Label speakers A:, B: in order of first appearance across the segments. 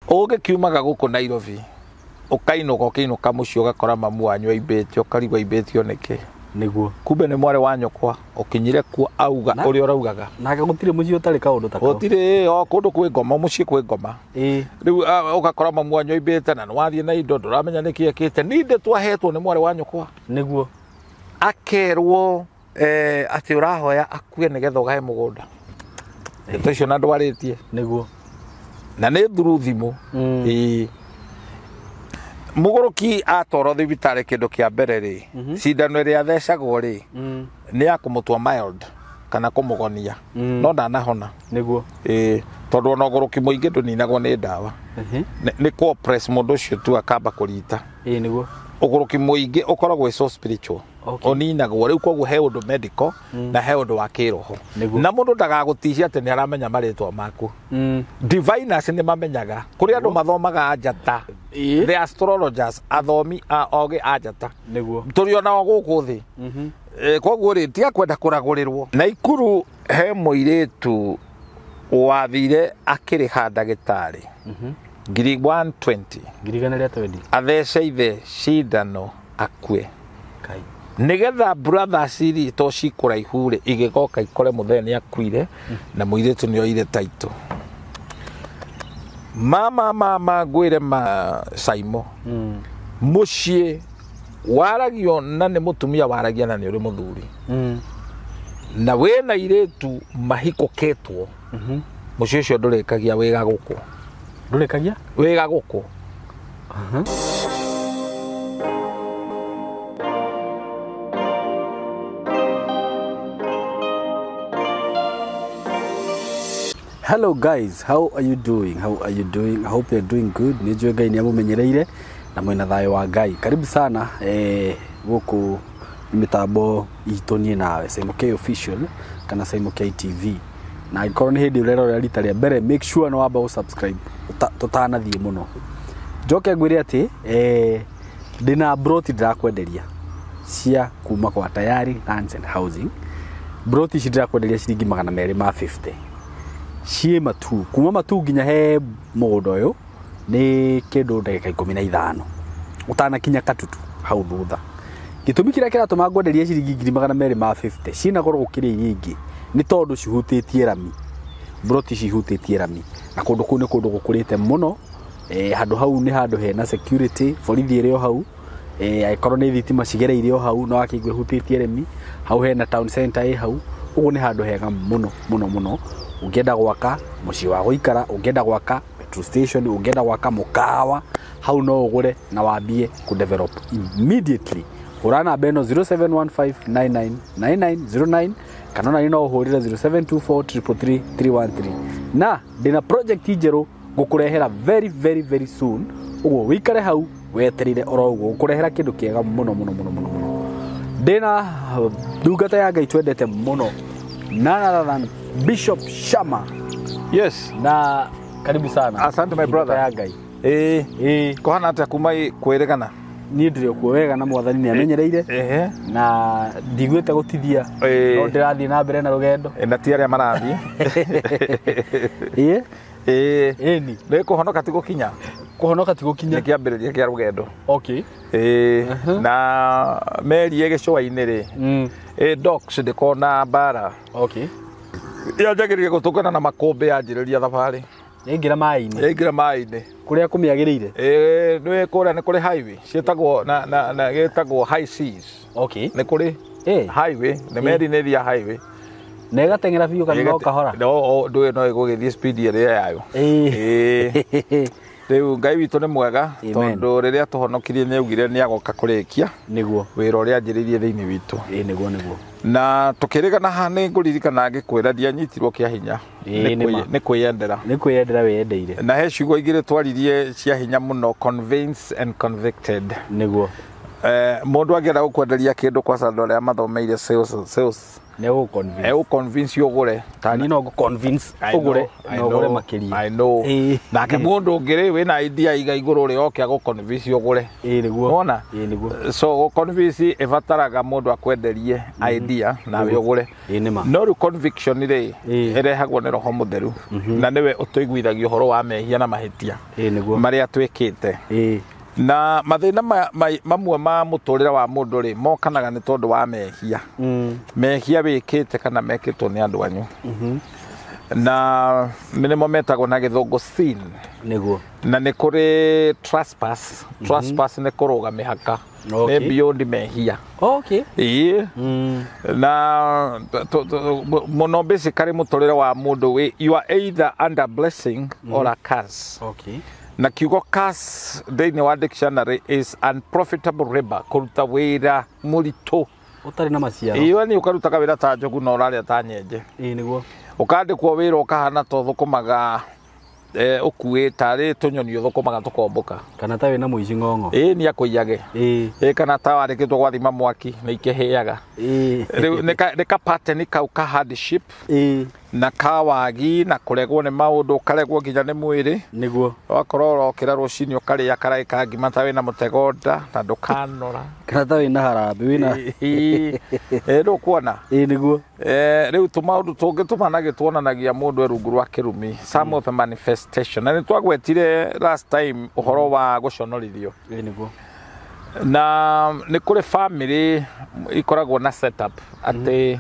A: Ũgĩkiumaga gũkũ Nairobi ũkainũka, ũkĩinũka mũciĩ ũgakora mamu wanyu aimbĩte, ũkarigwo aimbĩtio nĩkĩ.
B: Nĩguo.
A: Kumbe nĩ mwarĩ wa nyũkwa ũkinyire kuo auga ũrĩa ũraugaga.
B: Nake gũtirĩ mũciĩ ũtarĩ kaũndũ ta kau.
A: Gũtirĩ, o kũndũ kwĩ ngoma, mũciĩ kwĩ ngoma.
B: Ĩĩ.
A: Rĩu ũgakora mamu wanyu aimbĩte na nĩwathiĩ na indo ndũramenya nĩkĩ ekĩte. Nindĩ twahetwo nĩ mwarĩ wa nyũkwa.
B: Nĩguo.
A: Akerwo atĩ ũrahoya akue nĩgetha ũgae mũgũnda. Ndeto icio na ndwarĩtie.
B: Nĩguo.
A: Na nĩ through thimũ. Ĩĩ. Mũgũrũki atwarwo thibitarĩ kĩndũ kĩa mbere rĩ, cindano ĩrĩa athecagwo rĩ, nĩ ya kũmũtua mild kana kũmũgonia. No ndanahona.
B: Nĩguo.
A: Ĩĩ, tondũ ona ũgũrũki mũingĩ ndũninagwo nĩ ndawa. Nĩ kũ oppress mũndũ ũcio tu akamba kũrita.
B: Ĩĩ nĩguo.
A: Ũgũrũki mũingĩ ũkoragwo wĩ so spiritual.
B: Okay.
A: Ũninagwo rĩu, koguo he ũndũ medical na he ũndũ wa kĩroho.
B: Nĩguo.
A: Na mũndũ ndagagũtishia atĩ nĩ aramenya marĩtwa maku. Diviners nĩ mamenyaga. Kũrĩ andũ mathomaga njata.
B: Ĩĩ.
A: The astrologers, athomi a ogĩ a njata.
B: Nĩguo.
A: Tũrĩ onao gũkũ thĩ. Koguo rĩ, tiga kwenda kũragũrĩrwo. Naikuru he mũirĩtu wathire akĩrĩha ndagĩtarĩ ngiri 120
B: 120,000.
A: Athece ithe cindano akue.
B: Kai.
A: Nĩgetha brothers iri to cikũraihu rĩ, igĩgoka ikore mũthee nĩ akuire na mũirĩtu nĩ oire taito. Mama mama ngwĩre ma Saimo, mũciĩ waragio na nĩ mũtumia waragia na nĩ ũrĩ mũthuri na wĩna irĩtu mahikũkĩtwo, mũciĩ ũcio ndũrĩkagia wĩga gũkũ.
B: Ndũrĩkagia?
A: Wĩga gũkũ.
B: Hello guys, how are you doing? How are you doing? I hope you're doing good. Nĩ njũĩ Ngai nĩ amũmenyereire na mwĩna thayũ wa Ngai. Karibu sana gũkũ mĩtambo itũ niĩ nawe Simon K Official kana Simon K TV. Na angĩkorwo nĩ hĩndĩ ũrerorera rita rĩa mbere, make sure nĩ wamba gũ-subscribe tũtanathiĩ mũno. Njoke ngwĩre atĩ ndĩna broti ndĩrakwenderia cia kuma kwa Tayari Lands and Housing. Broti ici ndĩrakwenderia ciringi 250. Ciĩ Matu, kuma Matu nginya he mũgũnda ũyũ nĩ kĩndũ ndagĩka 15 ũtanakinya Katutu hau thutha. Gĩtũmi kĩrĩa kĩratũma ngwenderie ciringi 250,000 ciĩna goro gũkĩra iria ingĩ nĩ tondũ cihutĩtie rami. Broti cihutĩtie rami na kũndũ kũu nĩ kũndũ gũkũrĩte mũno. Handũ hau nĩ handũ hena security, borithi ĩrĩ o hau. Angĩkorwo nĩ thitima cigereire o hau, no wakĩigua ĩhutĩtie remi. Hau hena town center ĩ hau. Ũguo nĩ handũ hega mũno mũno mũno. Ũngĩenda gwaka mũciĩ wa gũikara, ũngĩenda gwaka petrol station, ũngĩenda gwaka mũkawa, hau no ũgũre na wambie kũ develop immediately. Hũra namba ĩno 0715999909 kana ona no ũhũrĩre 0724333313. Na ndĩna project njerũ ngũkũrehera very very very soon. Ũguo wĩikare hau wetereire oro ũguo ngũkũrehera kĩndũ kĩega mũno mũno mũno mũno mũno. Ndĩna ndungata ya Ngai twendete mũno, none other than Bishop Shama.
A: Yes.
B: Na karibu sana.
A: Asante my brother.
B: Ndungata ya Ngai.
A: Ĩĩ.
B: Ĩĩ.
A: Kũhana atĩa kuma kwĩrĩgana?
B: Niĩ ndĩrĩ okuo wega na mwathani nĩ amenyereire.
A: Ehe.
B: Na ndiguĩte gũtithia.
A: Ĩĩ.
B: No ndĩrathiĩ na mbere na rũgendo.
A: Na ti arĩa marathiĩ.
B: Ĩĩ.
A: Ĩĩ.
B: Ĩni.
A: Nĩ kũhonoka ti gũkinya.
B: Kũhonoka ti gũkinya.
A: Nĩ kĩambĩrĩria kĩa rũgendo.
B: Okay.
A: Ĩĩ. Na meri ĩ gĩcũa-inĩ rĩ. Ĩ docks ndĩkona mbara.
B: Okay.
A: Yanjagĩrĩria gũtũngana na makũmbĩ yanjĩrĩria thabarĩ.
B: Yaingĩra maĩ-inĩ.
A: Yaingĩra maĩ-inĩ.
B: Kũrĩa kũmĩagĩrĩire.
A: Ĩĩ, nĩ kũrĩa nĩ kũrĩ highway ciĩtagwo na gĩtagwo high seas.
B: Okay.
A: Nĩ kũrĩ
B: Ĩĩ.
A: highway, nĩ meri nĩ ĩthiaga highway.
B: Na ĩgateng'era biũ kana no kahora?
A: No, ndũĩ no ĩgũgĩthiĩ speed ĩrĩa yayo.
B: Ĩĩ.
A: Ĩĩ. Rĩu Ngai witũ nĩ mwega
B: Amen.
A: tondũ rĩrĩa tũhonokirie nĩ augire nĩ agoka kũrĩkia
B: Nĩguo.
A: wĩra ũrĩa anjĩrĩirie thĩinĩ witũ.
B: Ĩĩ nĩguo nĩguo.
A: Na tũkĩrĩgana haha nĩ ngũririkana ngĩkwĩra ndianyitirwo kĩa hinya.
B: Ĩĩ, nĩ ma.
A: Nĩ kwĩyendera.
B: Nĩ kwĩyendera wĩyendeire.
A: Na he ciugo igĩrĩ twaririe cia hinya mũno, convince and convicted.
B: Nĩguo.
A: Mũndũ angĩenda gũkwenderia kĩndũ kwaca andũ arĩa mathomeire sales
B: Nĩ gũ convince.
A: Egũ convince ũgũre.
B: Tani no gũ convince ũgũre na ũgũre makĩria.
A: I know.
B: Ĩĩ.
A: Nake mũndũ ũngĩ rĩ wĩna idea iga igũrũ rĩ oke agũ convince ũgũre.
B: Ĩĩ nĩguo.
A: Wona?
B: Ĩĩ nĩguo.
A: So gũ convince ĩbataraga mũndũ akwenderie idea nawe ũgũre.
B: Ĩĩ nĩ ma.
A: No rĩu conviction rĩ
B: Ĩĩ.
A: ĩrehagwo nĩ roho mũtheru na nĩwe ũtũiguithagia ũhoro wa mehia na mahĩtia
B: Ĩĩ nĩguo.
A: marĩa twĩkĩte.
B: Ĩĩ.
A: Na mathĩna mamwe ma mũtũrĩre wa mũndũ rĩ mokanaga nĩ tondũ wa mehia. Mehia wĩkĩte kana mekĩtwo nĩ andũ anyu. Na nĩmo metagwo na gĩthũngũ sin.
B: Nĩguo.
A: Na nĩ kũrĩ trespass. Trespass nĩ kũrũga mĩhaka. Nĩ beyond mehia.
B: Okay.
A: Ĩĩ. Na mũno basically mũtũrĩre wa mũndũ wĩ you are either under blessing or a curse.
B: Okay.
A: Na kiugo curse thĩinĩ wa dictionary is unprofitable labor, kũruta wĩra mũritũ
B: Ũtarĩ na maciaro.
A: Ĩĩ we nĩ ũkarutaga wĩra ta njogu na ũrarĩa ta nyenje.
B: Ĩĩ nĩguo.
A: Ũkandĩkwo wĩra ũkahana ta ũthũkũmaga ũkuĩ tarĩ tũnyoni ũthũkũmaga tũkombũka.
B: Kana ta wĩna mũici ng'ong'o.
A: Ĩĩ nĩ akũiyage.
B: Ĩĩ.
A: Ĩĩ kana ta warĩkĩtwo gwathima mwaki nĩ ikĩhĩaga.
B: Ĩĩ.
A: Rĩu nĩ ka pattern kau ka hardship.
B: Ĩĩ.
A: Na kawagi na kũregwo nĩ maũndũ ũkaregwo nginya nĩ mwĩrĩ.
B: Nĩguo.
A: Wakorwo ũrokĩra rũcinĩ ũkarĩa karai ka ngima ta wĩna mũtego nda na ndũkanora.
B: Kana ta wĩna harambĩ wĩna.
A: Ĩĩ ndũkuona.
B: Ĩĩ nĩguo.
A: Rĩu tũmaũndũ tũngĩ tũmanagĩ tuonanagia mũndũ e rungu rwa kĩrumi. Some of the manifestation. Na nĩtwagwetire last time ũhoro wa gũconorithio.
B: Ĩĩ nĩguo.
A: Na nĩ kũrĩ family ikoragwo na setup atĩ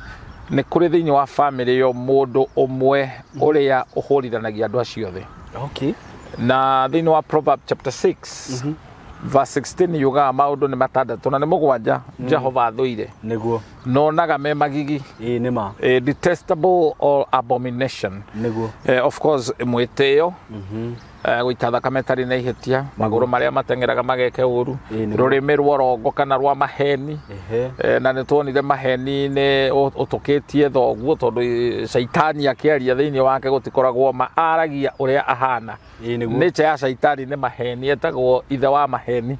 A: nĩ kũrĩ thĩinĩ wa family yo mũndũ ũmwe ũrĩa ũhũrithanagia andũ acio othe.
B: Okay.
A: Na thĩinĩ wa Proverbs chapter 6 verse 16 yugaga maũndũ nĩ matandatũ na nĩ mũgwanja Jehova athũire.
B: Nĩguo.
A: Nonaga me magigi.
B: Ĩĩ nĩ ma.
A: Detestable or abomination.
B: Nĩguo.
A: Of course mwĩtĩo. Gũita thakame ĩtarĩ na ihĩtia, magũrũ marĩa mateng'eraga mageke ũru, rũrĩmĩ rwa rongo kana rwa maheni. Na nĩ tuonire maheni nĩ ũtũkĩtie thoguo tondũ caitani akĩaria thĩinĩ wake gũtikoragwo ma aragia ũrĩa ahana. Nature ya caitani nĩ maheni, etagwo ithe wa maheni.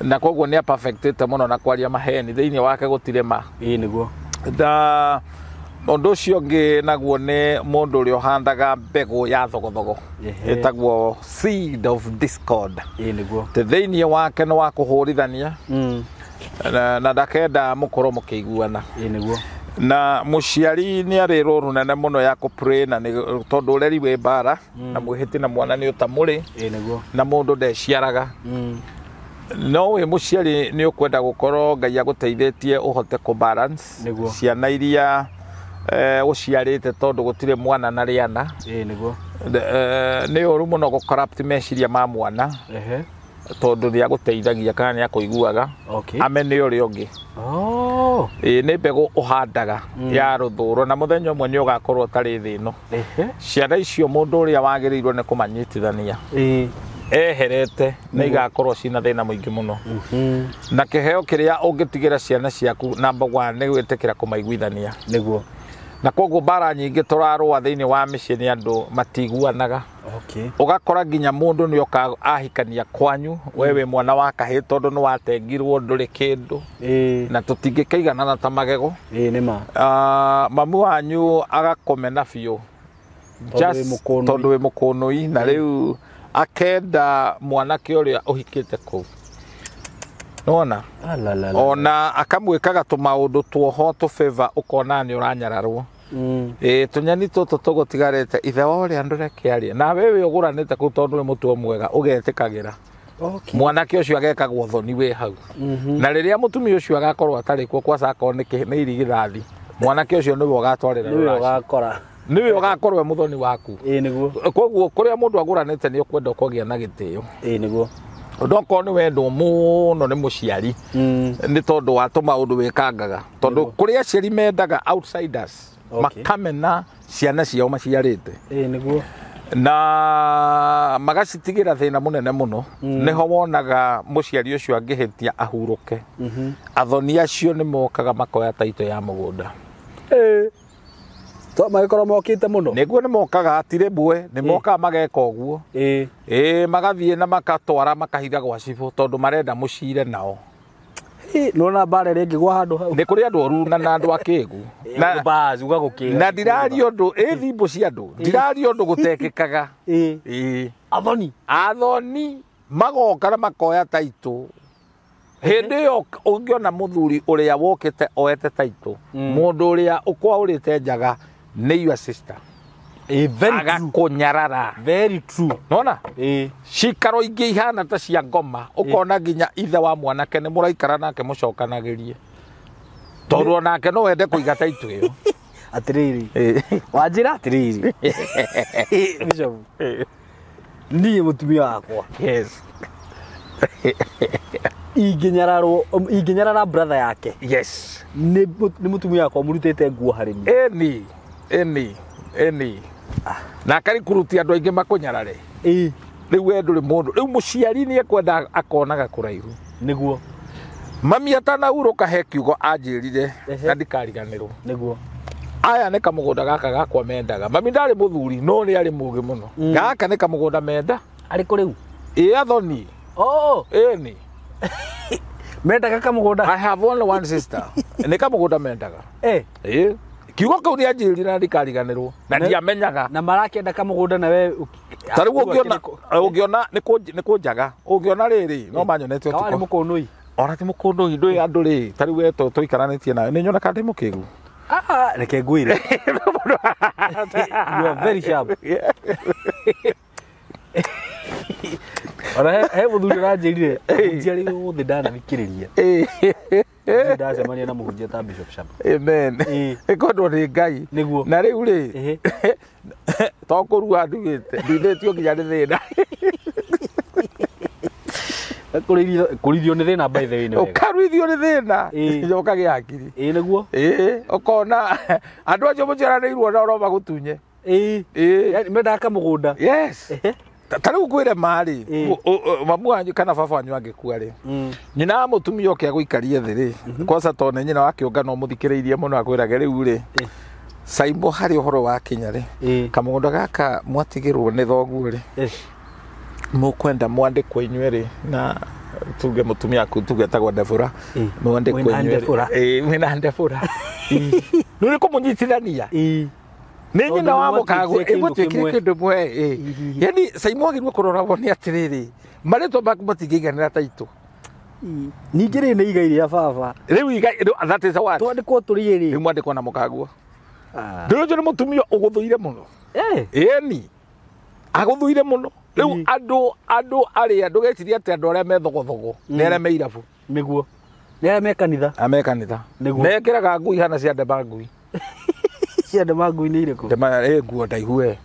A: Na koguo nĩ aperfectĩte mũno na kwaria maheni, thĩinĩ wake gũtirĩ ma.
B: Ĩĩ nĩguo.
A: Na ũndũ ũcio ũngĩ naguo nĩ mũndũ ũrĩa ũhandaga mbegũ ya thogothogo ĩtagwo seed of discord.
B: Ĩĩ nĩguo.
A: Te thĩinĩ wake nĩ wa kũhũrithania na ndakenda mũkorwo mũkĩiguana.
B: Ĩĩ nĩguo.
A: Na mũciari nĩ arĩ rũru nene mũno ya kũ-pray na nĩ tondũ ũreri wĩ mbara na mwĩhĩti na mwana nĩ ũtamũrĩ.
B: Ĩĩ nĩguo.
A: Na mũndũ ndeciaraga. No wĩ mũciari nĩ ũkwenda gũkorwo Ngai agũteithĩtie ũhote kũ balance ciana iria ũciarĩte tondũ gũtirĩ mwana na rĩana.
B: Ĩĩ nĩguo.
A: Nĩ ũru mũno gũ corrupt meciria ma mwana. Tondũ nĩ agũteithagia kana nĩ akũiguaga. Amene ũrĩa ũngĩ. Ĩĩ nĩ mbegũ ũhandaga ya rũthũro na mũthenya ũmwe nĩ ũgakorwo ũtarĩ thĩ ĩno. Ciana icio mũndũ ũrĩa wagĩrĩirwo nĩ kũmanyitithania. Eherete nĩ igakorwo cina thĩna mũingĩ mũno. Na kĩheo kĩrĩa ũngĩtigĩra ciana ciaku number 1 nĩ gwĩtĩkĩra kũmaiguithania.
B: Nĩguo.
A: Na koguo mbara nyingĩ tũrarũa thĩinĩ wa mĩciĩ nĩ andũ matiguanaga. Ũgakora nginya mũndũ nĩ oka ahikania kwanyu, we wĩ mwana wa kahĩĩ tondũ nĩ watengirwo ndũrĩ kĩndũ. Na tũtingĩkĩiganana ta magego.
B: Ĩĩ nĩ ma.
A: Mamu wanyu agakũmena biũ. Tondũ wĩ mũkũnũi na rĩu akenda mwanake ũrĩa ũhikĩte kũu. Nĩwona? Ona akamwĩkaga tũmaũndũ tuoho tũ favor ũkona nĩ ũranyararwo. Ĩĩ tũnyeni tũtũ tũgũtigarĩte ithe wa ũrĩa ndũreke arie. Nawe wĩ ũgũranĩte kũu tondũ nĩ mũtuo mwega ũgetĩkagĩra. Mwanake ũcio agekagwo thoni wĩ hau. Na rĩrĩa mũtumia ũcio agakorwo atarĩ kuo kwaca akorwo nĩ irigithathi, mwanake ũcio nĩwe ũgatwarĩra
B: Nĩwe ũgakora.
A: Nĩwe ũgakorwo mũthoni waku.
B: Ĩĩ nĩguo.
A: Koguo kũrĩa mũndũ agũranĩte nĩ ũkwenda kũgĩa na gĩtĩo.
B: Ĩĩ nĩguo.
A: Ũndũ nĩ wendwo mũno nĩ mũciari nĩ tondũ wa tũmaũndũ wĩkangaga. Tondũ kũrĩa aciari mendaga outsiders makamena ciana ciao maciarĩte.
B: Ĩĩ nĩguo.
A: Na magacitigĩra thĩna mũnene mũno. Nĩho wonaga mũciari ũcio angĩhĩtia ahurũke. Athoni acio nĩ mokaga makoya taito ya mũgũnda.
B: To magĩkorwo mokĩte mũno.
A: Nĩguo nĩ mokaga atirĩ mbwe, nĩ mokaga mageka ũguo. Ĩĩ magathiĩ na makatwara makahitha gwa cibũ tondũ marenda mũcire nao.
B: Nona mbara ĩrĩa ĩngĩgwa handũ hau.
A: Nĩ kũrĩ andũ oru na andũ akĩgu.
B: Na bazi ũgagũkĩga.
A: Na ndiraria ũndũ ĩ thimbo cia andũ. Ndiraria ũndũ gũtekĩkaga.
B: Ĩ. Athoni.
A: Athoni magoka na makoya taitũ. Hĩndĩ ĩyo ũngĩona mũthuri ũrĩa wokĩte oete taitũ, mũndũ ũrĩa ũkwaũrĩte njaga nĩ your sister. Agakũnyarara.
B: Very true.
A: Nona? Cikaro ingĩ ihana ta cia ngoma, ũkona nginya ithe wa mwanake nĩ mũraikara nake mũcokanagĩrie. Tondũ onake no wende kũiga taitũ ĩyo.
B: Atĩrĩrĩ. Wanjĩra atĩrĩrĩ. Bishop. Niĩ mũtumia wakwa.
A: Yes.
B: Ingĩnyarara brother yake.
A: Yes.
B: Nĩ mũtumia wakwa mũrutĩte nguo harĩ
A: niĩ. Ĩni. Ĩni. Na akarikurutia andũ aingĩ makũnyarare. Rĩu we ndũrĩ mũndũ. Rĩu mũciari nĩ ekwenda akonaga kũraihu.
B: Nĩguo.
A: Mami atanahurũka he kiugo anjĩrire na ndikariganĩrwo.
B: Nĩguo.
A: Aya nĩ kamũgũnda gaka gakwa mendaga. Mami ndarĩ mũthuri no nĩ arĩ mũgĩ mũno. Gaka nĩ kamũgũnda menda.
B: Arĩ kũ rĩu?
A: Ĩ athoni.
B: Oh.
A: Ĩni.
B: Mendaga kamũgũnda.
A: I have only one sister. Nĩ kamũgũnda mendaga. Ĩ. Kiugo kĩu nĩ anjĩrire na ndikariganĩrwo. Na ndiamenyaga.
B: Na marakĩenda kamũgũnda na we
A: ta rĩu ũngĩona nĩ kũnjaga. Ũngĩona rĩrĩ no manyonete
B: ũtukũ. Kawarĩ mũkũnũi.
A: Ona ti mũkũnũi ndũĩ andũ rĩ ta rĩu we tũikaranĩtie nawe nĩ nyonaga ndĩ mũkĩgu.
B: Reke ngwĩre. You are very sharp. Ona he mũthuri ũranjĩrire mũhunjia rĩothe ndanathikĩrĩria. Ndacemania na mũhunjia ta Bishop Shama.
A: Amen. Ĩkwendwo nĩ Ngai.
B: Nĩguo.
A: Na rĩu rĩ to kũrua nduĩte nduithĩtio nginya nĩ thĩna.
B: Kũrithio nĩ thĩna by the way nĩ wega.
A: Ũkaruithio nĩ thĩna nginya ũkagĩa hakiri.
B: Ĩ nĩguo.
A: Ĩ ũkona andũ acio mũciaranĩirwo nao no magũtunye.
B: Ĩ.
A: Ĩ.
B: Mendaga kamũgũnda.
A: Yes. Ta rĩu ngwĩre marĩ mamu wanyu kana baba wanyu angĩkua rĩ nyina wa mũtumia oke agũikarie thĩ rĩ kwanza tondũ nĩ nyina wa kĩũngano mũthikĩrĩirie mũno akwĩrage rĩu rĩ Saimbo harĩ ũhoro wa kinya rĩ kamũgũnda gaka mwatigĩrwo nĩ thoguo rĩ mũkwenda mwandĩkwo inyuĩ rĩ na tuge mũtumia aku tuge etagwo Ndebũra mwandĩkwo inyuĩ mwĩna Ndebũra nĩ ũrĩ kũmũnyitithania nĩ nyina wa mũkagũ ĩgũtuĩkire kĩndũ mwe. Yani Saimbo agĩrĩirwo kũrora wone atĩrĩrĩ marĩtwa maku matingĩiganĩra taitũ.
B: Ningĩ rĩ nĩ igai rĩa baba.
A: Rĩu igai that is what.
B: Twandĩkwo tũrĩ ĩrĩ.
A: Rĩu mwandĩkwo na mũkaguo. Ndũrĩ nĩ mũtumia ũgũthũire mũno. Ĩni. Agũthũire mũno. Rĩu andũ arĩa ndũgecirie atĩ andũ arĩa me thogothogo nĩ arĩa me irabu.
B: Nĩguo. Nĩ arĩa me kanitha.
A: A me kanitha.
B: Nĩguo.
A: Mekĩraga ngui hana cia ndema ngui.
B: Cia ndema ngui nĩ irĩkũ?
A: Ndema ĩ nguo ndaihu we.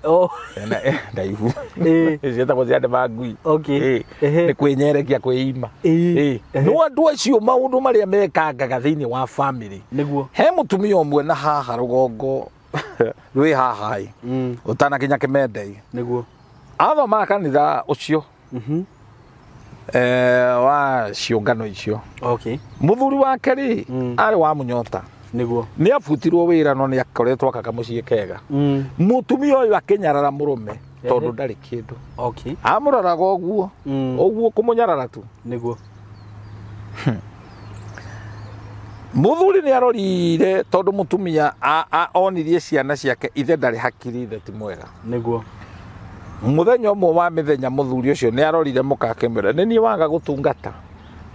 A: Ndaihu. Ciĩtagwo cia ndema ngui.
B: Okay.
A: Nĩ kwĩnyerekia kwĩima. No andũ acio maũndũ marĩa mekangaga thĩinĩ wa family.
B: Nĩguo.
A: He mũtumia ũmwe na haha rũgongo rwĩ haha ĩ ũtanakinya Kĩmende.
B: Nĩguo.
A: Athomaga kanitha ũcio wa ciũngano icio.
B: Okay.
A: Mũthuri wake rĩ arĩ wa mũnyota.
B: Nĩguo.
A: Nĩ abutirwo wĩra no nĩ akoretwo aka kamũciĩ kega. Mũtumia ũyũ akĩnyarara mũrũme tondũ ndarĩ kĩndũ.
B: Okay.
A: Amũroraga ũguo ũguo kũmũnyarara tu.
B: Nĩguo.
A: Mũthuri nĩ arorire tondũ mũtumia onirie ciana ciake ithe ndarĩ hakiri ithe ti mwega.
B: Nĩguo.
A: Mũthenya ũmwe wa mĩthenya mũthuri ũcio nĩ arorire mũka akĩmwĩra nĩ niĩ waga gũtungata.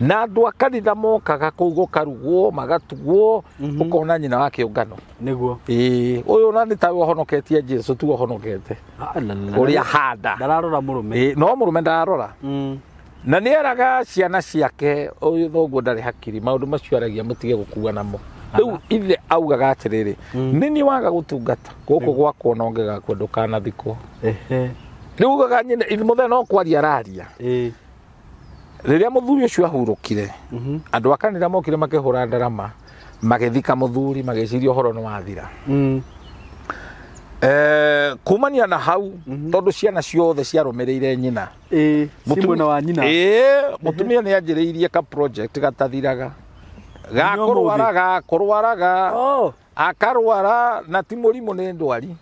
A: Na andũ a kanitha mokaga kũu gũkarugwo magatugwo ũkona nyina wa kĩũngano.
B: Nĩguo.
A: Ĩĩ ũyũ na nĩ tawe ũhonoketie Jesu tu ũhonokete. Ũrĩa handa.
B: Ndararora mũrũme.
A: Ĩĩ no mũrũme ndararora. Na nĩ eraga ciana ciake ũyũ thoguo ndarĩ hakiri maũndũ macio aragia mũtige gũkua namo. Rĩu ithe augaga atĩrĩrĩ nĩ niĩ waga gũtungata gũkũ gwakwa no ngĩgakua ndũkanathikwo. Rĩu ugaga nyina ithe mũthenya no kwaria araria. Rĩrĩa mũthuri ũcio ahurũkire andũ a kanitha mokire makĩhũra ndarama magĩthika mũthuri magĩciria ũhoro nĩ wathira. Kumania na hau tondũ ciana ciothe ciarũmĩrĩire nyina.
B: Mwena wa nyina.
A: Mũtumia nĩ anjĩrĩirie ka project gatathiraga. Ga kũrwaraga. Akarwara na ti mũrimũ nĩ ndwari.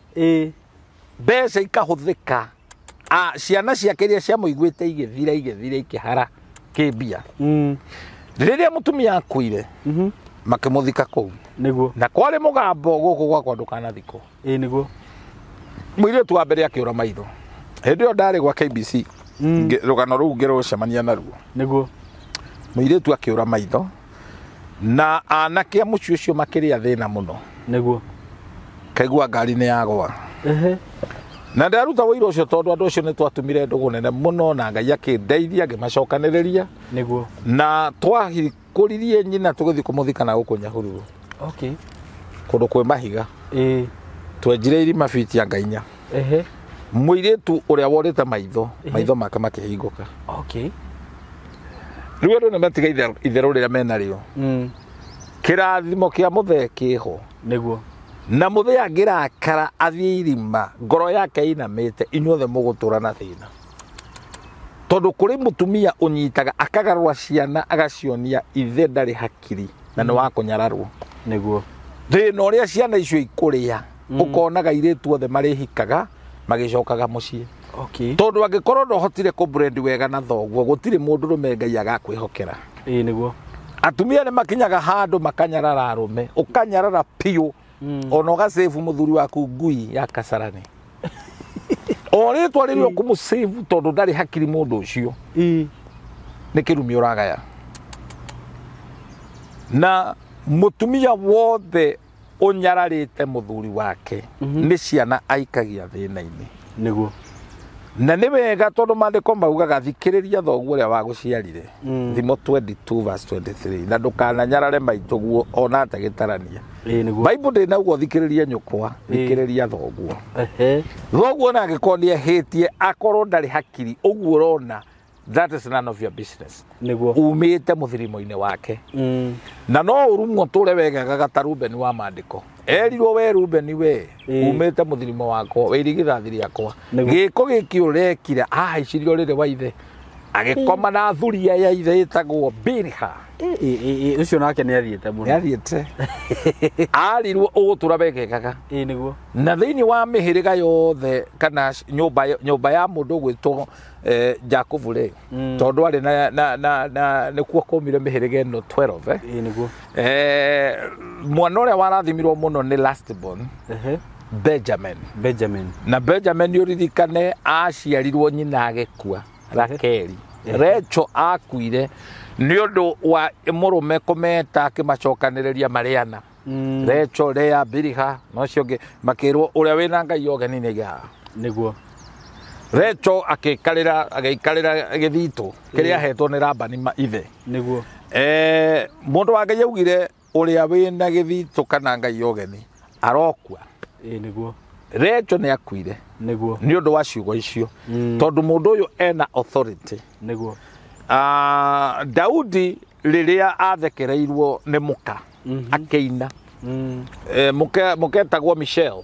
A: Mbeca ikahũthĩka. Ciana ciake iria ciamũiguĩte igĩthira ikĩhara kĩmbia. Rĩrĩa mũtumia akuire makĩmũthika kũu.
B: Nĩguo.
A: Na kwarĩ mũgambo gũkũ gwakwa ndũkanathikwo.
B: Ĩĩ nĩguo.
A: Mũirĩtu wa mbere akĩũra maitho. Hĩndĩ ĩyo ndarĩ gwa KBC. Rũgano rũu ngĩrũcemania naruo.
B: Nĩguo.
A: Mũirĩtu akĩũra maitho na anake a mũciĩ ũcio makĩrĩa thĩna mũno.
B: Nĩguo.
A: Kaigua ngari nĩ yagwa.
B: Ehe.
A: Na ndaruta wũira ũcio tondũ andũ acio nĩ twatumire ndũgũ nene mũno na Ngai akĩndeithia ngĩmacokanĩrĩria.
B: Nĩguo.
A: Na twahikũririe nyina tũgĩthiĩ kũmũthika na gũkũ Nyahururu.
B: Okay.
A: Kũndũ kwĩ mahiga.
B: Ĩĩ.
A: Twenjire irima biti ya Ngai inya.
B: Ehe.
A: Mũirĩtu ũrĩa worĩte maitho, maitho make makĩhingũka.
B: Okay.
A: Rĩu andũ nĩ matiga itherũ rĩrĩa menarĩo. Kĩrathimo kĩa mũthee kĩho.
B: Nĩguo.
A: Na mũthee angĩrakara athiĩ irima, ngoro yake ĩinamĩte, inyuothe mũgũtũra na thĩna. Tondũ kũrĩ mũtumia ũnyitaga akagarũra ciana agacionia ithe ndarĩ hakiri na nĩ wa kũnyararwo.
B: Nĩguo.
A: Thĩna ũrĩa ciana icio ikũrĩa, ũkonaga airĩtu othe marĩhikaga magĩcokaga mũciĩ.
B: Okay.
A: Tondũ angĩkorwo ndũhotire kũbrand wega na thoguo, gũtirĩ mũndũrũme Ngai agakwĩhokera.
B: Ĩĩ nĩguo.
A: Atumia nĩ makinyaga handũ makanyarara arũme, ũkanyarara piũ, ona ũgasave mũthuri waku ngui ya Kasarani. O rĩtwa rĩrĩa ũkũmũsave tondũ ndarĩ hakiri mũndũ ũcio.
B: Ĩĩ.
A: Nĩ kĩrumi ũragaya. Na mũtumia wothe ũnyararĩte mũthuri wake nĩ ciana aikagia thĩna-inĩ.
B: Nĩguo.
A: Na nĩ wega tondũ maandĩko maugaga thikĩrĩria thoguo ũrĩa wagũciarire. Thimo 22 verse 23. Na ndũkananyarare maitũguo ona atagĩtarania.
B: Ĩĩ nĩguo.
A: Bible ndĩnauga thikĩrĩria nyũkwa, thikĩrĩria thoguo.
B: Ehe.
A: Thoguo na angĩkorwo nĩehĩtie akorwo ndarĩ hakiri ũguo ũrona, that is none of your business.
B: Nĩguo.
A: Umĩte mũthirimo-inĩ wake. Na no ũrumwo tũre wegegaga ta Rubeni wa maandĩko. Erirwo we Rubeni we, umĩte mũthirimo wakwa, wĩ irigithathi rĩakwa. Gĩko gĩkĩ ũrekire, ahaicirie ũrĩrĩ wa ithe. Agĩkoma na thuria ya ithe ĩtagwo Bilha.
B: Ĩĩ ũcio nake nĩ athiĩte mũno.
A: Nĩ athiĩte. Arirwo ũgũtũra wegegaga.
B: Ĩĩ nĩguo.
A: Na thĩinĩ wa mĩhĩrĩga yothe kana nyũmba ya mũndũ ũgwĩtwo Jakubu rĩ, tondũ arĩ na nĩkuo kwaumire mĩhĩrĩga ĩno 12.
B: Ĩĩ nĩguo.
A: Mwana ũrĩa warathimirwo mũno nĩ last born.
B: Ehe.
A: Benjamin.
B: Benjamin.
A: Na Benjamin ũririkane aciarirwo nyina agĩkua Rakeli. Rachel akuire nĩ ũndũ wa mũrũme kũmeta akĩmacokanĩrĩria marĩana. Rachel, Lea, Bilha na ũcio ũngĩ makĩrwo ũrĩa wĩna Ngai ũgeni nĩ gĩa.
B: Nĩguo.
A: Rachel agĩikarĩra gĩthitũ kĩrĩa ahetwo nĩ Labani ithe.
B: Nĩguo.
A: Mũndũ wa Ngai augire ũrĩa wĩna gĩthitũ kana Ngai ũgeni arokua.
B: Ĩĩ nĩguo.
A: Rachel nĩ akuire.
B: Nĩguo.
A: Nĩ ũndũ wa ciugo icio. Tondũ mũndũ ũyũ ena authority.
B: Nĩguo.
A: Daudi rĩrĩa athekereirwo nĩ mũka akĩina. Mũka etagwo Michelle.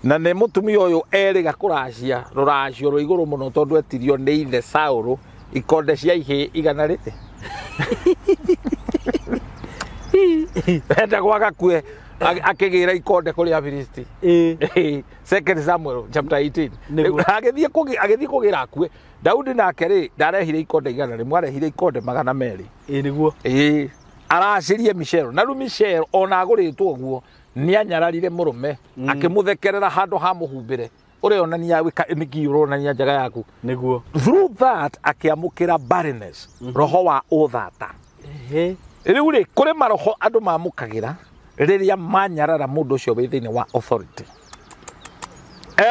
A: Na nĩ mũtumia ũyũ erĩga kũracia rũracio rwa igũrũ mũno tondũ etirio nĩ ithe Saũlũ ikonde cia ihĩĩ igana rĩrĩ. Endagwo agakue akĩgĩra ikonde kũrĩ Afilisti.
B: Ĩĩ.
A: Second Samuel chapter 18.
B: Nĩguo.
A: Agĩthiĩ kũgĩra akue. Daudi nake rĩ ndarehire ikonde 100, arehire ikonde 200.
B: Ĩĩ nĩguo.
A: Ĩĩ. Aracirie Michelle. Na rĩu Michelle ona agũrĩtwo ũguo nĩ anyararire mũrũme akĩmũthekerera handũ ha mũhumbĩre. Ũrĩonania nĩkĩ ũronania njaga yaku.
B: Nĩguo.
A: Through that akĩamũkĩra barrenness, roho wa ũthata.
B: Ehe.
A: Rĩu rĩ kũrĩ maroho andũ mamũkagĩra rĩrĩa manyarara mũndũ ũcio wĩ thĩinĩ wa authority.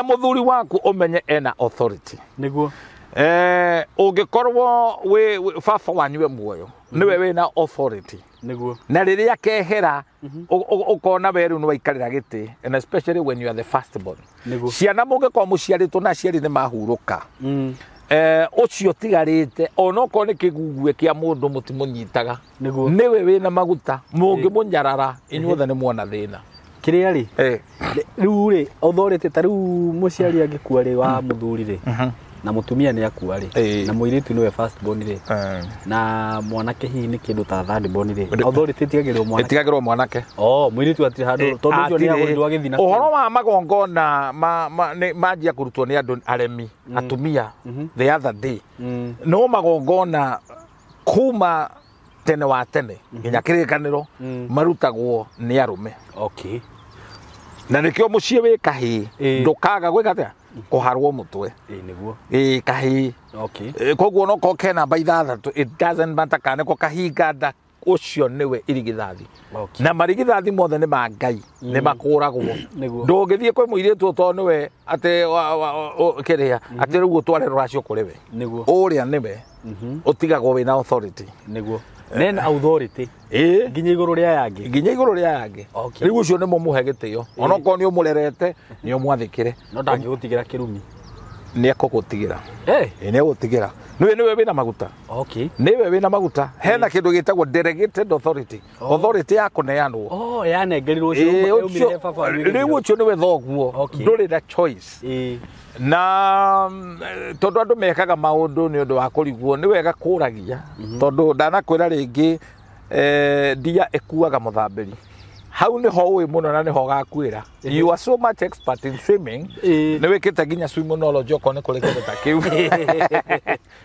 A: Mũthuri waku ũmenye ena authority.
B: Nĩguo.
A: Ũngĩkorwo wĩ baba wanyu e muoyo, nĩwe wĩna authority.
B: Nĩguo.
A: Na rĩrĩa kehera ũkona we rĩu nĩ waikarĩra gĩtĩ, and especially when you are the first born.
B: Nĩguo.
A: Ciana mũngĩkorwo mũciarĩtwo na aciari nĩ mahurũka. Ũcio tigarĩte onokorwo nĩ kĩgugue kĩa mũndũ mũtimũnyitaga.
B: Nĩguo.
A: Nĩwe wĩna maguta mũngĩmũnyarara inyuothe nĩ muona thĩna.
B: Kĩrĩa rĩ rĩu rĩ authority ta rĩu mũciari angĩkua rĩ wa mũthuri rĩ na mũtumia nĩ akua rĩ na mũirĩtu nĩwe first born rĩ na mwanake hihi nĩ kĩndũ ta third born rĩ authority ĩtigagĩrwo mwanake.
A: Ĩtigagĩrwo mwanake.
B: Oh, mũirĩtu atirĩ handũ tondũ ũcio nĩ agũrirwo agĩthiĩ na
A: ũhoro wa magongona manjia kũrutwo nĩ andũ aremi atumia the other day. No magongona kuma Tene wa tene nginya kĩrĩkanĩro marutagwo nĩ arũme.
B: Okay.
A: Na nĩkĩo mũciĩ wĩ kahĩĩ ndũkaga gwĩka atĩa, kũharwo mũtwe.
B: Ĩĩ nĩguo.
A: Ĩĩ kahĩĩ.
B: Okay.
A: Koguo no korwo ke namba 6, it doesn't matter kana nĩko kahinga nda, ũcio nĩwe irigithathi.
B: Okay.
A: Na marigithathi mothe nĩ ma Ngai, nĩ makũragwo.
B: Nĩguo.
A: Ndũngĩthiĩ kwĩ mũirĩtu tondũ nĩwe atĩ kĩrĩa atĩ rĩu ũtware rũracio kũrĩ we.
B: Nĩguo.
A: Ũrĩa nĩwe ũtigagwo wĩna authority.
B: Nĩguo. Nena authority.
A: Ĩĩ.
B: Nginya igũrũ rĩa yangĩ.
A: Nginya igũrũ rĩa yangĩ.
B: Okay.
A: Rĩu ũcio nĩ mũmũhe gĩtĩo. Onokorwo nĩ ũmũrerete, nĩ ũmwathĩkĩre.
B: No ndangĩgũtigĩra kĩrumi.
A: Nĩ ekũgũtigĩra.
B: Eh.
A: Ĩĩ nĩ egũtigĩra. Nĩwe nĩwe wĩna maguta.
B: Okay.
A: Nĩwe wĩna maguta. Hena kĩndũ gĩtagwo delegated authority. Authority ya kũneanwo.
B: Oh, yanengerirwo
A: Ĩĩ,
B: ũcio yaumire baba wanyu.
A: Rĩu ũcio nĩwe thoguo.
B: Okay.
A: Ndũrĩ na choice.
B: Ĩĩ.
A: Na tondũ andũ mekaga maũndũ nĩ ũndũ wa kũrigwo, nĩ wega kũragia. Tondũ ndanakwĩra rĩngĩ, ndia ĩkuaga mũthambĩri. Hau nĩho ũĩ mũno na nĩho ũgakuĩra. You are so much expert in swimming.
B: Ĩĩ.
A: Nĩ wĩkĩte nginya swimmonology okorwo nĩ kũrĩ kĩndũ ta kĩu.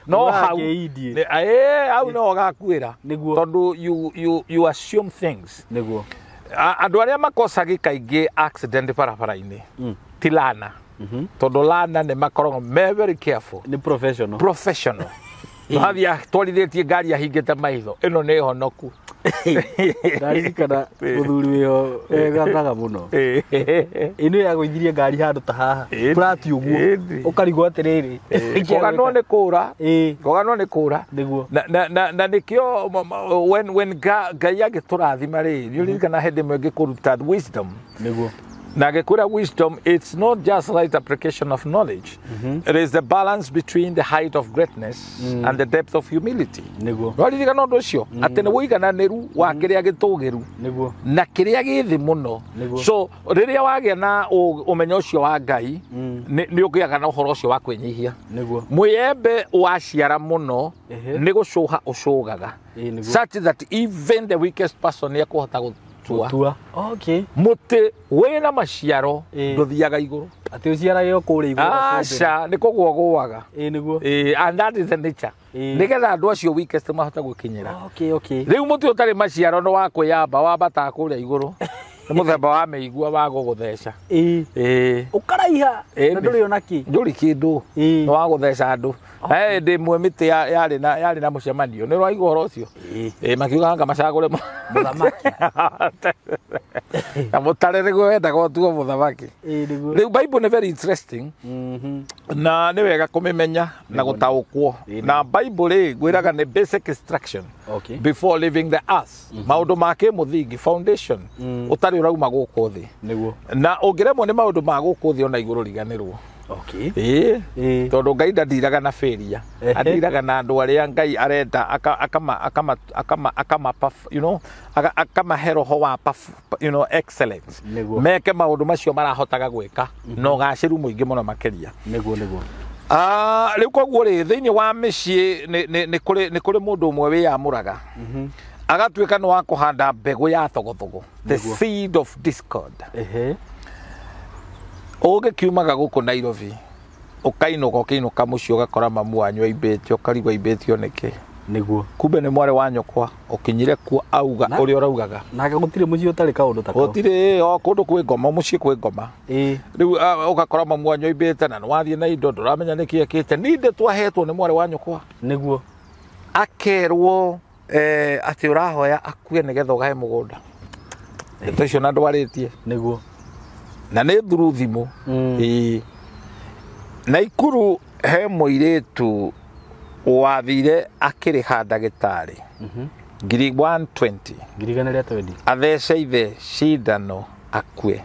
A: No hau
B: Ũrakĩindie.
A: Hau nĩho ũgakuĩra.
B: Nĩguo.
A: Tondũ you assume things.
B: Nĩguo.
A: Andũ arĩa makosagi kaingĩ accident barabara-inĩ ti lana. Tondũ lana nĩ makoragwo me very careful.
B: Nĩ professional.
A: Professional. Wathiĩ atwarithĩtie ngari ahingĩte maitho, ĩno nĩ honoku.
B: Ndaririkana mũthuri wĩho egathaga mũno. Ĩno yagũithirie ngari handũ ta haha. Flat ũguo. Ũkarigwo atĩrĩrĩ.
A: Kũganwo nĩ kũra.
B: Ĩĩ.
A: Kũganwo nĩ kũra.
B: Nĩguo.
A: Na nĩkĩo when Ngai agĩtũrathima rĩ, nĩ ũririkana hĩndĩ ĩmwe ngĩkũruta wisdom.
B: Nĩguo.
A: Na ngĩkwĩra wisdom, it's not just right application of knowledge. It is the balance between the height of greatness and the depth of humility.
B: Nĩguo.
A: Nĩwaririkana ũndũ ũcio? Atĩ nĩ ũigananĩru wa kĩrĩa gĩtũgĩru
B: Nĩguo.
A: na kĩrĩa gĩ thĩ mũno.
B: Nĩguo.
A: So rĩrĩa wagĩa na ũmenyo ũcio wa Ngai, nĩ ũgĩaga na ũhoro ũcio wa kwĩnyihia.
B: Nĩguo.
A: Mũyembe waciara mũno
B: Ehe.
A: nĩ gũcũha ũcũgaga.
B: Ĩĩ, nĩguo.
A: Such that even the weakest person nĩ ekũhota gũtua.
B: Gũtua. Okay.
A: Mũtĩ wĩna maciaro
B: Ĩĩ.
A: ndũthiaga igũrũ.
B: Atĩ ũciarage o kũrĩa igũrũ.
A: Aca, nĩ kũgũa ũgũaga.
B: Ĩĩ nĩguo.
A: Ĩĩ, and that is the nature.
B: Ĩĩ.
A: Nĩgetha andũ acio weakest mahote gũkinyĩra.
B: Okay, okay.
A: Rĩu mũtĩ ũtarĩ maciaro nĩ wa kwĩyamba, wambataga kũrĩa igũrũ. Nĩ mũthemba wa mĩigua wa gũgũtheca.
B: Ĩĩ.
A: Ĩĩ.
B: Ũkaraiha
A: Ĩĩ,
B: na ndũrĩ ona kĩ.
A: Ndũrĩ kĩndũ.
B: Ĩĩ.
A: Nĩ wa gũtheca andũ. He hĩndĩ ĩmwe mĩtĩ yarĩ na mũcemanio. Nĩ ũraigua ũhoro ũcio?
B: Ĩĩ.
A: Ĩĩ, makiuga anga macagũre
B: Mũthamaki.
A: Na mũtare nĩguo wendaga ũtuo mũthamaki.
B: Ĩĩ nĩguo.
A: Rĩu Bible nĩ very interesting. Na nĩ wega kũmĩmenya na gũtaũkwo.
B: Ĩĩ,
A: Na Bible rĩ, ngwĩraga nĩ basic instruction.
B: Okay.
A: Before leaving the earth. Maũndũ ma kĩmũthingi, foundation, ũtarĩ ũrauma gũkũ thĩ.
B: Nĩguo.
A: Na ũngĩremwo nĩ maũndũ ma gũkũ thĩ ona igũrũ riganĩrwo.
B: Okay.
A: Ĩĩ.
B: Ĩĩ.
A: Tondũ Ngai ndandiraga na failure.
B: Ehe.
A: Andiraga na andũ arĩa Ngai arenda akama you know, akamahe roho wa you know, excellence.
B: Nĩguo.
A: Meke maũndũ macio marahotaga gwĩka na ũgacĩru mũingĩ mũno makĩria.
B: Nĩguo nĩguo.
A: Rĩu koguo rĩ, thĩinĩ wa mĩciĩ nĩ kũrĩ mũndũ ũmwe wĩyamũraga. Agatuĩka nĩ wa kũhanda mbegũ ya thogothogo, the
B: Nĩguo.
A: seed of discord.
B: Ehe.
A: Ũgĩkiumaga gũkũ Nairobi, ũkainũka ũkĩinũka mũciĩ ũgakora mamu wanyu aimbĩte, ũkarigwo aimbĩtio nĩkĩ.
B: Nĩguo.
A: Kumbe nĩ mwarĩ wa nyũkwa ũkinyire kuo auga ũrĩa ũraugaga.
B: Nake gũtirĩ mũciĩ ũtarĩ kaũndũ ta kau.
A: Gũtirĩ, o kũndũ kwĩ ngoma, mũciĩ kwĩ ngoma.
B: Ĩĩ.
A: Rĩu ũgakora mamu wanyu aimbĩte na nĩ wathiĩ na indo ndũramenya nĩkĩ ekĩte. Nindĩ twahetwo nĩ mwarĩ wa nyũkwa.
B: Nĩguo.
A: Akerwo atĩ ũrahoya akue nĩgetha ũgae mũgũnda. Ndeto icio na ndwarĩtie.
B: Nĩguo.
A: Na nĩ through thimũ. Ĩĩ. Naikuru he mũirĩtu wathire akĩrĩha ndagĩtarĩ ngiri 120.
B: 120,000.
A: Athece ithe cindano akue.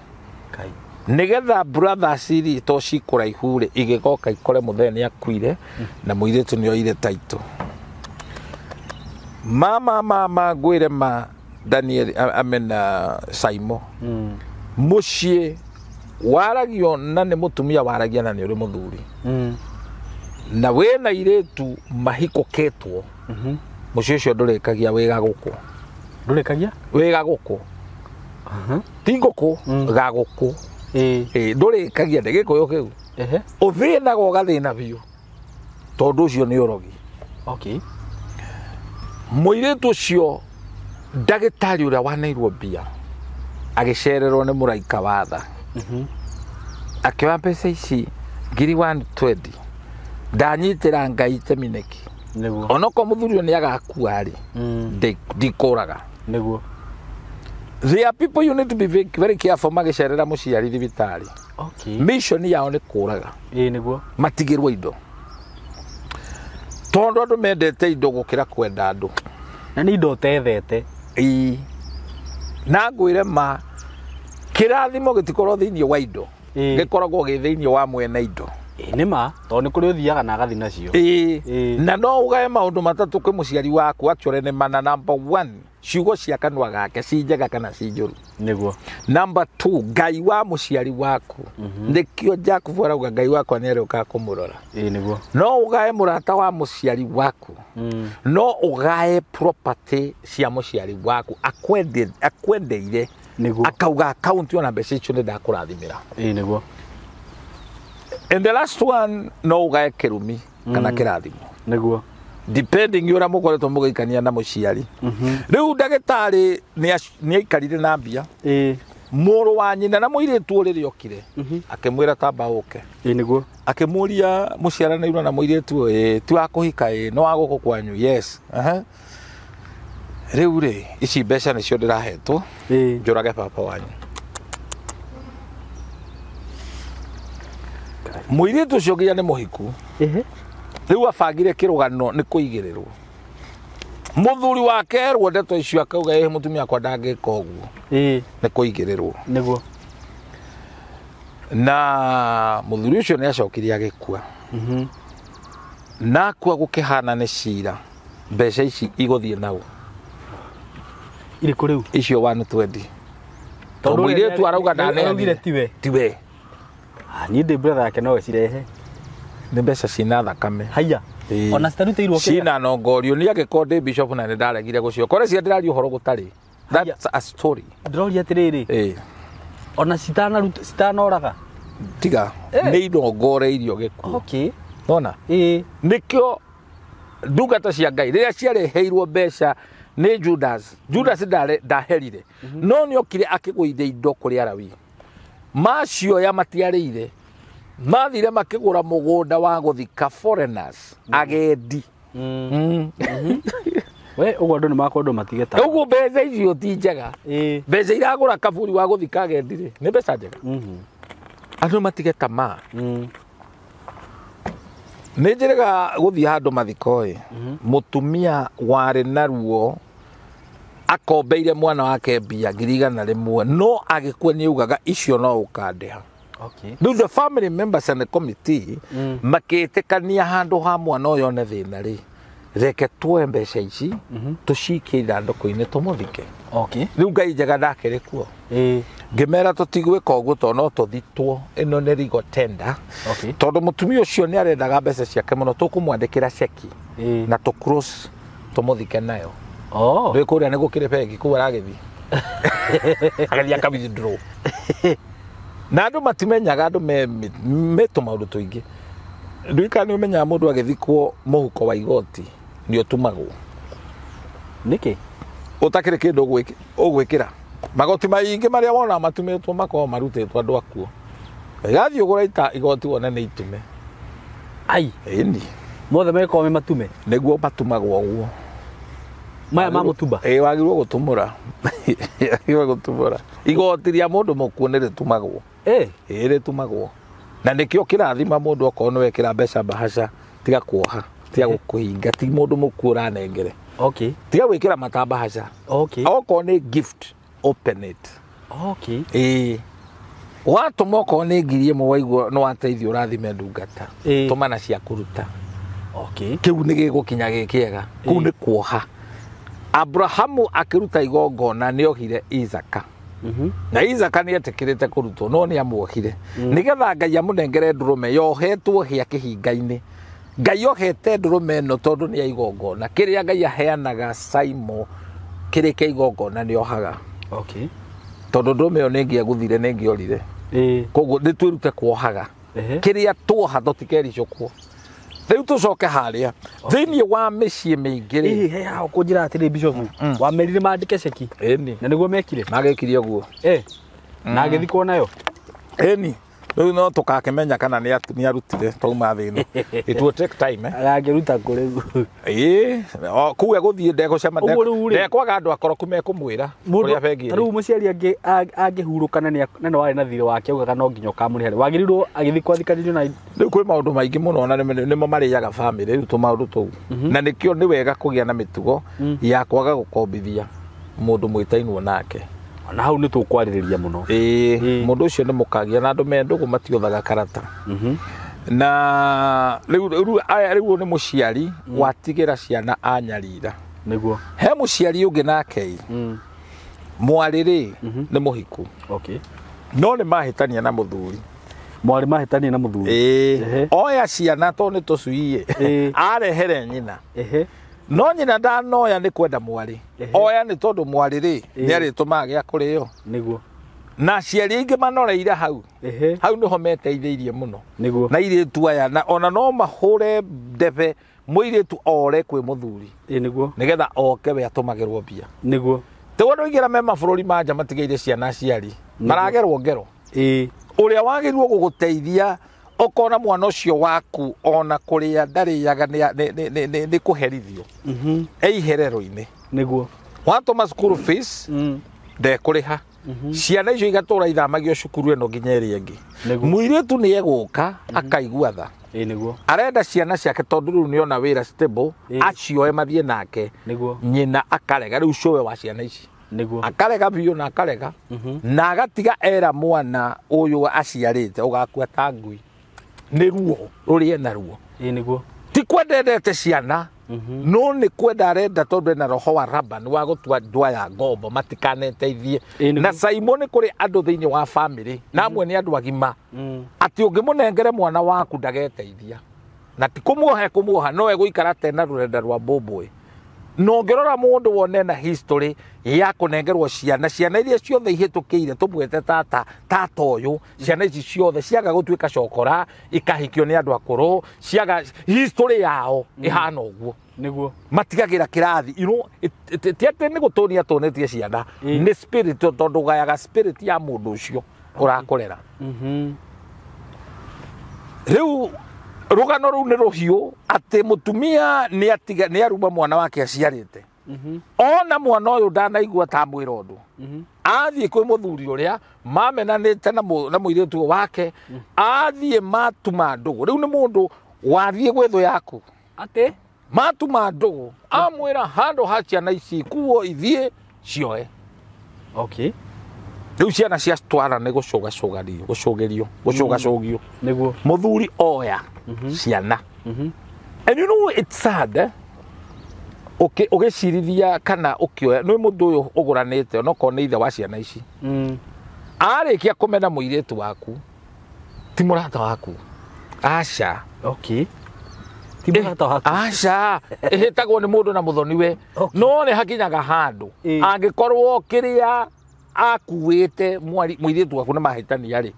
B: Kai.
A: Nĩgetha brothers iria to cikũraihu rĩ, igĩgoka ikore mũthee nĩ akuire na mũirĩtu nĩ oire taitũ. Mama ngwĩre ma Daniel, amena Saimo. Mũciĩ waragio na nĩ mũtumia waragia na nĩ ũrĩ mũthuri. Na wĩna airĩtu mahikũkĩtwo. Mũciĩ ũcio ndũrĩkagia wĩ gagũkũ.
B: Ndũrĩkagia?
A: Wĩ gagũkũ. Ti ngũkũ, gagũkũ.
B: Ĩĩ.
A: Ĩĩ, ndũrĩkagia nĩ gĩkũyũ kĩu.
B: Ehe.
A: Ũthĩnaga ũgathĩna biũ. Tondũ ũcio nĩ ũrogi.
B: Okay.
A: Mũirĩtu ũcio ndagĩtarĩ ũrĩa waneirwo mbia agĩcererwo nĩ mũraika wa tha. Akĩoya mbeca ici ngiri 120 ndanyitĩra Ngai itemi nĩkĩ?
B: Nĩguo.
A: Onokorwo mũthuri ũyũ nĩ agakua rĩ, ndikũraga.
B: Nĩguo.
A: There are people you need to be very, very careful magĩcerera mũciari thibitarĩ.
B: Okay.
A: Mission yao nĩ kũraga.
B: Ĩĩ nĩguo.
A: Matigĩrwo indo. Tondũ andũ mendete indo gũkĩra kwenda andũ.
B: Na nĩ indo ũtethete.
A: Ĩĩ. Na ngwĩre ma kĩrathimo gĩtikorwo thĩinĩ wa indo. Gĩkoragwo gĩ thĩinĩ wa mwene indo.
B: Ĩĩ nĩ ma, tondũ nĩ kũrĩ ũthiaga na agathiĩ nacio.
A: Ĩĩ. Na no ũgae maũndũ matatũ kwĩ mũciari waku actually nĩ mana. Number 1, ciugo cia kanua gake ci njega kana ci njũru.
B: Nĩguo.
A: Number 2, Ngai wa mũciari waku. Nĩkĩo Jakubu arauga Ngai wakwa nĩ arĩũkaga kũmũrora.
B: Ĩĩ nĩguo.
A: No ũgae mũrata wa mũciari waku. No ũgae property cia mũciari waku akwendeire.
B: Nĩguo.
A: Akauga account ona mbeca icio nĩ ndakũrathimĩra.
B: Ĩĩ nĩguo.
A: And the last one, no ũgae kĩrumi kana kĩrathimo.
B: Nĩguo.
A: Depending ũrĩa mũkoretwo mũgĩikania na mũciari. Rĩu ndagĩtarĩ nĩ aikarire na mbia.
B: Ĩĩ.
A: Mũrũ wa nyina na mũirĩtu ũrĩa okire akĩmwĩra tamba ũke.
B: Ĩĩ nĩguo.
A: Akĩmũria mũciaranĩirwo na mũirĩtu ũyũ, ĩĩ ti wa kũhika, ĩĩ nĩ wa gũkũ kwanyu, yes. Rĩu rĩ ici mbeca nĩcio ndĩrahetwo njũrage baba wanyu. Mũirĩtu ũcio nginya nĩ mũhiku. Rĩu abangire kĩrũgano nĩ kũigĩrĩrwo. Mũthuri wake erwo ndeto icio akauga ĩĩ mũtumia wakwa ndangĩka ũguo. Nĩ kũigĩrĩrwo.
B: Nĩguo.
A: Na mũthuri ũcio nĩ acokire agĩkua. Na akua gũkĩhana nĩ cira mbeca ici igũthiĩ nau.
B: Irĩkũ rĩu?
A: Icio 120. Tondũ mũirĩtu arauga ndaneanire.
B: Araugire tiwe.
A: Tiwe.
B: Niĩ ndĩ brother yake no ecirehe.
A: Nĩ mbeca cina thakame.
B: Haiya. Ona citarutĩirwo kĩrĩa.
A: Cina nongorio nĩ angĩkorwo ndĩ bishop na nĩ ndaregire gũcio. Kore cia ndĩraria ũhoro gũtarĩ. That's a story.
B: Ndĩroria atĩrĩrĩ. Ona citanoraga.
A: Tiga. Nĩ inongoreirio gĩkuũ.
B: Okay.
A: Nona? Nĩkĩo ndungata cia Ngai rĩrĩa ciareheirwo mbeca nĩ Judas. Judas ndaherire. No nĩ okire akĩgũithia indo kũrĩ Alawi. Macioya matiarĩire. Mathire makĩgũra mũgũnda wa gũthika foreigners, agendi.
B: We ũguo andũ nĩ makwendwo matige ta.
A: Ũguo mbeca icio ti njega. Mbeca iragũra kaburi wa gũthika agendi rĩ, nĩ mbeca njega. Andũ matige tamaa. Nĩ njĩrĩga gũthiĩ handũ mathiko ĩ, mũtumia warĩ na ruo akombeire mwana wake mbia 100,000 no agĩkua nĩ augaga icio no ũkandĩha.
B: Okay.
A: Rĩu the family members and the committee makĩtĩkania handũ ha mwana ũyũ one thĩna rĩ, reke tuoe mbeca ici tũcikie ithandũkũ-inĩ tũmũthike.
B: Okay.
A: Rĩu Ngai njega ndakĩrĩ kuo. Ngĩmera tũtigwĩka ũguo tondũ no tũthitwo, ĩno nĩ legal tender.
B: Okay.
A: Tondũ mũtumia ũcio nĩ arendaga mbeca ciake mũno, tũkũmwandĩkĩra ceki na tũ cross tũmũthike nayo. Rĩu kũrĩa nĩ gũkĩrĩ bengi kũu aragĩthiĩ. Agĩthiĩ aka withdraw. Na andũ matimenyaga, andũ me tũmaũndũ tũingĩ. Nduĩka nĩ ũmenyaga mũndũ agĩthikwo mũhuko wa igoti nĩ ũtumagwo.
B: Nĩkĩ?
A: Ũtakĩrĩ kĩndũ ũgwĩkĩra. Magoti maingĩ marĩa wona matumĩtwo makoragwo marutĩtwo andũ akuo. Gathiĩ ũgũre igoti wone nĩ itume.
B: Ai.
A: Ĩni.
B: Mothe mekorwo me matume.
A: Nĩguo matumagwo ũguo.
B: Maya ma mũtumba.
A: Ĩĩ wagĩrĩirwo gũtumũra. Wagĩrĩirwo gũtumũra. Igoti rĩa mũndũ mũkuũ nĩ rĩtumagwo. Ĩĩ rĩtumagwo. Na nĩkĩo kĩrathima mũndũ okorwo nĩ wekĩra mbeca mbahaca, tiga kuoha, tiga gũkũhinga, ti mũndũ mũkuũ ũranengere.
B: Okay.
A: Tiga gwĩkĩra mata mbahaca.
B: Okay.
A: Okorwo nĩ gift, open it.
B: Okay.
A: Ĩĩ. Watũma okorwo nĩ 1,000 waigua nĩ wateithio ũrathime ndungata. Tũma na cia kũruta.
B: Okay.
A: Kĩu nĩ gĩgũkinya gĩ kĩega. Kũu nĩ kuoha. Abrahamu akĩruta igongona nĩ ohire Isaka. Na Isaka nĩ etĩkĩrĩte kũrutwo no nĩ amuohire. Nĩgetha Ngai amũnengere ndũrũme yohetwo hĩa kĩhinga-inĩ. Ngai ohete ndũrũme ĩno tondũ nĩ ya igongona. Kĩrĩa Ngai aheanaga Saimo kĩrĩ kĩa igongona nĩ ohaga.
B: Okay.
A: Tondũ ndũrũme ĩyo nĩ ĩngĩaguthire nĩ ĩngĩorire. Koguo nĩ twĩrute kuohaga. Kĩrĩa tuoha tũtikericũkwo. Rĩu tũcoke harĩa thĩinĩ wa mĩciĩ mĩingĩ rĩ.
B: Ĩĩ, he haha ũkũnjĩra atĩrĩ bishop, wamerire mandĩke ceki?
A: Ĩni.
B: Na nĩguo mekire?
A: Magĩkire ũguo.
B: Na agĩthikwo nayo?
A: Ĩni, rĩu no tũgakĩmenya kana nĩ arutire twauma thĩ ĩno. It will take time, eh?
B: Agakĩruta kũ rĩu?
A: Ĩĩ, o kũu egũthiĩ ndegũcema.
B: Ũguo rĩu rĩ-
A: Ndekwaga andũ akoroku mekũmwĩra kũrĩa bengi
B: Ta
A: ĩrĩ.
B: rĩu mũciari angĩhurũka na nĩ warĩ na thirĩ wake augaga no nginya ũkamũrĩha rĩ, wagĩrĩirwo agĩthikwo athikanĩrio na
A: Rĩu kwĩ maũndũ maingĩ mũno na nĩmo marĩaga bamĩrĩ rĩu tũmaũndũ tũu, na nĩkĩo nĩ wega kũgĩa na mĩtugo ya kwaga gũkombithia mũndũ mwĩtainwo nake.
B: Na hau nĩ tũkwarĩrĩria mũno.
A: Ĩĩ.
B: Ĩĩ.
A: Mũndũ ũcio nĩ mũkagia na andũ me ndũgũ matiothaga karata. Na rĩu aya rĩu nĩ mũciari watigĩra ciana anyarira.
B: Nĩguo.
A: He mũciari ũngĩ nake mwarĩ rĩ nĩ mũhiku. No nĩ mahĩtania na mũthuri.
B: Mwarĩ mahĩtania na mũthuri?
A: Ĩĩ. Oya ciana tondũ nĩ tũcui arehere nyina. No nyina ndanoya nĩ kwenda mwarĩ. Oya nĩ tondũ mwarĩ rĩ nĩ arĩtũmaga gĩa kũrĩo.
B: Nĩguo.
A: Na aciari aingĩ manoreire hau. Hau nĩho meteithĩirie mũno.
B: Nĩguo.
A: Na airĩtu aya na ona no mahũre ndebe mũirĩtu ore kwĩ mũthuri.
B: Ĩĩ, nĩguo.
A: Nĩgetha oke we atũmagĩrwo mbia.
B: Nĩguo.
A: Tiguo andũ aingĩ arĩa me mabũrũri ma nja matigĩire ciana aciari maragerwo ngero. Ũrĩa wagĩrĩirwo gũgũteithia ũkona mwana ũcio waku ona kũrĩa ndarĩaga nĩ kũherithio e iherero-inĩ.
B: Nĩguo.
A: Watũma school fees ndekũrĩha, ciana icio igatũra ithamagio cukuru ĩno nginya ĩrĩa ĩngĩ.
B: Nĩguo.
A: Mũirĩtu nĩ egũka akaigua tha.
B: Ĩĩ, nĩguo.
A: Arenda ciana ciake tondũ rĩu nĩona wĩra stable, acioe mathiĩ nake.
B: Nĩguo.
A: Nyina akarega rĩu cũwe wa ciana ici.
B: Nĩguo.
A: Akarega biũ na akarega na agatiga era mwana ũyũ aciarĩte ũgakua ta ngui nĩ ruo rũrĩa ena ruo.
B: Ĩĩ, nĩguo.
A: Ti kwenda endete ciana, no nĩ kwenda arenda tondũ ena roho wa Laban wa gũtua ndwa ya ngombo matikaneteithie.
B: Ĩĩ, nĩguo.
A: Na Saimo nĩ kũrĩ andũ thĩinĩ wa bamĩrĩ na amwe nĩ andũ agima atĩ ũngĩmũnengere mwana waku ndageteithia na ti kũmuoha ekũmuoha no egũikara tena rũrenda rwa mbũmbũĩ. Na ũngĩrora mũndũ wone na history ya kũnengerwo ciana, ciana iria ciothe ihĩtũkĩire tũmwĩte tata tata ũyũ, ciana ici ciothe ciaga gũtuĩka cokora ikahikio nĩ andũ akũrũ, ciaga history yao ĩhana ũguo.
B: Nĩguo.
A: Matigagĩra kĩrathi, you know, ti atĩ nĩ gũtũnia tũnĩtie ciana, nĩ spirit tondũ ũgayaga spirit ya mũndũ ũcio ũrakũrera. Rĩu rũgano rũu nĩ rũhiũ atĩ mũtumia nĩ atiga nĩ aruma mwana wake aciarĩte. Ona mwana ũyũ ndanaigua ta mwĩra ũndũ. Athiĩ kwĩ mũthuri ũrĩa mamenanĩte na mũirĩtu wake, athiĩ matuma ndũgũ. Rĩu nĩ mũndũ wathiĩ gwĩ thũ yaku.
B: Atĩ?
A: Matuma ndũgũ, amwĩra handũ ha ciana ici kuo ithiĩ cioe. Rĩu ciana ciatwara nĩ gũcũgacũganio, gũcũgĩrio, gũcũgacũgio.
B: Nĩguo.
A: Mũthuri oya ciana. And you know it's sad, eh? Ũgĩcirithia kana ũkĩoya nĩ mũndũ ũyũ ũgũranĩte onokorwo nĩ ithe wa ciana ici. Arĩkia kũmena mũirĩtu waku ti mũrata waku. Aca.
B: Ti mũrata waku.
A: Aca. Ĩhĩtagwo nĩ mũndũ na mũthoni-we. No nĩ hakinyaga handũ. Angĩkorwo kĩrĩa akuĩte mũirĩtu waku nĩ mahĩtania rĩ,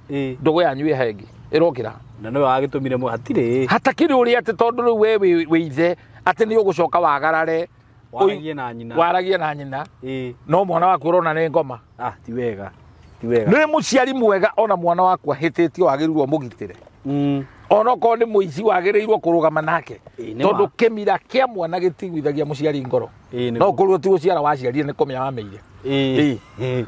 A: ndũgũ yanyu ĩ hengi ĩrokĩra.
B: Na nĩwe wagĩtũmire hatirĩ.
A: Hatakĩrĩ ũrĩa atĩ tondũ rĩu we wĩ ithe atĩ nĩ ũgũcoka wagarare.
B: Waragie na nyina.
A: Waragie na nyina. No mwana waku ũrona nĩ ngoma.
B: Ti wega. Ti wega.
A: Nĩ mũciari mwega ona mwana waku ahĩtĩtio wagĩrĩirwo mũgitĩre. Onokorwo nĩ mũici wagĩrĩirwo kũrũgama nake.
B: Ĩĩ, nĩ
A: Tondũ
B: ma.
A: kĩmira kĩa mwana gĩtigwithagia mũciari ngoro.
B: Ĩĩ, nĩ
A: No
B: ma.
A: ũkorwo ti gũciara waciarire nĩ kũmĩa wameire.
B: Ĩĩ.
A: Ĩĩ.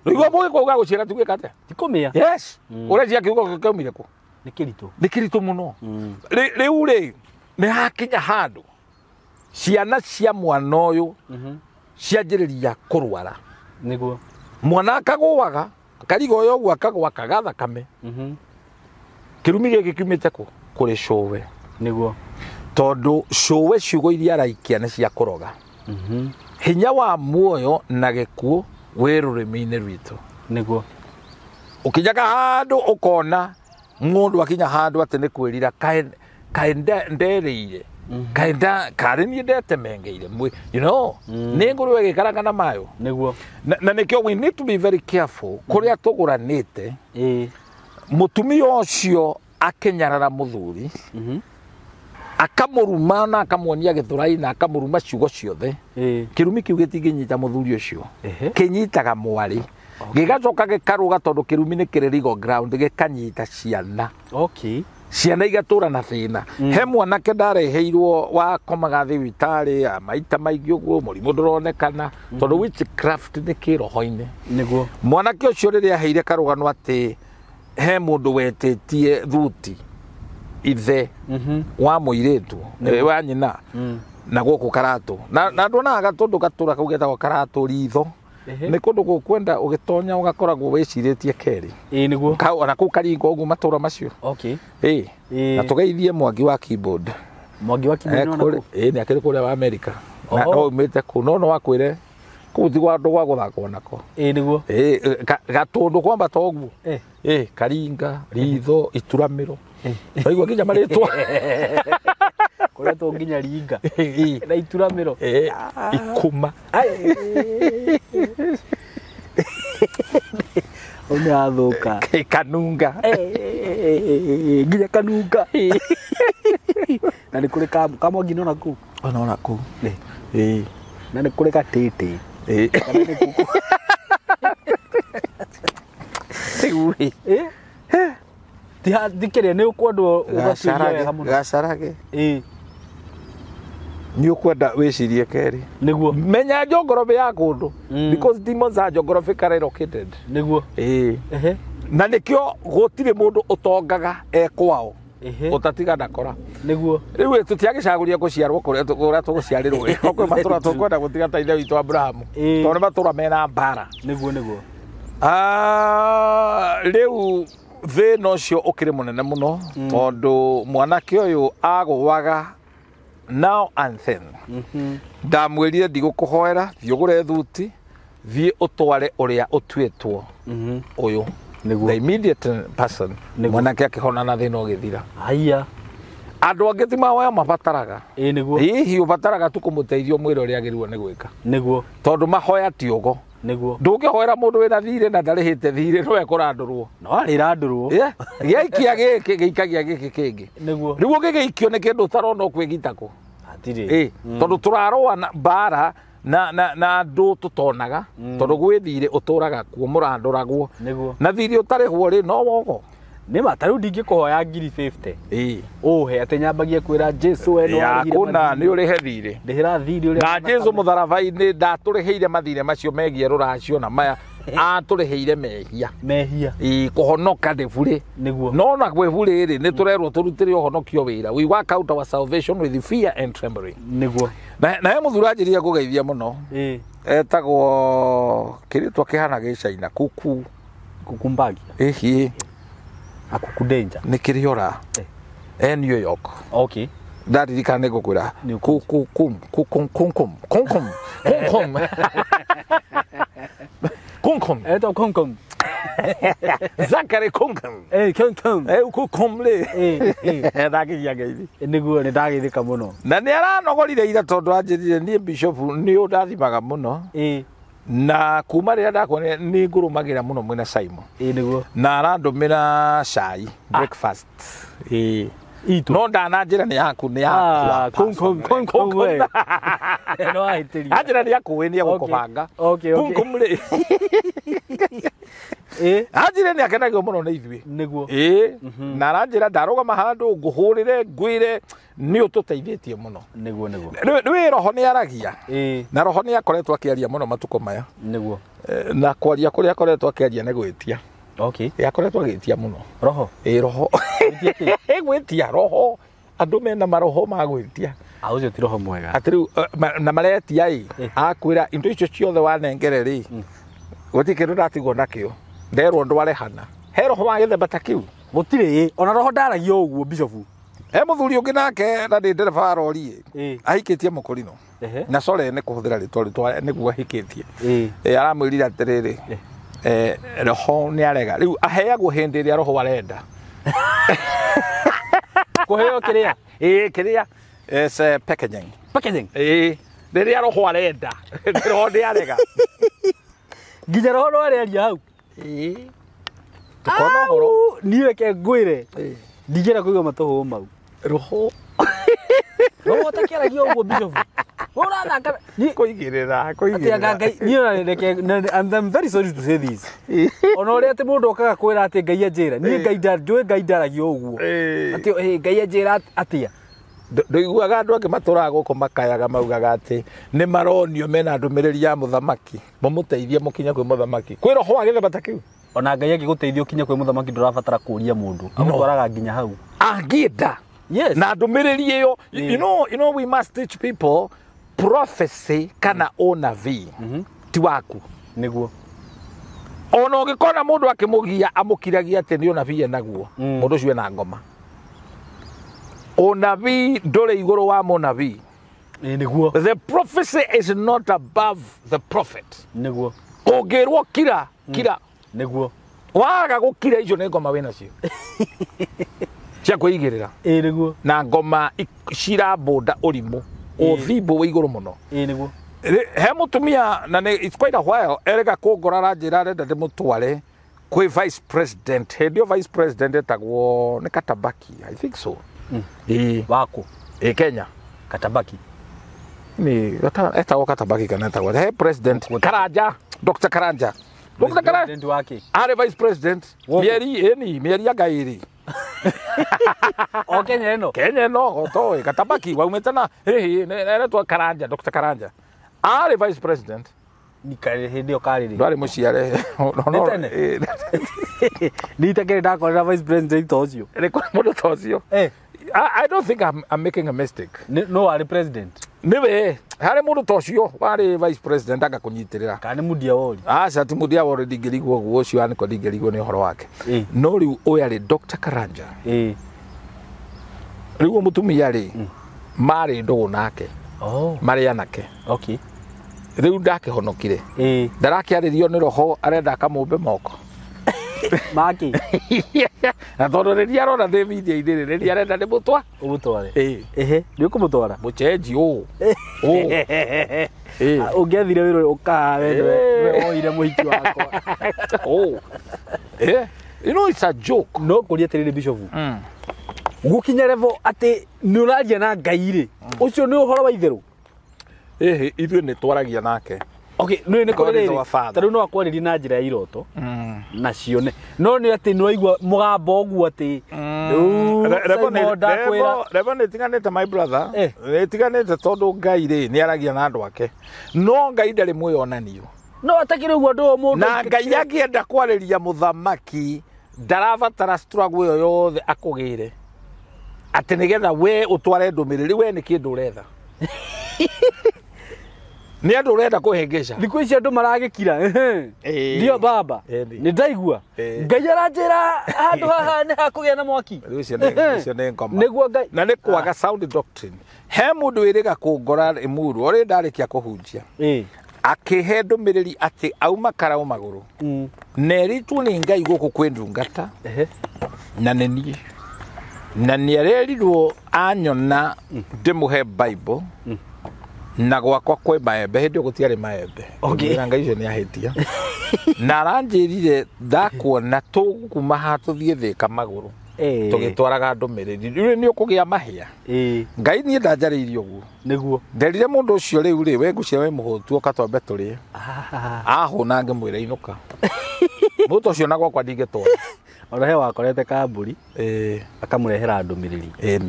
A: Rĩu mũgĩkũyũ ugaga gũciara ti gwĩka atĩa?
B: Ti kũmĩa.
A: Yes. Ũreciria kiugo kĩu kĩaumire kũ?
B: Nĩ kĩritũ.
A: Nĩ kĩritũ mũno. Rĩu rĩ, nĩ hakinya handũ ciana cia mwana ũyũ cianjĩrĩria kũrwara.
B: Nĩguo.
A: Mwana akagũaga, akariga ũyũ ũguo akagũa akaga thakame. Kĩrumi gĩkĩ kiumĩte kũ? Kũrĩ cũwe.
B: Nĩguo.
A: Tondũ cũwe ciugo iria araikia nĩ cia kũroga. Hinya wa muoyo na gĩkuũ wĩ rũrĩmĩ-inĩ rwitũ.
B: Nĩguo.
A: Ũkinyaga handũ ũkona mũndũ akinya handũ atĩ nĩ kwĩrira kaĩ nderĩire. Kaĩ karĩ niĩ ndetemengeire mwĩ, you know, nĩ ngũrwe ĩgĩkaranga na mayo.
B: Nĩguo.
A: Na nĩkĩo we need to be very careful kũrĩa tũgũranĩte. Mũtumia ũcio Akĩnyarara mũthuri akamũruma na akamwonia gĩthũrai na akamũruma ciugo ciothe. Kĩrumi kĩu gĩtingĩnyita mũthuri ũcio, kĩnyitaga mwarĩ, gĩgacoka gĩkarũga tondũ kĩrumi nĩ kĩrĩ legal ground, gĩkanyita ciana. Ciana igatũra na thĩna. He mwanake ndareheirwo wakomaga thibitarĩ ya maita maingĩ ũguo, mũrimũ ndũronekana tondũ witchcraft nĩ kĩroho-inĩ.
B: Nĩguo.
A: Mwanake ũcio rĩrĩa aheire karũgano atĩ he mũndũ wetĩtie thuti ithe wa mũirĩtu wa nyina na gũkũ Karatũ na nduonaga gatũndũ gatũra kau getagwo Karatũ ritho. Nĩ kũndũ gũkwenda ũgĩtonya ũgakoragwo wĩcirĩtie kerĩ.
B: Nĩguo.
A: Ona kũu Karingo ũguo matũra macio. Na tũgeithie Mwangi wa keyboard.
B: Mwangi wa keyboard no nakũ?
A: Nĩ akĩrĩ kũrĩa wa America. Na no umĩte kũu no wakwĩre kũu ti gwa andũ gwa gũthakwo nako.
B: Nĩguo.
A: Gatũndũ kwambata ũguo. Karinga, ritho, ituramĩro. Waigua nginya marĩtwa.
B: Koretwo nginya ringa. Na ituramĩro.
A: Ikuma.
B: Hau nĩ hathũka.
A: Kanunga.
B: Nginya kanunga. Na nĩ kũrĩ Kamwangi nĩ ona kũu?
A: Ona ona kũu.
B: Na nĩ kũrĩ gatĩtĩ. Kana nĩ kũu?
A: Rĩu rĩ.
B: Thikĩrĩria nĩ ũkwendwo ũgatuĩria wega mũno.
A: Gacarage. Nĩ ũkwenda wĩcirie kerĩ.
B: Nĩguo.
A: Menya geography ya kũndũ. Because demons are geographically located.
B: Nĩguo.
A: Na nĩkĩo gũtirĩ mũndũ ũtongaga e kwao. Ũtatiga ndakora.
B: Nĩguo.
A: Rĩu tũtiagĩcagũria gũciarwo kũrĩa tũgũciarĩrwo. Kwĩ matũra tũkwenda gũtiga ta ithe witũ Abrahamu. Tondũ nĩ matũra mena mbara.
B: Nĩguo nĩguo.
A: Rĩu thĩna ũcio ũkĩrĩ mũnene mũno tondũ mwanake ũyũ agũaga now and then. Ndamwĩrire ndigũkũhoera, thiĩ ũgũre thuti, thiĩ ũtware ũrĩa ũtuĩtwo ũyũ. The immediate person. Mwanake akĩhona na thĩna ũgĩthira.
B: Haiya.
A: Andũ angĩ ti mahoya mabataraga.
B: Nĩguo.
A: Hihi ũbataraga tu kũmũteithia ũmwĩre ũrĩa agĩrĩirwo nĩ gwĩka.
B: Nĩguo.
A: Tondũ mahoya ti ũgo.
B: Nĩguo.
A: Ndũngĩhoera mũndũ wĩna thirĩ na ndarĩhĩte thirĩ no ekũrandũrwo.
B: No arĩrandũrwo.
A: Gĩaikia gĩkĩ gĩikagia gĩkĩ kĩngĩ.
B: Nĩguo.
A: Rĩu ũngĩgĩikio nĩ kĩndũ ũtarona ũkwĩgita kũ?
B: Hatirĩ.
A: Tondũ tũrarũa na mbara na andũ tũtonaga tondũ gwĩ thirĩ ũtũraga kuo mũrandũragwo.
B: Nĩguo.
A: Na thirĩ ũtarĩhwo rĩ no wogo.
B: Nĩ ma ta rĩu ndingĩkũhoya ngiri 50. Ũhe atĩ nyambagie kwĩra Jesu we nĩ warĩhire
A: kũna nĩ ũrĩhe thirĩ.
B: Ndĩhĩra thirĩ ũrĩa.
A: Na Jesu mũtharaba-inĩ ndatũrĩhĩire mathirĩ macio megiĩ rũracio na maya, atũrĩhĩire mehia.
B: Mehia.
A: Kũhonoka nĩ burĩ.
B: Nĩguo.
A: No na gwĩ burĩ rĩ nĩ tũrerwo tũrutĩre ũhonokio wĩra. We work out our salvation with fear and trembling.
B: Nĩguo.
A: Na he mũthuri anjĩrire kũgeithia mũno. Etagwo kĩrĩtwa kĩhana gĩcaina kuku.
B: Kukumbagia.
A: Ĩhĩ.
B: Akukudenja.
A: Nĩ kĩrĩ ora. New York. Ndaririkana nĩ ngũkwĩra. Kukum kukum kunkum kunkum kunkum. Kunkum.
B: Etwa kunkum.
A: Zachary kunkum.
B: Kunkum.
A: Kukum rĩ. Ndageithia ngeithi.
B: Nĩguo nĩ ndageithĩka mũno.
A: Na nĩ aranogorire ira tondũ anjĩrire niĩ bishop nĩ ũndathimaga mũno. Na kuma rĩrĩa ndakuonire nĩ ngũrũmagĩra mũno mwĩna Simon.
B: Nĩguo.
A: Na arandũmĩra cai breakfast. No ndananjĩra nĩ yaku nĩ yakwa.
B: Kunkum kunkum we. No ahĩtĩria.
A: Anjĩra nĩ yaku nĩ egũkũbanga. Kunkum rĩ. Anjĩra nĩ akenagio mũno nĩ ithuĩ.
B: Nĩguo.
A: Na aranjĩra ndarũgama handũ ngũhũrĩre ngwĩre nĩ ũtũteithĩtie mũno.
B: Nĩguo nĩguo.
A: Rĩu roho nĩ aragia. Na roho nĩ akoretwo akĩaria mũno matukũ maya.
B: Nĩguo.
A: Na kwaria kũrĩa akoretwo akĩaria nĩ gwĩtia. Akoretwo agĩtia mũno.
B: Roho.
A: Roho. Gwĩtia roho. Andũ mena maroho ma gwĩtia.
B: Ũcio ti roho mwega.
A: Atĩ rĩu na maretia ĩ akwĩra indo icio ciothe wanengere rĩ gũtirĩ kĩndũ ndatigwo nakĩo. Nderwo ndware hana. He roho wa gĩthemba ta kĩu?
B: Gũtirĩ. Ona roho ndaragia ũguo bishop.
A: He mũthuri ũngĩ nake na ndĩ ndereba wa rori ĩ ahikĩtie mũkũrinũ. Na sorry nĩ kũhũthĩra rĩtwa nĩguo ahikĩtie. Aramwĩrire atĩrĩrĩ roho nĩ arega. Rĩu aheagwo hĩndĩ ĩrĩa roho arenda.
B: Kũheo kĩrĩa?
A: Kĩrĩa. It's packaging.
B: Packaging?
A: Rĩrĩa roho arenda. Roho nĩ arega.
B: Nginya roho no arearia hau.
A: Tũkona ũhoro.
B: Niĩ reke ngwĩre. Ndingĩenda kũigua matũhũhũ mau.
A: Roho.
B: Roho ũtakĩaragia ũguo Bishop. Ũrathaka ni
A: Kũigĩrĩra,
B: atĩ
A: kũigĩrĩra.
B: anga Ngai niĩ ona reke and I'm very sorry to say this. Ona ũrĩa atĩ mũndũ okaga kwĩra atĩ Ngai anjĩra. Niĩ Ngai njũĩ Ngai ndaragia ũguo. Atĩ Ngai anjĩra atĩa.
A: Ndũiguaga andũ angĩ matũraga gũkũ makayaga maugaga atĩ nĩ maronio mena ndũmĩrĩri ya mũthamaki, mũmũteithie mũkinye kwĩ mũthamaki. Kwĩ roho wa gĩthemba ta kĩu?
B: Ona Ngai angĩgũteithia ũkinye kwĩ mũthamaki ndũrabatara kũũria mũndũ. Agũtwaraga nginya hau.
A: Angĩenda.
B: Yes.
A: Na ndũmĩrĩri ĩyo, you know we must teach people prophecy kana ũnabii ti waku.
B: Nĩguo.
A: Ona ũngĩkona mũndũ akĩmũgia amũkiragia atĩ nĩ ũnabii enaguo, mũndũ ũcio ena ngoma. Ũnabii ndũrĩ igũrũ wa mũnabii.
B: Nĩguo.
A: The prophecy is not above the prophet.
B: Nĩguo.
A: Ũngĩrwo kira, kira.
B: Nĩguo.
A: Waga gũkira icio nĩ ngoma wĩnacio. Cia kwĩigĩrĩra.
B: Nĩguo.
A: Na ngoma cirabũnda ũrimũ. Ũthimbo wĩ igũrũ mũno.
B: Nĩguo.
A: He mũtumia na nĩ it's quite a while erega kũngora aranjĩra arenda ndĩmũtware kwĩ vice president. Hĩndĩ ĩyo vice president etagwo nĩ Katabaki, I think so.
B: Waku.
A: Kenya.
B: Katabaki.
A: Ni etagwo Katabaki kana etagwo he president Karanja, Dr. Karanja. Dr. Karanja
B: President wake.
A: arĩ vice president mĩeri ĩni mĩeri anga ĩrĩ.
B: O Kenya ĩno.
A: Kenya ĩno otoĩ Katabaki waumĩte na hihi eretwo Karanja, Dr. Karanja. Arĩ vice president.
B: Ni karĩ hĩndĩ ĩyo karĩ rĩ.
A: Ndwarĩ mũciare.
B: Nĩ tene? Nĩ itakĩrĩ ndakorera vice president ta ũcio.
A: Nĩ kũrĩ mũndũ ta ũcio. I don't think I'm making a mistake.
B: No warĩ president.
A: Nĩwe harĩ mũndũ ta ũcio warĩ vice president agakũnyitĩrĩra.
B: Kana nĩ Mundia Wori.
A: Aca ti Mundia Wori ndingĩrigwo ũguo ũcio anĩko ndingĩrigwo nĩ ũhoro wake. No rĩu ũyũ arĩ Dr. Karanja. Rĩu ũyũ mũtumia rĩ marĩ ndũgũ nake. Marĩ anake.
B: Okay.
A: Rĩu ndakĩhonokire. Ndarakĩarĩrio nĩ roho arenda akamũmbe moko.
B: Maki.
A: Na tondũ rĩrĩa arona ndĩ media-inĩ rĩ, rĩrĩa arenda ndĩmũtwa.
B: Ũmũtware. Ehe, nĩ ũkũmũtwara?
A: Mũcenji ũũ. Ũũ.
B: Ũngĩathire wĩra ũkaha we nĩwe woire mũhiki wakwa.
A: Ũũ. You know it's a joke.
B: No kũria atĩrĩrĩ Bishop. Gũkinya level atĩ nĩ ũraria na Ngai rĩ, ũcio nĩ ũhoro wa itherũ?
A: Ĩhĩ, ithuĩ nĩ twaragia nake.
B: Okay, nĩ nĩ
A: God
B: kũrĩ
A: is
B: rĩrĩ,
A: our father.
B: ta rĩu no akwarĩrie na njĩra ya iroto. Nacio no nĩ atĩ nĩ waigua mũgambo ũguo atĩ rĩu Simon ndakwĩra.
A: Revo nĩ ĩtiganĩte my brother. Nĩ ĩtiganĩte tondũ Ngai rĩ nĩ aragia na andũ ake. No Ngai ndarĩ mwĩonanio.
B: No atakĩrĩ ũguo andũ mũndũ
A: Na Ngai angĩenda kwarĩria mũthamaki ndarabatara struggle ĩyo yothe akũgĩre. Atĩ nĩgetha we ũtware ndũmĩrĩri we nĩ kĩndũ ũretha. Nĩ andũ ũrenda kũhĩngĩca.
B: Thikũ ici andũ maragĩkira. Ndio baba. Nĩ ndaigua. Ngai aranjĩra handũ haha nĩ hakũgĩa na mwaki.
A: Rĩu icio nĩ ngoma.
B: Nĩguo Ngai.
A: Na nĩ kwaga sound doctrine. He mũndũ wĩrĩga kũngora Limuru ũrĩa ndarĩkia kũhunjia. Akĩhe ndũmĩrĩri atĩ auma karaũ magũrũ. Na eritwo nĩ Ngai gũkũ kwĩ ndungata. Na nĩ niĩ. Na nĩ arerirwo anyona ndĩmũhe Bible. Na gwakwa kwĩ maembe hĩndĩ ĩyo gũtiarĩ maembe. Na Ngai ũcio nĩ ahĩtia. Na aranjĩrire ndakuona tũgũkuma haha tũthiĩ Thĩka magũrũ. Tũgĩtwaraga ndũmĩrĩri. Rĩu nĩ ũkũgĩa mahĩa. Ngai niĩ ndanjarĩirie ũguo.
B: Nĩguo.
A: Nderire mũndũ ũcio rĩu rĩ, we ngũcia wĩ mũhũtu ũka twambe tũrĩe. Ahũna ngĩmwĩra inũka. Mũndũ ũcio na gwakwa ndingĩtwara.
B: Ona he wakorete kamburi. Akamũrehera ndũmĩrĩri.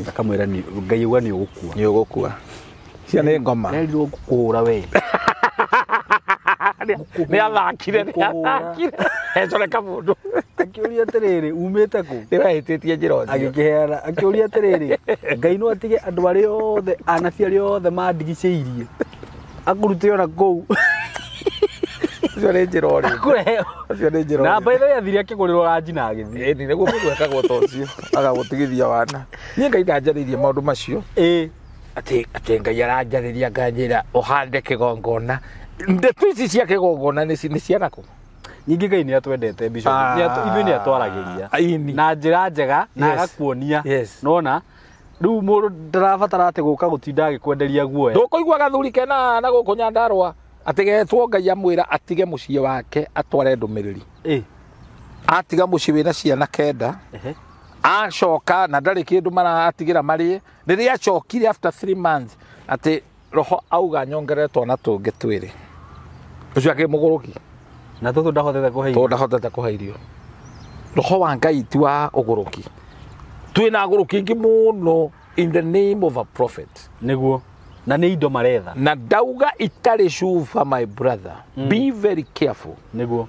B: Akamwĩra Ngai auga nĩ ũgũkua.
A: Nĩ ũgũkua. Cia nĩ ngoma.
B: Rerirwo ngũkũhũra we.
A: Nĩ athakire, nĩ athakire. Ecoreka mũndũ.
B: Akĩũria atĩrĩrĩ, umĩte kũ?
A: Nĩ wehĩtĩtie njĩra ũcio.
B: Agĩkĩheana, akĩũria atĩrĩrĩ, Ngai no atige andũ arĩa othe, anabii arĩa othe mandigicĩirie. Akũrute ona kũu.
A: Ũcio nĩ njĩra ũrĩ.
B: Akũrehe.
A: Ũcio nĩ njĩra
B: Na
A: ũrĩ.
B: by the way athire akĩgũrĩrwo ranji na agĩthiĩ.
A: Ĩni nĩguo mũndũ ekagwo ta ũcio, agagũtigithia wana. Niĩ Ngai ndanjarĩirie maũndũ macio. Atĩ Ngai aranjarĩria nganjĩra ũhande kĩgongona. Ndeto ici cia kĩgongona nĩ ciana kũ?
B: Nyingĩ Ngai nĩ atwendete Bishop. Ithuĩ nĩ atwaragĩria. Na njĩra njega na agakuonia. Nona rĩu mũndũ ndarabatara atĩ gũka gũtinda agĩkwenderia guoya.
A: Ndũkũigua gathuri kena na gũkũ Nyandarũa atĩ getwo Ngai amwĩra atige mũciĩ wake atware ndũmĩrĩri. Atiga mũciĩ wĩna ciana 9. Acoka na ndarĩ kĩndũ maratigĩra marĩe. Rĩrĩa acokire after 3 months atĩ roho auga nyongerere twana tũngĩ twĩrĩ. Ũcio akĩmũgũrũki.
B: Na tũtũ ndahotete kũhe
A: irio. Tondũ ndahotete kũhe irio. Roho wa Ngai ti wa ũgũrũki. Twĩna agũrũki aingĩ mũno in the name of a prophet.
B: Nĩguo. Na nĩ indo maretha.
A: Na ndauga itarĩ cuba, my brother. Be very careful.
B: Nĩguo.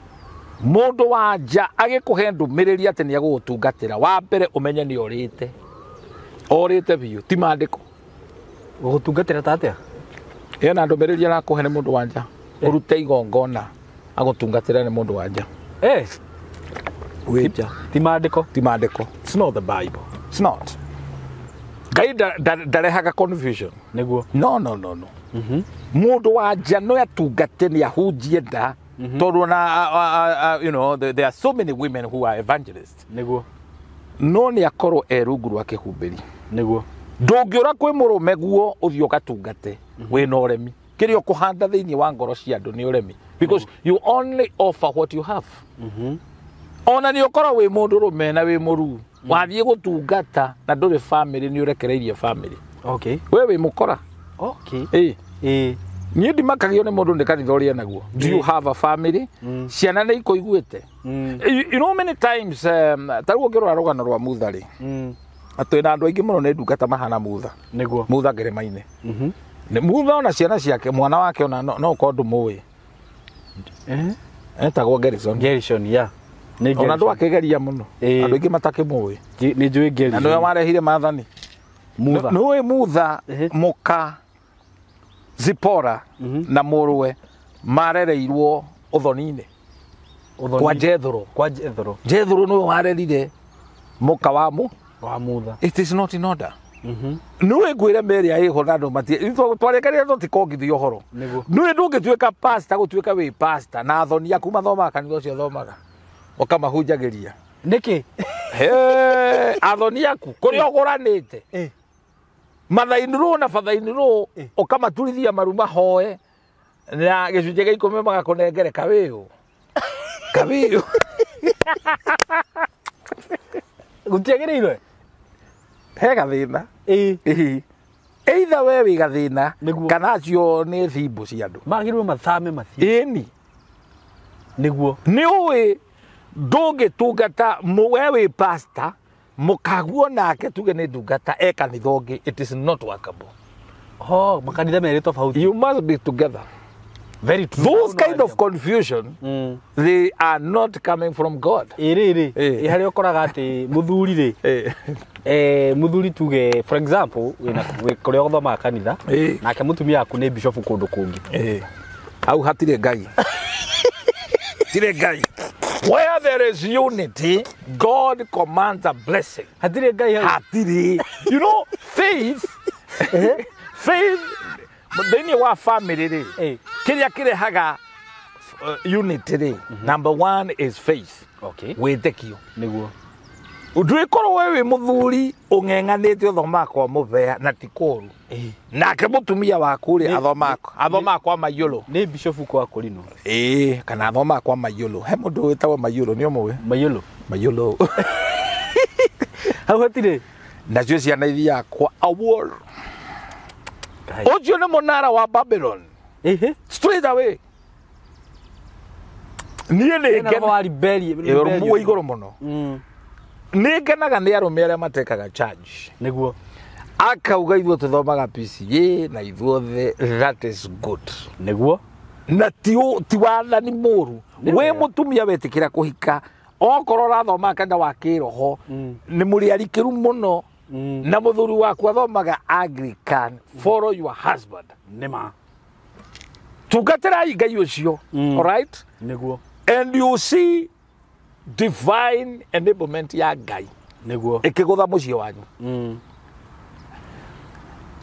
A: Mũndũ wa nja agĩkũhe ndũmĩrĩri atĩ nĩ egũgũtungatĩra, wa mbere ũmenye nĩ orĩte. Orĩte biũ, ti maandĩko.
B: Gũgũtungatĩra ta atĩa?
A: Ena ndũmĩrĩri arakũhe nĩ mũndũ wa nja. Ũrute igongona agũtungatĩra nĩ mũndũ wa nja. Wĩ nja.
B: Ti maandĩko.
A: Ti maandĩko. It's not the Bible. It's not. Ngai ndarehaga confusion.
B: Nĩguo.
A: No, no, no, no. Mũndũ wa nja no atungate nĩ ahunjie nda. Tondũ na you know, there are so many women who are evangelists.
B: Nĩguo.
A: No nĩ akorwo e rungu rwa kĩhumbĩri.
B: Nĩguo.
A: Ndũngĩũra kwĩ mũrũme guo ũthiĩ ũgatungate wĩna ũremi. Kĩrĩa ũkũhanda thĩinĩ wa ngoro cia andũ nĩ ũremi. Because you only offer what you have. Ona nĩ ũkorwo wĩ mũndũrũme na wĩ mũruu. Wathiĩ gũtungata na ndũrĩ family nĩ ũrekereirie family.
B: Okay.
A: We wĩ mũkora.
B: Okay.
A: Niĩ ndimakagio nĩ mũndũ nĩ kanitha ũrĩa naguo. Do you have a family? Ciana nĩ ikũiguĩte. You know many times ta rĩu ũngĩrora rũgano rwa Mutha rĩ. Twĩna andũ aingĩ mũno nĩ ndungata mahana Mutha.
B: Nĩguo.
A: Mutha kĩrĩma-inĩ. Nĩ Mutha ona ciana ciake mwana wake ona no ũkorwo ndũmũĩ. Etagwo Gerison.
B: Gerison, yeah. Nĩ
A: Ona andũ akĩgeria mũno. Andũ aingĩ matakĩmũĩ.
B: Nĩ njũĩ Gerison.
A: Na nĩwe warehire maathani.
B: Mutha.
A: Nĩũĩ Mutha mũka Zipora na mũrũwe marereirwo ũthoni-inĩ. Kwa Jethro.
B: Kwa Jethro.
A: Jethro nĩwe warerire mũka wa
B: wa Mutha.
A: It is not in order. Nĩũĩ ngwĩre mĩrĩa ĩho na andũ twarekereire tũtikongithio ũhoro. Nĩũĩ ndũngĩtuĩka pastor gũtuĩka wĩ pastor na athoni aku mathomaga kanitha ũcio athomaga. Ũkamahunjagĩria.
B: Nĩkĩ?
A: Athoni aku kũrĩa ũgũranĩte. Mathainirwo na bathainirwo ũkamaturithia maru mahoe na gĩcunjĩ gĩa ikũmi magakũnengere kawĩũ. Kawĩũ.
B: Gũtiagĩrĩirwo?
A: He gathĩna. Either we wĩ gathĩna kana acio nĩ thimbo cia andũ.
B: Magĩrĩirwo mathame mathiĩ.
A: Ĩni.
B: Nĩguo.
A: Nĩ ũĩ ndũngĩtungata we wĩ pastor mũkaguo nake tuge nĩ ndungata e kanitha ũngĩ. It is not workable.
B: Oh, makanitha merĩ tofauti.
A: You must be together.
B: Very true.
A: Those kind of confusion, they are not coming from God.
B: Ĩrĩ rĩ, harĩa ũkoraga atĩ mũthuri rĩ, mũthuri tuge for example wĩna kũrĩa ũthomaga kanitha nake mũtumia waku nĩ bishop kũndũ kũngĩ.
A: Hau hatirĩ Ngai. Hatirĩ Ngai. Where there is unity, God commands a blessing.
B: Hatirĩ Ngai hau.
A: Hatirĩ. You know, faith, faith, thĩinĩ wa family rĩ, kĩrĩa kĩrehaga unity rĩ, number one is faith.
B: Okay.
A: Wĩtĩkio.
B: Nĩguo.
A: Ndwĩkorwo we wĩ mũthuri ũng'eng'anĩte ũthomaga kwa mũbea na ti kũũru. Nake mũtumia waku rĩ athomaga kwa Mayolo.
B: Nĩ bishop kwa Korino.
A: Kana athomaga kwa Mayolo. He mũndũ wĩtagwo Mayolo, nĩ ũmũĩ?
B: Mayolo.
A: Mayolo.
B: Hau hatirĩ.
A: Nacio ciana ithiaga kwa Awol. Ũcio nĩ mũnara wa Babylon. Straight away. Niĩ nĩ
B: ngena wa rebellion.
A: Igũrũ mũno. Nĩ ngenaga nĩ arũme arĩa matekaga charge.
B: Nĩguo.
A: Akauga ithuĩ tũthomaga PCA na ithuothe, that is good.
B: Nĩguo.
A: Na ti wathani mũru. Wĩ mũtumia wetĩkĩra kũhika okorwo ũrathomaga kanitha wa kĩroho nĩ mũrĩ arikĩru mũno na mũthuri waku athomaga Anglican, follow your husband.
B: Nĩma.
A: Tungatĩrai Ngai ũcio. All right?
B: Nĩguo.
A: And you see divine enablement ya Ngai.
B: Nĩguo.
A: Ĩkĩgũtha mũciĩ wanyu.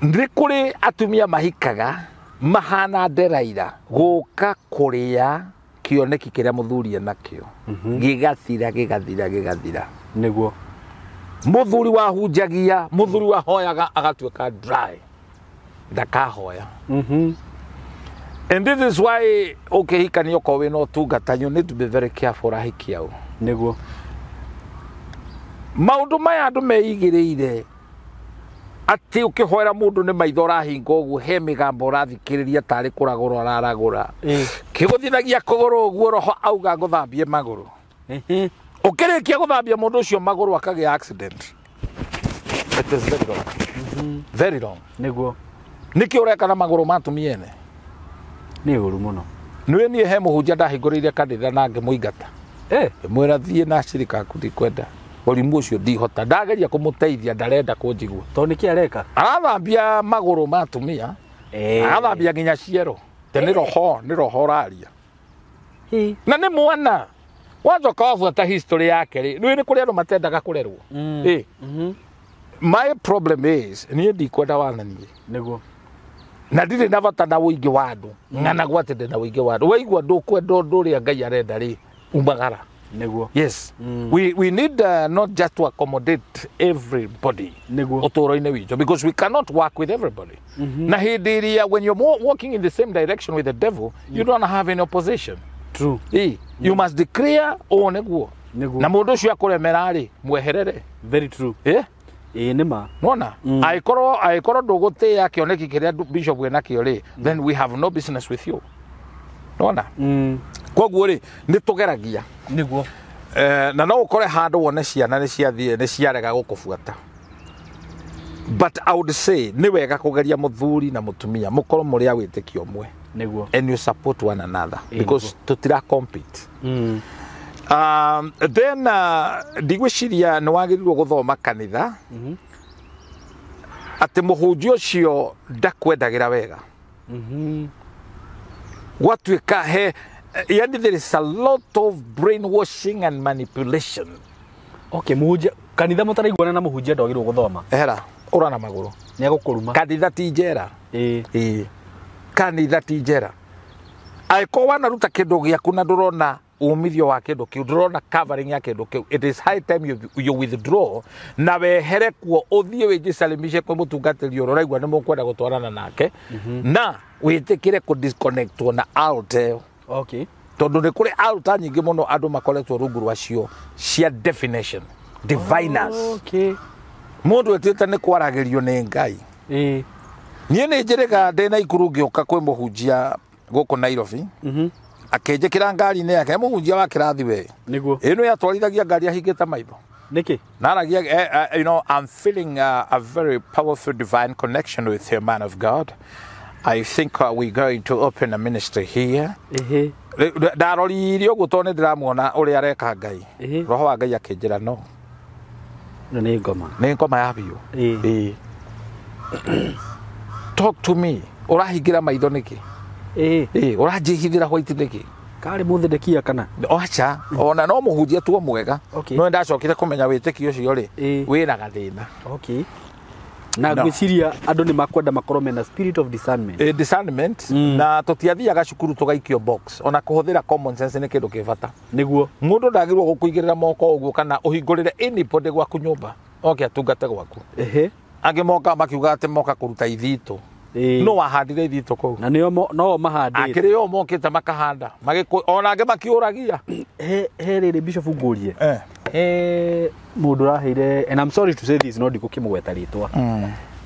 A: Nĩ kũrĩ atumia mahikaga mahana nderaira gũka kũrĩa kĩoneki kĩrĩa mũthuri enakĩo. Gĩgathira gĩgathira gĩgathira.
B: Nĩguo.
A: Mũthuri wahunjagia, mũthuri wahoyaga agatuĩka dry. Ndakahoya. And this is why ũkĩhikania okorwo wĩna ũtungata, you need to be very careful ũrahikia ũ.
B: Nĩguo.
A: Maũndũ maya andũ meigĩrĩire atĩ ũkĩhoera mũndũ nĩ maitho ũrahinga ũguo he mĩgambo ũrathikĩrĩria tarĩ kũragũra ũraragũra. Kĩgũthithagia kũgũrũ ũguo roho auga ngũthambie magũrũ. Ũkĩrĩkia gũthambia mũndũ ũcio magũrũ akagĩa accident. It is very wrong. Very wrong.
B: Nĩguo.
A: Nĩkĩ ũreka na magũrũ ma atumia ene?
B: Nĩ ũru mũno.
A: Nĩwe niĩ he mũhunjia ndahingũrĩire kanitha na ngĩmũingata. Ngĩmwĩra thiĩ na acirika aku ndikwenda. Ũrimũ ũcio ndihota. Ndageria kũmũteithia ndarenda kũnjigua.
B: Tondũ nĩkĩ areka?
A: Arathambia magũrũ ma atumia. Arathambia nginya ciero. Te nĩ roho, nĩ roho ũraria. Na nĩ mwana. Wacoka wabuata history yake rĩ, nĩ kũrĩ andũ matendaga kũrerwo. My problem is, niĩ ndikwenda wananie.
B: Nĩguo.
A: Na ndirĩ na bata na ũingĩ wa andũ. Ng'anagwo atĩ ndĩ na ũingĩ wa andũ. Waigua ndũkwenda ũndũ ũrĩa Ngai arenda rĩ, umagara.
B: Nĩguo.
A: Yes. We need not just to accommodate everybody.
B: Nĩguo.
A: Ũtũũro-inĩ witũ, because we cannot work with everybody. Na hĩndĩ ĩrĩa when you're working in the same direction with the devil, you don't have any opposition.
B: True.
A: You must declare ũũ nĩguo.
B: Nĩguo.
A: Na mũndũ ũcio akũremera rĩ, mweherere.
B: Very true. Ĩĩ nĩ ma.
A: Nona, angĩkorwo ndũgũtĩĩa kĩoneki kĩrĩa bishop wĩnakĩo rĩ, then we have no business with you. Nona? Koguo rĩ, nĩ tũgeragia.
B: Nĩguo.
A: Na no ũkore handũ wone ciana nĩ ciathiĩ, nĩ ciarega gũkũbuata. But I would say nĩ wega kũgeria mũthuri na mũtumia mũkorwo mũrĩ a wĩtĩkio ũmwe.
B: Nĩguo.
A: And you support one another because tũtira compete. Then ndigwĩciria nĩ wagĩrĩirwo gũthoma kanitha atĩ mũhunjia ũcio ndakwendagĩra wega. Gwatuĩka he, yani there is a lot of brainwashing and manipulation.
B: Okay, mũhunjia kanitha mũtaraiguana na mũhunjia ndwagĩrĩirwo gũthoma.
A: Ehera, ũra na magũrũ.
B: Nĩ egũkũruma.
A: Kanitha ti njera. Kanitha ti njera. Angĩkorwo wanaruta kĩndũ gĩaku na ndũrona umithio wa kĩndũ kĩu, ndũrona covering ya kĩndũ kĩu, it is high time you withdraw na wehere kuo ũthiĩ wĩjicalimishe kwĩ mũtungatĩri ũrĩa ũraigua nĩ mũkwenda gũtwarana nake, na wĩtĩkĩre kũ disconnectwo na altar ĩyo.
B: Okay.
A: Tondũ nĩ kũrĩ altar nyingĩ mũno andũ makoretwo rungu rwacio cia definition, diviners.
B: Okay.
A: Mũndũ etĩte nĩ kwaragĩrio nĩ Ngai. Niĩ nĩ njĩrĩga ndĩ na ikuru ngĩũka kwĩ mũhunjia gũkũ Nairobi. Akĩnjĩkĩra ngari-inĩ yake, mũhunjia wa kĩrathi we.
B: Nĩguo.
A: Ĩno yatwarithagia ngari ahingĩte maitho.
B: Nĩkĩ?
A: Naragia, you know, I'm feeling a very powerful divine connection with you, man of God. I think we're going to open a ministry here. Ndaroririe ũguo tondũ nĩ ndĩramuona ũrĩa areka Ngai. Roho wa Ngai akĩnjĩra no.
B: Ĩno nĩ ngoma.
A: Nĩ ngoma ya biũ. Talk to me. Ũrahingĩra maitho nĩkĩ? Ũranjĩhithĩra white nĩkĩ?
B: Karĩ mũthendekia kana?
A: Aca, ona no mũhunjia tuo mwega. No ndacokire kũmenya wĩtĩkio ũcio rĩ, wĩna gathĩna.
B: Okay. Na ngwĩciria andũ nĩ makwenda makorwo mena spirit of discernment.
A: Discernment na tũtiathiaga cukuru tũgaikio box. Ona kũhũthĩra common sense nĩ kĩndũ kĩ bata.
B: Nĩguo.
A: Mũndũ ndagĩrĩirwo gũkũigĩrĩra moko ũguo kana ũhingũrĩre anybody gwaku nyũmba oke atungate gwaku. Angĩ moka makiuga atĩ moka kũruta ithitũ. No wahandire ithitũ kũu.
B: Na nĩo no mahandĩte.
A: Akĩrĩ o mokĩte makahanda. Ona angĩ makiũragia.
B: He rĩrĩ Bishop ngũrie. Mũndũ ũraheire, and I'm sorry to say this, no ndikũkĩmũgweta rĩtwa.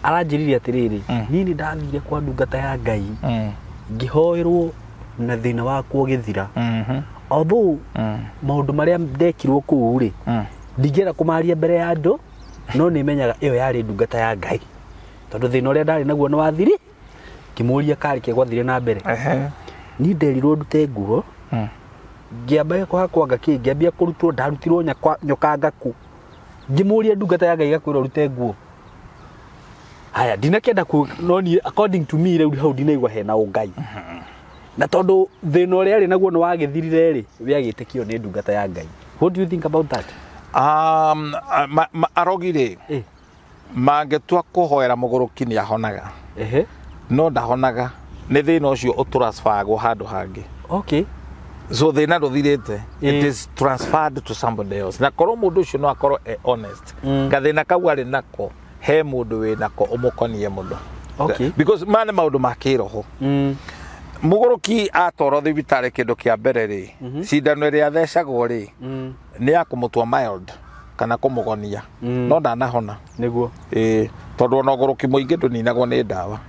B: Aranjĩrire atĩrĩrĩ, niĩ nĩ ndathire kwa ndungata ya Ngai, ngĩhoerwo na thĩna wakwa ũgĩthira. Although maũndũ marĩa ndekirwo kũu rĩ, ndingĩenda kũmaria mbere ya andũ, no nĩ menyaga ĩyo yarĩ ndungata ya Ngai. Tondũ thĩna ũrĩa ndarĩ naguo nĩ wathiri, ngĩmũria karĩ kĩ gwathire na mbere. Niĩ nderirwo ndute nguo, ngĩamba kũhakwo ngakĩ, ngĩambia kũrutwo, ndarutirwo nyoka ngaku. Ngĩmũria ndungata ya Ngai gakwĩrwo rute nguo. Haya, ndinakĩenda ku, no niĩ according to me rĩu hau ndinaigua hena ũngai. Na tondũ thĩna ũrĩa arĩ naguo nĩ wagĩthirire rĩ, we agĩtĩkio nĩ ndungata ya Ngai. What do you think about that?
A: Arogi rĩ, mangĩtua kũhoera mũgũrũki nĩ ahonaga. No ndahonaga, nĩ thĩna ũcio ũtransferagwo handũ hangĩ.
B: Okay.
A: So thĩna ndũthirĩte. It is transferred to somebody else. Na korwo mũndũ ũcio no akorwo e honest. Gathĩna kau arĩ nako, he mũndũ wĩ nako ũmũkonie mũno.
B: Okay.
A: Because maya nĩ maũndũ ma kĩroho. Mũgũrũki atwarwo thibitarĩ kĩndũ kĩa mbere rĩ, cindano ĩrĩa athecagwo rĩ, nĩ ya kũmũtua mild. Kana kũmũgonia. No ndanahona.
B: Nĩguo.
A: Ĩĩ, tondũ ona ũgũrũki mũingĩ ndũninagwo nĩ ndawa.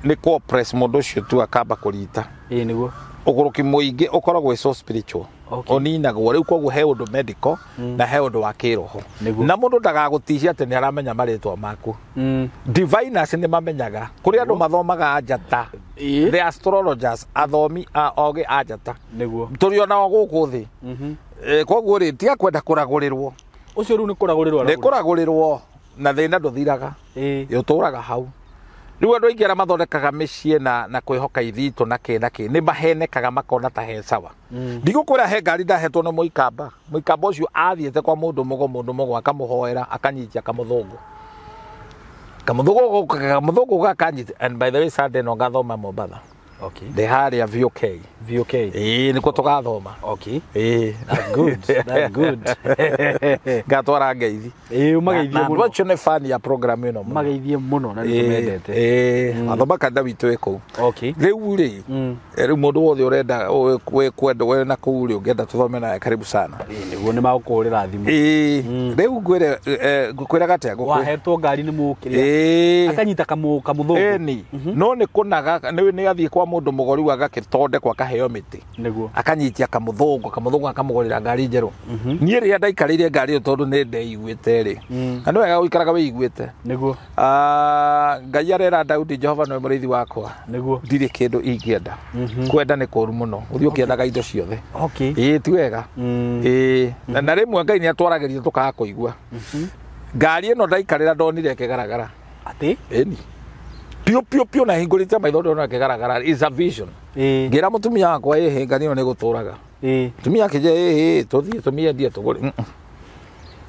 A: Nĩ kũ oppress mũndũ ũcio tu akamba kũrita.
B: Ĩĩ nĩguo.
A: Ũgũrũki mũingĩ ũkoragwo wĩ so spiritual.
B: Okay.
A: Ũninagwo rĩu, koguo he ũndũ medical na he ũndũ wa kĩroho.
B: Nĩguo.
A: Na mũndũ ndagagũtishia atĩ nĩ aramenya marĩtwa maku. Diviners nĩ mamenyaga kũrĩ andũ mathomaga njata.
B: Ĩĩ.
A: The astrologers, athomi a ogĩ a njata.
B: Nĩguo.
A: Tũrĩ onao gũkũ thĩ. Koguo rĩ, tiga kwenda kũragũrĩrwo.
B: Ũcio rĩu nĩ kũragũrĩrwo.
A: Nĩ kũragũrĩrwo na thĩna ndũthiraga.
B: Ĩĩ.
A: Ũtũraga hau. Rĩu andũ aingĩ arĩa mathondekaga mĩciĩ na kwĩhoka ithitũ na kĩ na kĩ nĩ mahenekaga makona ta he sawa. Ndigũkwĩra he ngari ndahetwo nĩ mũikamba. Mũikamba ũcio athiĩte kwa mũndũ mũgo, mũndũ mũgo akamũhoera, akanyitia kamũthũngũ. Kamũthũngũ gakanyita. And by the way, Sunday no ngathoma Mombatha.
B: Okay.
A: Ndĩ harĩa VOK.
B: VOK.
A: Ĩĩ, nĩkuo tũgathoma.
B: Okay.
A: Ĩĩ.
B: That's good. That's good.
A: Ngatwara ngeithi.
B: Ĩĩ, ũmageithie
A: Na andũ
B: mũno.
A: acio nĩ fan ya program ĩno mũno.
B: Mageithie mũno na nĩ tũmendete.
A: Ĩĩ, mathoma kanitha witũ wĩ kũu.
B: Okay.
A: Rĩu rĩ, rĩu mũndũ wothe ũrenda wĩ kwenda wĩ na kũu rĩ, ũngĩenda tũthome nawe, karibu sana.
B: Ĩĩ nĩguo, nĩ magũkũhũrĩra thimũ.
A: Ĩĩ, rĩu ngwĩre, ngũkwĩraga atĩa ngũkwĩra?
B: Wahetwo ngari nĩ mũkĩrĩa.
A: Ĩĩ.
B: Akanyita kamũthũngũ.
A: Ĩni, no nĩ kũnaga nĩ athiĩ kwa mũndũ mũgori agakĩthondekwo akaheo mĩtĩ.
B: Nĩguo.
A: Akanyitia kamũthũngũ akamũgũrĩra ngari njerũ. Niĩ rĩrĩa ndaikarĩire ngari ĩyo, tondũ nĩ ndeiguĩte rĩ, na nĩ wega gũikaraga wĩiguĩte.
B: Nĩguo.
A: Ah, Ngai arera Daudi, "Jehova nĩwe mũrĩithi wakwa,
B: Nĩguo.
A: ndirĩ kĩndũ ingĩenda." Kwenda nĩ kũru mũno, ũthiĩ ũkĩendaga indo ciothe.
B: Okay.
A: Ĩĩ, ti wega. Ĩĩ, na rĩmwe Ngai nĩ atwaragĩria tũkaga kũigua. Ngari ĩno ndaikarĩra ndonire ĩkĩgaragara.
B: Atĩ?
A: Ĩni, piũ piũ piũ, na hingũrĩte maitho ndona ĩkĩgaragara. Is a vision.
B: Ĩĩ.
A: Ngĩra mũtumia wakwa, "Ĩhĩ, ngari ĩno nĩ gũtũraga."
B: Ĩĩ.
A: Mũtumia akĩnjĩra, "Ĩhĩ, tũthiĩ tũmĩendie tũgũre."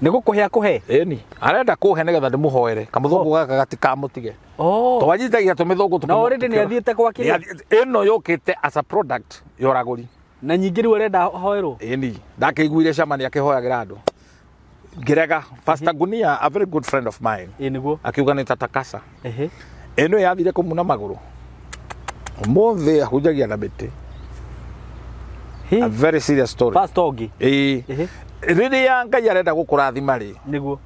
B: Nĩ gũkũhe akũhe?
A: Ĩni, arenda kũhe nĩgetha ndĩmũhoere kamũthũngũ gaka gatikamũtige.
B: Oh.
A: Twanyitagia tũmĩthũngũ.
B: Na already nĩ athiĩte kwa kĩrĩa?
A: Ĩno yũkĩte as a product ya ũragũri.
B: Na nyingĩ rĩu arenda hoerwo.
A: Ĩni, ndakĩiguire cama nĩ akĩhoyagĩra andũ, ngĩrega. Pastor Gunia, a very good friend of mine,
B: Ĩĩ nĩguo.
A: akiuga nĩ tatakasa.
B: Ehe.
A: Ĩno yathire kũmuna magũrũ, ũmũthĩ ahunjagia na mĩtĩ.
B: Hi.
A: A very serious story.
B: Pastor ũngĩ.
A: Ĩĩ.
B: Ehe.
A: Rĩrĩa Ngai arenda gũkũrathima rĩ,
B: Nĩguo.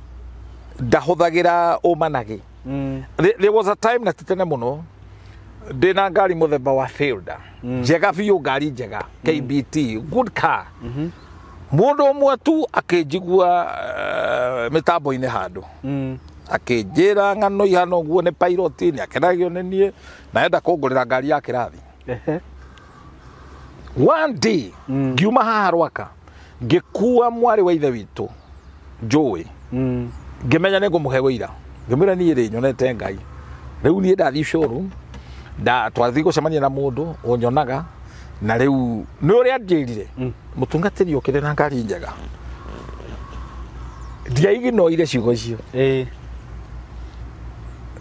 A: ndahũthagĩra ũmanagĩ. There was a time, na ti tene mũno, ndĩna ngari mũthemba wa Fielder, njega biũ, ngari njega, KBT, good car. Mũndũ ũmwe tu akĩnjigua mĩtambo-inĩ handũ, akĩnjĩra ng'ano ihana ũguo, nĩ pilot, nĩ akenagio nĩ niĩ na enda kũngũrĩra ngari ya kĩrathi.
B: Ehe.
A: One day ngiuma haha Rwaka, ngĩkua mwarĩ wa ithe witũ njũĩ. Ngĩmenya nĩ ngũmũhe wĩira, ngĩmwĩra, "Niĩ rĩ, nyonete Ngai rĩu. Niĩ ndathiĩ showroom, nda twathiĩ gũcemania na mũndũ ũnyonaga, na rĩu nĩ ũrĩa njĩrire, mũtungatĩri ũkĩrĩ na ngari njega." Ndiaiginoire ciugo icio.
B: Ĩĩ.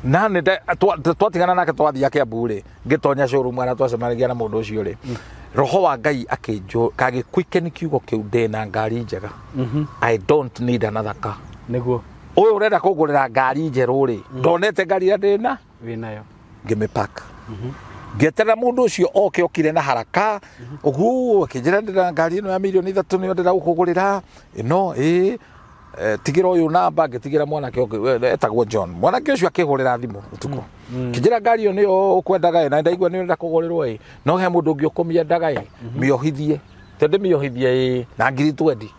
A: Na nĩ twatigana nake, twathiĩ Kiambu rĩ, ngĩtonya showroom arĩa twacemanagia na mũndũ ũcio rĩ, roho wa Ngai akĩnjũ kagĩquicken kiugo kĩu, "Ndĩna ngari njega. I don't need another car."
B: Nĩguo.
A: Ũyũ ũrenda kũngũrĩra ngari njerũ rĩ, ndonete ngari ĩrĩa ndĩna.
B: Wĩnayo.
A: Ngĩmĩpark, ngĩeterera mũndũ ũcio oke. Okire na haraka ũguo, akĩnjĩra, "Ndĩna ngari ĩno ya mirioni 3, nĩyo ndĩra gũkũgũrĩra ĩno." Ĩ, tigĩra ũyũ namba. Ngĩtigĩra mwanake ũngĩ, etagwo John. Mwanake ũcio akĩhũrĩra thimũ ũtukũ, kĩnjĩra, "Ngari ĩyo nĩyo ũkwendaga ĩ, na ndaigua nĩ ũrenda kũgũrĩrwo ĩ, no he mũndũ ũngĩ ũkũmĩendaga ĩ, mĩohithie." Tondũ ndĩmĩohithie ĩ na ngiri 20,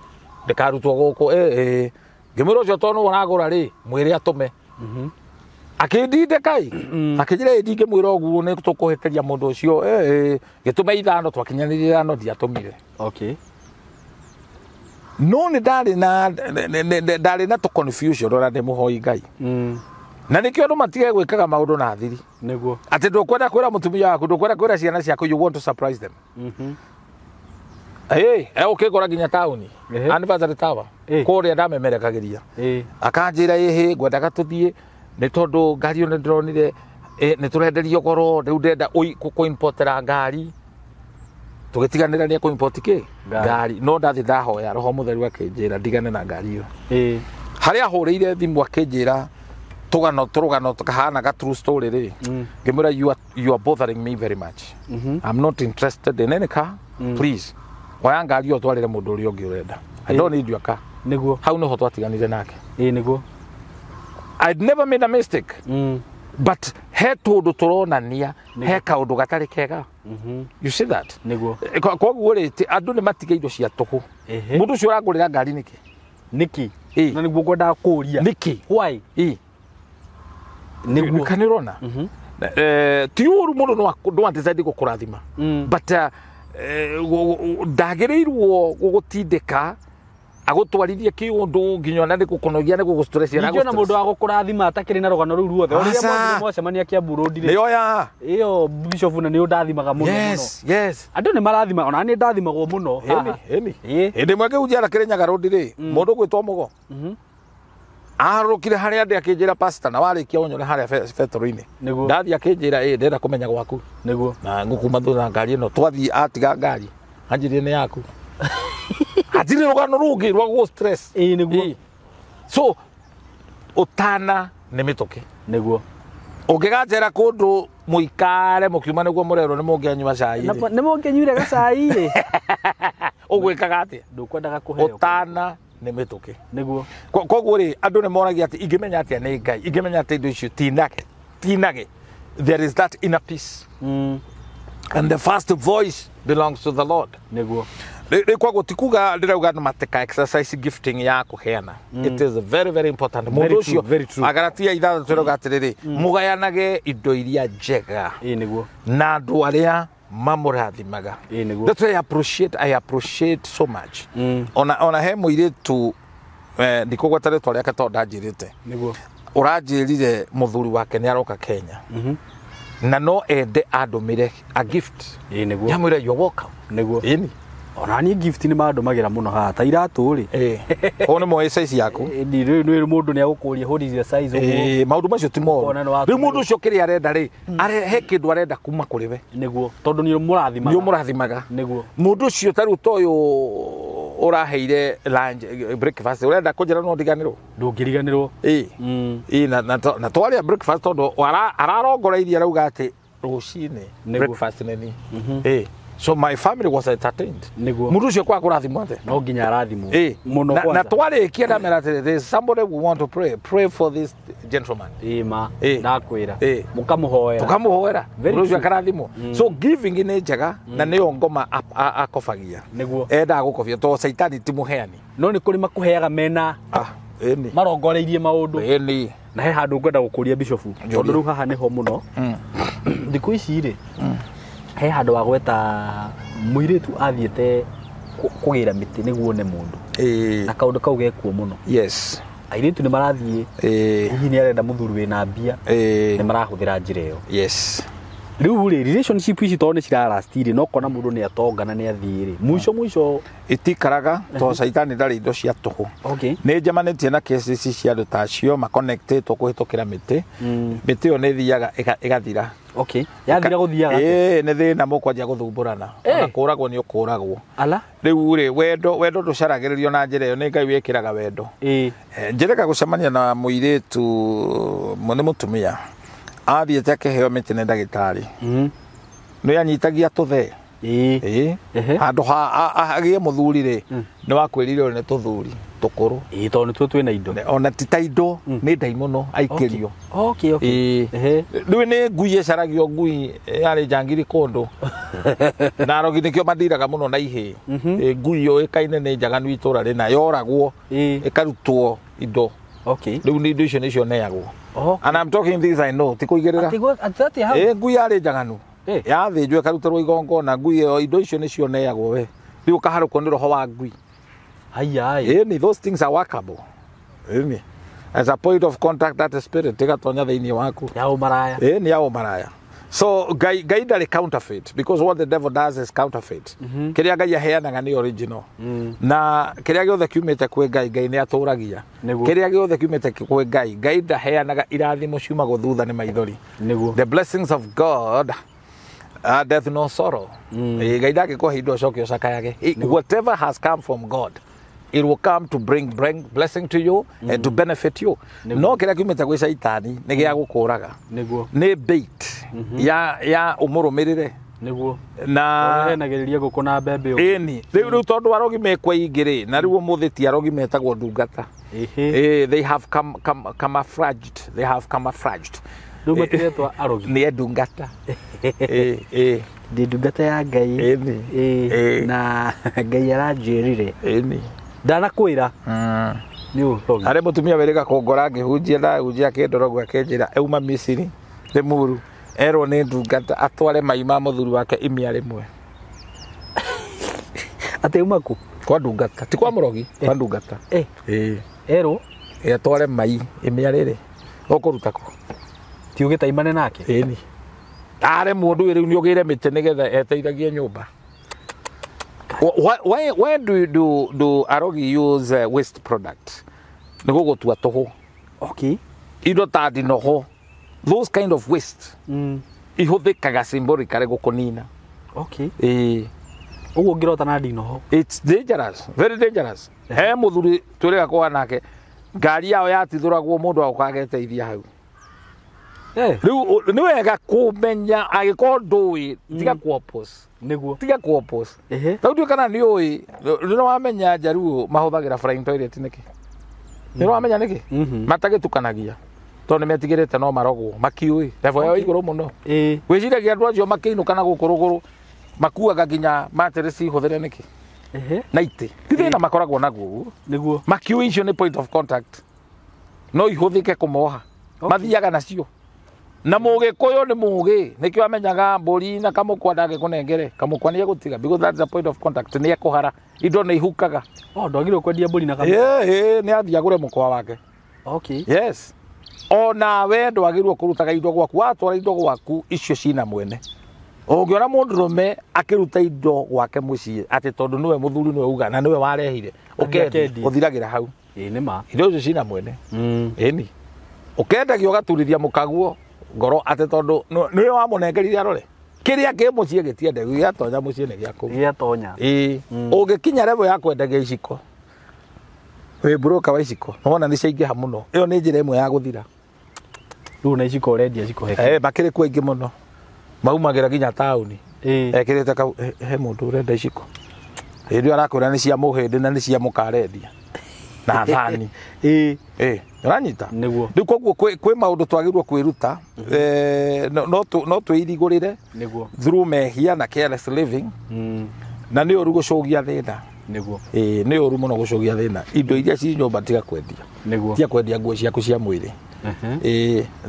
A: ndĩkarutwo gũkũ ĩ. Ĩ, ngĩmwĩra, "Ũcio tondũ nĩwe ũragũra rĩ, mwĩre atũme." Akĩndindĩka ĩ, akĩnjĩra, "Ĩ, ndingĩmwĩra ũguo, nĩ tũkũhĩtĩria mũndũ ũcio." Ĩ, gĩtũme 5, twakinyanĩria 5, ndiatũmire.
B: Okay.
A: No nĩ ndarĩ na ndarĩ na tũ confusion ũrĩa ndĩ mũhoi Ngai. Na nĩkĩo andũ matige gwĩkaga maũndũ na thiri.
B: Nĩguo.
A: Atĩ ndũkwenda kwĩra mũtumia waku, ndũkwenda kwĩra ciana ciaku, you want to surprise them. Ĩ, ũkĩngora nginya taũni, Anniversary Tower, kũrĩa ndamemerekagĩria.
B: Ĩĩ.
A: Akanjĩra, "Ĩhĩ, ngwendaga tũthiĩ nĩ tondũ ngari ĩyo nĩ ndĩronire nĩ tũrenderio goro, rĩu ndĩrenda kũimportera ngari." Tũgĩtiganĩra nĩ ekũimport kĩ.
B: Ngari.
A: Ngari. No ndathiĩ ndahoya, roho mũtheru akĩnjĩra ndigane na ngari ĩyo.
B: Ĩĩ.
A: Harĩa ahũrĩire thimũ akĩnjĩra tũgano tũrũgano kahana ga true story rĩ, ngĩmwĩra, You are bothering me very much. I'm not interested in any car. Please, oya ngari ĩyo twarĩre mũndũ ũrĩa ũngĩ ũrenda. I don't need your car."
B: Nĩguo.
A: Hau nĩho twatiganire nake.
B: Ĩĩ nĩguo.
A: I'd never made a mistake. But he tũndũ tũronania he kaũndũ gatarĩ kega. You see that?
B: Nĩguo.
A: Koguo rĩ, andũ nĩ matige indo cia tũhũ. Mũndũ ũcio ũrangũrĩra ngari nĩkĩ?
B: Nĩkĩ?
A: Ĩĩ.
B: Na nĩguo ngwendaga kũũria.
A: Nĩkĩ?
B: Why?
A: Ĩĩ.
B: Nĩguo.
A: Kana ũrona? Ti ũru mũndũ no decide gũkũrathima. But ndagĩrĩirwo gũgũtindĩka agũtwarithie kĩũndũ nginya ona nĩ gũkũnogia nĩ gũgũstress.
B: Ningĩ ona mũndũ wa gũkũrathima atakĩrĩ na rũgano rũu ruothe. Ũrĩa
A: Aca.
B: mwathire mwacemania Kiambu Road rĩ.
A: Nĩoya.
B: Ĩyo bishop na nĩ ũndathimaga mũno mũno.
A: Yes, yes.
B: Andũ nĩ marathima ona nĩ ndathimagwo mũno.
A: Ĩni, ĩni.
B: Ĩĩ.
A: Hĩndĩ ĩmwe ngĩhunjia na Kĩrĩnyaga Road rĩ, mũndũ ũgwĩtwo Mũgo. Arũkire harĩa ndĩ akĩnjĩra pastor na warĩkia ũnyore harĩa betoro-inĩ.
B: Nĩguo.
A: Ndathiĩ akĩnjĩra ĩ ndĩrenda kũmenya gwaku.
B: Nĩguo.
A: Na ngũkuma thutha ngari ĩno twathiĩ atiga ngari. Anjĩrire nĩ yaku. Hatirĩ rũgano rũngĩ rwa gũ stress.
B: Ĩĩ nĩguo.
A: Ĩĩ. So ũtana nĩ mĩtũkĩ.
B: Nĩguo.
A: Ũngĩgacera kũndũ mũikare mũkiuma nĩguo mũrerwo nĩ mũngĩanyua cai rĩ.
B: Nĩ mũngĩnyuire gacai rĩ.
A: Ũgwĩkaga atĩa?
B: Ndũkwendaga kũheo.
A: Ũtana nĩ mĩtũkĩ.
B: Nĩguo.
A: Koguo rĩ andũ nĩ moragia atĩ ingĩmenya atĩa nĩ Ngai, ingĩmenya atĩ indo icio tinage, tinage. There is that inner peace. And the first voice belongs to the Lord.
B: Nĩguo.
A: Rĩ koguo ti kuga ndĩrauga andũ matika exercise gifting ya kũheana. It is very very important. Mũndũ
B: Very true,
A: ũcio
B: very true.
A: Agalatia 6 ĩrauga atĩrĩrĩ, mũgayanage indo iria njega
B: Ĩĩ nĩguo.
A: na andũ arĩa mamũrathimaga.
B: Ĩĩ nĩguo.
A: That's why I appreciate so much. Ona he mũirĩtu ndikũgweta rĩtwa rĩake tondũ ndanjĩrĩte.
B: Nĩguo.
A: Ũranjĩrire mũthuri wake nĩ aroka Kenya. Na no ende andũmĩre a gift.
B: Ĩĩ nĩguo.
A: Ndamwĩra you're welcome.
B: Nĩguo.
A: Ĩni.
B: Ona niĩ gift nĩ mandũmagĩra mũno haha ta iratũ rĩ.
A: Ĩĩ. Koguo nĩ moĩ size yaku.
B: Ĩni rĩu nĩ mũndũ nĩ agũkũria what is your size ũguo.
A: Ĩĩ, maũndũ macio ti moru.
B: Ũkona nĩ wa
A: Rĩu mũndũ ũcio kĩrĩa arenda rĩ, he kĩndũ arenda kuma kũrĩ we.
B: Nĩguo. Tondũ nĩ ũmũrathimaga.
A: Nĩ ũmũrathimaga.
B: Nĩguo.
A: Mũndũ ũcio ta rĩu ta ũyũ ũraheire lunch breakfast ũrenda kũnjĩra no ndiganĩrwo.
B: Ndũngĩriganĩrwo.
A: Ĩĩ. Ĩĩ na twarĩa breakfast tondũ ararongoreirie arauga atĩ rũcinĩ
B: Nĩguo.
A: breakfast nĩ niĩ. Ĩĩ. So my family was entertained.
B: Nĩguo.
A: Mũndũ ũcio kwa kũrathimwo atĩa?
B: No nginya arathimwo.
A: Ĩĩ.
B: Mũno
A: Na
B: kwanza.
A: twarĩkia ndamera atĩrĩ, there is somebody we want to pray for this gentleman.
B: Ĩĩ ma.
A: Ĩĩ.
B: Ndakwĩra.
A: Ĩĩ.
B: Mũkamũhoera.
A: Tũkamũhoera.
B: Very
A: Mũndũ ũcio
B: true.
A: akarathimwo. So giving nĩ njega na nĩyo ngoma akobagia.
B: Nĩguo.
A: Endaga gũkobia tondũ caitani ti mũheani.
B: No nĩ kũrĩ makũheaga mena
A: Ah, ĩni.
B: marongoreirie maũndũ.
A: Ĩni.
B: Na he handũ ngwenda gũkũria bishop.
A: Njũria.
B: Tondũ rĩu haha nĩho mũno. Thikũ ici rĩ he handũ wagweta mũirĩtu athiĩte kũgĩra mĩtĩ nĩguo one mũndũ.
A: Ĩĩ.
B: Na kaũndũ kau gekuo mũno.
A: Yes.
B: Airĩtu nĩ marathiĩ
A: Ĩĩ.
B: hihi nĩ arenda mũthuri wĩna mbia
A: Ĩĩ.
B: nĩ marahũthĩra njĩra ĩyo.
A: Yes.
B: Rĩu rĩ relationship ici tondũ nĩ cirarasti rĩ no kona mũndũ nĩ atonga na nĩ athiĩ rĩ mũico mũico.
A: Itikaraga tondũ caitani ndarĩ indo cia tũhũ. Nĩ njemanĩtie na cases cia andũ ta acio makonectĩtwo kũhĩtũkĩra mĩtĩ. Mĩtĩ ĩyo nĩ ĩthiaga ĩgathira.
B: Okay, yathira gũthiaga atĩa?
A: Ĩĩ, nĩ thĩna mũkwanjia gũthumbũrana.
B: Eh.
A: Ona kũragwo nĩ ũkũragwo.
B: Ala.
A: Rĩu rĩ wendo ndũcaragĩrĩrio na njĩra ĩyo, nĩ Ngai wĩkĩraga wendo. Njĩrĩga gũcemania na mũirĩtu nĩ mũtumia athiĩte akĩheo mĩtĩ nĩ ndagĩtarĩ. Nĩ anyitagia tũthee.
B: Ĩĩ.
A: Ĩĩ.
B: Ehe.
A: Handũ ha agĩe mũthuri rĩ, nĩ wakwĩrire ũyũ nĩ tũthuri tũkũrũ.
B: Ĩĩ, tondũ nĩtuo twĩna indo.
A: Ona ti ta indo, nĩ ndaimono aikĩrio.
B: Okay.
A: Ĩĩ.
B: Ehe.
A: Rĩu nĩ ngui ĩcaragio, ngui yarĩ njangiri kũndũ na arogi nĩkĩo mandiraga mũno na ihĩĩ. Ĩ, ngui yũĩkaine nĩ njaganu itũra rĩna yoragwo ĩkarutwo indo. Rĩu nĩ indo icio nĩcio neagwo. And I'm talking things I know, ti kũigĩrĩra.
B: Atĩ hau.
A: Ĩ, ngui yarĩ njaganu yathĩnjwo ĩkarutĩrwo igongona, ngui ĩyo indo icio nĩcio neagwo we. Rĩu ũkaharũkwo nĩ roho wa ngui.
B: Haya.
A: Ĩni, those things are workable. Ĩni, as a point of contact that spirit ĩgatonya thĩinĩ waku.
B: Ya ũmaraya.
A: Ĩ, nĩ ya ũmaraya. So Ngai ndarĩ counterfeit, because what the devil does is counterfeit. Kĩrĩa Ngai aheanaga nĩ original. Na kĩrĩa gĩothe kiumĩte kwĩ Ngai, Ngai nĩ atũragia.
B: Nĩguo.
A: Kĩrĩa gĩothe kiumĩte kwĩ Ngai, Ngai ndaheanaga irathimo ciumagwo thutha nĩ maithori.
B: Nĩguo.
A: The blessings of God are death no sorrow. Ĩ, Ngai ndangĩkũhe indo ũcoke ũcakayage. Whatever has come from God, it will come to bring blessing to you and to benefit you. No kĩrĩa kiumĩte gwĩ caitani nĩ gĩa gũkũraga.
B: Nĩguo.
A: Nĩ bait ya ũmũrũmĩrĩre.
B: Nĩguo.
A: Na
B: Ũhenagĩrĩria ngũkũ na mbembe ũguo.
A: Ĩni rĩu tondũ arogi mekwa ingĩ rĩ, na rĩu ũmũthĩ ti arogi metagwo ndungata.
B: Ĩhĩ.
A: They have camouflaged. They have camouflaged.
B: Rĩu matiretwo arogi.
A: Nĩ ndungata. Ĩ.
B: Ndĩ ndungata ya Ngai.
A: Ĩni.
B: Ĩ. Na Ngai aranjĩrire.
A: Ĩni.
B: Ndanakwĩra. Nĩ ũrogi.
A: Harĩ mũtumia wĩrĩga kũngora ngĩhunjia ndahunjia akĩndora akĩnjĩra auma Misiri Limuru erwo nĩ ndungata atware mai ma mũthuri wake imia rĩmwe.
B: Atĩ uma kũ?
A: Kwa ndungata, ti kwa mũrogi, kwa ndungata. Ĩ.
B: Erwo?
A: Atware mai imia rĩrĩ. Ũkũruta kũ?
B: Ti ũgĩtaimane nake?
A: Ĩni. Are mũndũ rĩu nĩ ũgĩre mĩtĩ nĩgetha eteithagie nyũmba. Why do arogi use waste product? Nĩ gũgũtua tũhũ.
B: Okay.
A: Indo ta ndinoho. Those kind of waste. Ihũthĩkaga symbolically gũkũnina.
B: Okay.
A: Ĩ.
B: Ũguo ũngĩrota na ndinoho.
A: It's dangerous, very dangerous. He mũthuri twĩrĩga kwa nake ngari yao yatithũragwo mũndũ agoka ageteithia hau. Rĩu nĩ wega kũmenya angĩkorwo ndũĩ tiga kũ-oppose.
B: Nĩguo.
A: Tiga kũ-oppose.
B: Ehe.
A: Rĩu ndiũĩ kana nĩ ũĩ, nĩ wamenya Njaruo mahũthagĩra flying toilet nĩkĩ? Nĩ wamenya nĩkĩ? Matagĩtukanagia. Tondũ nĩ metigĩrĩte no marogwo, makiũĩ. Level yao igũrũ mũno.
B: Ĩ.
A: Wĩciragia andũ acio makĩinũka na gũkũ rũgũrũ makuaga nginya materesi hũthĩre nĩkĩ?
B: Ehe.
A: Na itĩ. Ti thĩna makoragwo naguo ũguo.
B: Nĩguo.
A: Makiũĩ icio nĩ point of contact. No ihũthĩke kũmoha. Mathiaga nacio. Na mũgĩkũyũ nĩ mũgĩ, nĩkĩo amenyaga mbũri na kamũkwa ndangĩkũnengere. Kamũkwa nĩ egũtiga because that's the point of contact, nĩ ekũhara. Indo nĩ ihukaga.
B: Oh, ndwagĩrĩirwo kwendia mbũri na kamũkwa.
A: Ĩ, nĩ athiĩ agũre mũkwa wake.
B: Okay.
A: Yes. Ona we ndwagĩrĩirwo kũrutaga indo gwaku, watwara indo gwaku icio cina mwene. Ũngĩona mũndũrũme akĩruta indo gwake mũciĩ atĩ tondũ nĩwe mũthuri nĩwe uga na nĩwe warehire, ũkendia, ũthiragĩra hau.
B: Ĩ nĩ ma.
A: Indo icio cina mwene. Ĩni. Ũkendagia ũgaturithia mũkaguo ngoro atĩ tondũ nĩwe wamũnengerire arore. Kĩrĩa kĩ mũciĩ gĩtiendagio, gĩatonya mũciĩ nĩ gĩaku.
B: Gĩatonya.
A: Ĩ. Ũngĩkinya level ya kwendagia iciko, wĩ broker wa iciko, nĩwona nĩ ciaingĩha mũno. Ĩyo nĩ njĩra ĩmwe ya gũthira.
B: Rĩu na iciko ũrendia ciko heki.
A: Makĩrĩ kuo aingĩ mũno. Maumagĩra nginya taũni. Ekĩrĩte kau, he mũndũ ũrenda iciko. Hĩndĩ ĩyo arakwĩra nĩ cia mũhĩndĩ na nĩ cia mũkarendia. Na thani.
B: Ĩ.
A: Ũranyita?
B: Nĩguo.
A: Rĩu koguo kwĩ maũndũ twagĩrĩirwo kwĩruta, no twĩirigũrĩre.
B: Nĩguo.
A: Through mehia na careless living. Na nĩ ũru gũcũgia thĩna.
B: Nĩguo.
A: Ĩ, nĩ ũru mũno gũcũgia thĩna. Indo iria ci nyũmba tiga kwendia.
B: Nĩguo.
A: Tiga kwendia nguo ciaku cia mwĩrĩ.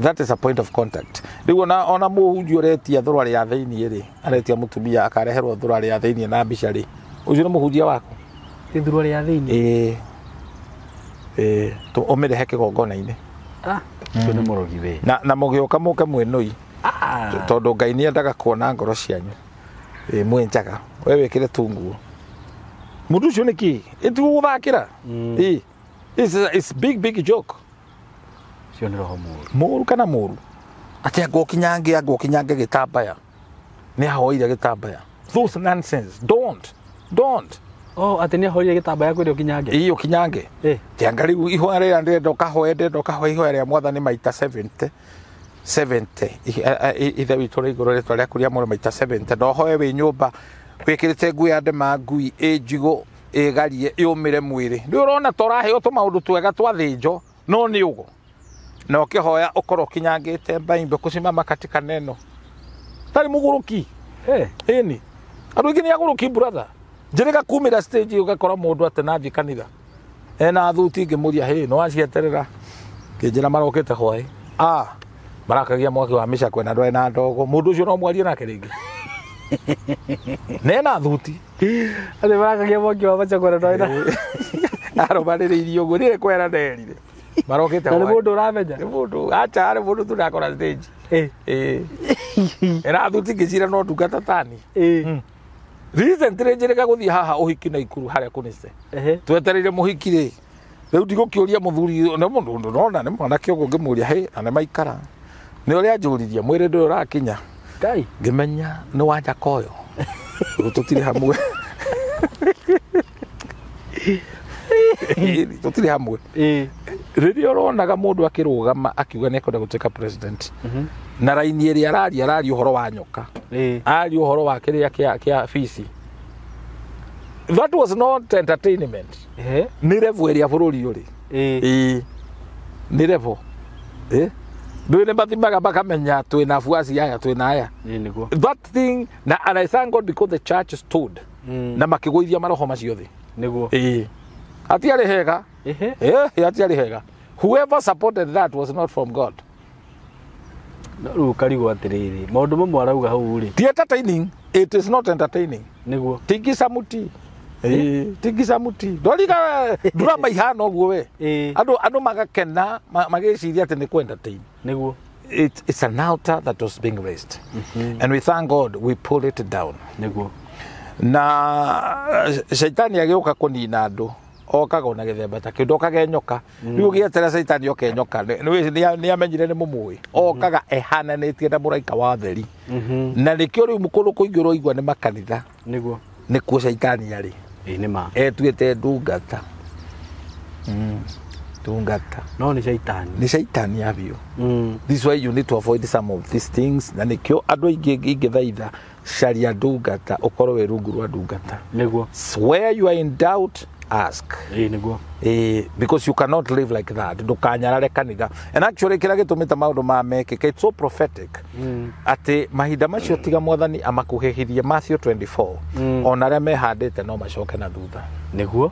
A: That is a point of contact. Rĩu ona mũhunjia ũretia thũrũarĩ ya thĩiniĩ rĩ, aretia mũtumia akareherwo thũrũarĩ ya thĩiniĩ na mbica rĩ, ũcio nĩ mũhunjia waku?
B: Ti thũrũarĩ ya thĩiniĩ?
A: Ĩ. Ũmĩrehe kĩgongona-inĩ.
B: Ũcio nĩ mũrogi we.
A: Na mũgĩũka mũke mwĩnũi. Tondũ Ngai nĩ endaga kuona ngoro cianyu. Ĩ, mwĩ njaga. We wĩkĩre tu nguo. Mũndũ ũcio nĩ kĩ? Ĩ ti gũgũthakĩra? Ĩ. It's big, big joke.
B: Ũcio nĩ roho mũũru.
A: Mũũru kana mũũru? Atĩ anga ũkinyange gĩtambaya. Nĩ ahoire gĩtambaya. Those nonsense. Don't. Don't.
B: Oh, atĩ nĩ ahoire gĩtambaya kwĩrĩ ũkinyange?
A: Ĩ, ũkinyange. Ti anga rĩu ihoya rĩrĩa ndĩrenda ũkahoe, ndĩrenda ũkahoe ihoya rĩa mwathani maita 70. 70. Ithe witũ ũrĩ igũrũ rĩtwa rĩaku rĩamũrwo maita 70. Na ũhoe wĩ nyũmba wĩkĩrĩte nguo ya ndema ngui ĩ njigũ ĩgarie yũmĩre mwĩrĩ. Rĩu ũrona ta ũraheo tũmaũndũ twega twa thĩnjo, no nĩ ũgo. Na ũkĩhoya ũkorwo ũkinyangĩte mbaimbe kũcimama katika neno. Tarĩ mũgũrũki. Ĩni. Andũ aingĩ nĩ agũrũki brother. Njĩrĩga kumĩra stage ũgakora mũndũ atĩ nathiĩ kanitha. Ena thuti ngĩmũria, hĩ, nĩ wacieterera? Ngĩnjĩra marokĩte hwaĩ. Marakagia mwaki wa mĩcakwe na ndwarĩ na ndogo. Mũndũ ũcio no mwarie nake rĩngĩ. Nena thuti.
B: Atĩ marakagia mwaki wa mĩcakwe na ndwarĩ na
A: Arũmanĩrĩirie ũguo, niĩ kwera nderire. Marokĩte
B: Na nĩ
A: hwaĩ.
B: mũndũ ũramenya?
A: Nĩ mũndũ, acha, nĩ mũndũ tũrakora stage. Ĩ. Ena thuti ngĩcira no ndungata tani. Recently njĩrĩga gũthiĩ haha ũhiki na Ikuru harĩa kũnĩce. Twetereire mũhiki rĩ. Rĩu ndigũkĩũria mũthuri, nĩ mũndũ ndĩrona nĩ mwanake ũguo ngĩmũria, hĩ, na nĩ maikara. Nĩ ũrĩa anjũririe, mwĩrĩ ndũrĩ ũrakinya.
B: Ngai.
A: Ngĩmenya nĩ wa Njakoyo. Rĩu tũtirĩ hamwe. Tũtirĩ hamwe. Rĩrĩa ũronaga mũndũ akĩrũgama akiuga nĩ ekwenda gũtuĩka president, na raini ĩrĩa araria araria ũhoro wa nyoka, aria ũhoro wa kĩrĩa kĩa bici, that was not entertainment. Nĩ level ĩrĩa bũrũri ũrĩ. Ĩĩ, nĩ level. Ndũĩ nĩ mathimaga makamenya twĩna afuasi aya, twĩna aya.
B: Ĩĩ nĩguo.
A: That thing na, and I thank God because the church stood na makĩgũithia maroho macio thĩ.
B: Nĩguo.
A: Ĩĩ, hatiarĩ hega. Hatiarĩ hega. Whoever supported that was not from God.
B: No rĩu ũkarigwo atĩrĩrĩ, maũndũ mamwe arauga hau rĩ.
A: Ti entertaining, it is not entertaining.
B: Nĩguo.
A: Tingisa muti. Tingisa muti ndoriga ndurama ihana ũguo we. Andũ magakena magĩciria atĩ nĩ kũ-entertain.
B: Nĩguo.
A: It's an altar that was being raised, and we thank God we pulled it down.
B: Nĩguo.
A: Na caitani agĩũka kũnina andũ okaga ona gĩthemba ta kĩu, ndokaga nyoka. Rĩu ũgĩetera caitani oke nyoka, nĩ amenyire nĩ mũmũĩ, okaga ehananĩtie na mũraika wa theri. Na nĩkĩo rĩu kũndũ kũingĩ ũroigua nĩ makanitha.
B: Nĩguo.
A: Nĩkuo caitani arĩ.
B: Ĩĩ nĩ ma.
A: Etuĩte ndungata. Ndungata.
B: No nĩ caitani.
A: Nĩ caitani ya biũ. This is why you need to avoid some of these things. Na nĩkĩo andũ aingĩ ingĩthaitha, caria ndungata, ũkorwo wĩ rungu rwa ndungata.
B: Nĩguo.
A: Where you are in doubt, ask.
B: Ĩĩ nĩguo.
A: Because you cannot live like that. Ndũkanyarare kanitha. And actually kĩrĩa gĩtũmĩte maũndũ maya mekĩke, it's so prophetic, atĩ mahinda macio tiga mwathani amakuhĩhirie, Matthew 24, ona arĩa mehandĩte no macoke na thutha.
B: Nĩguo.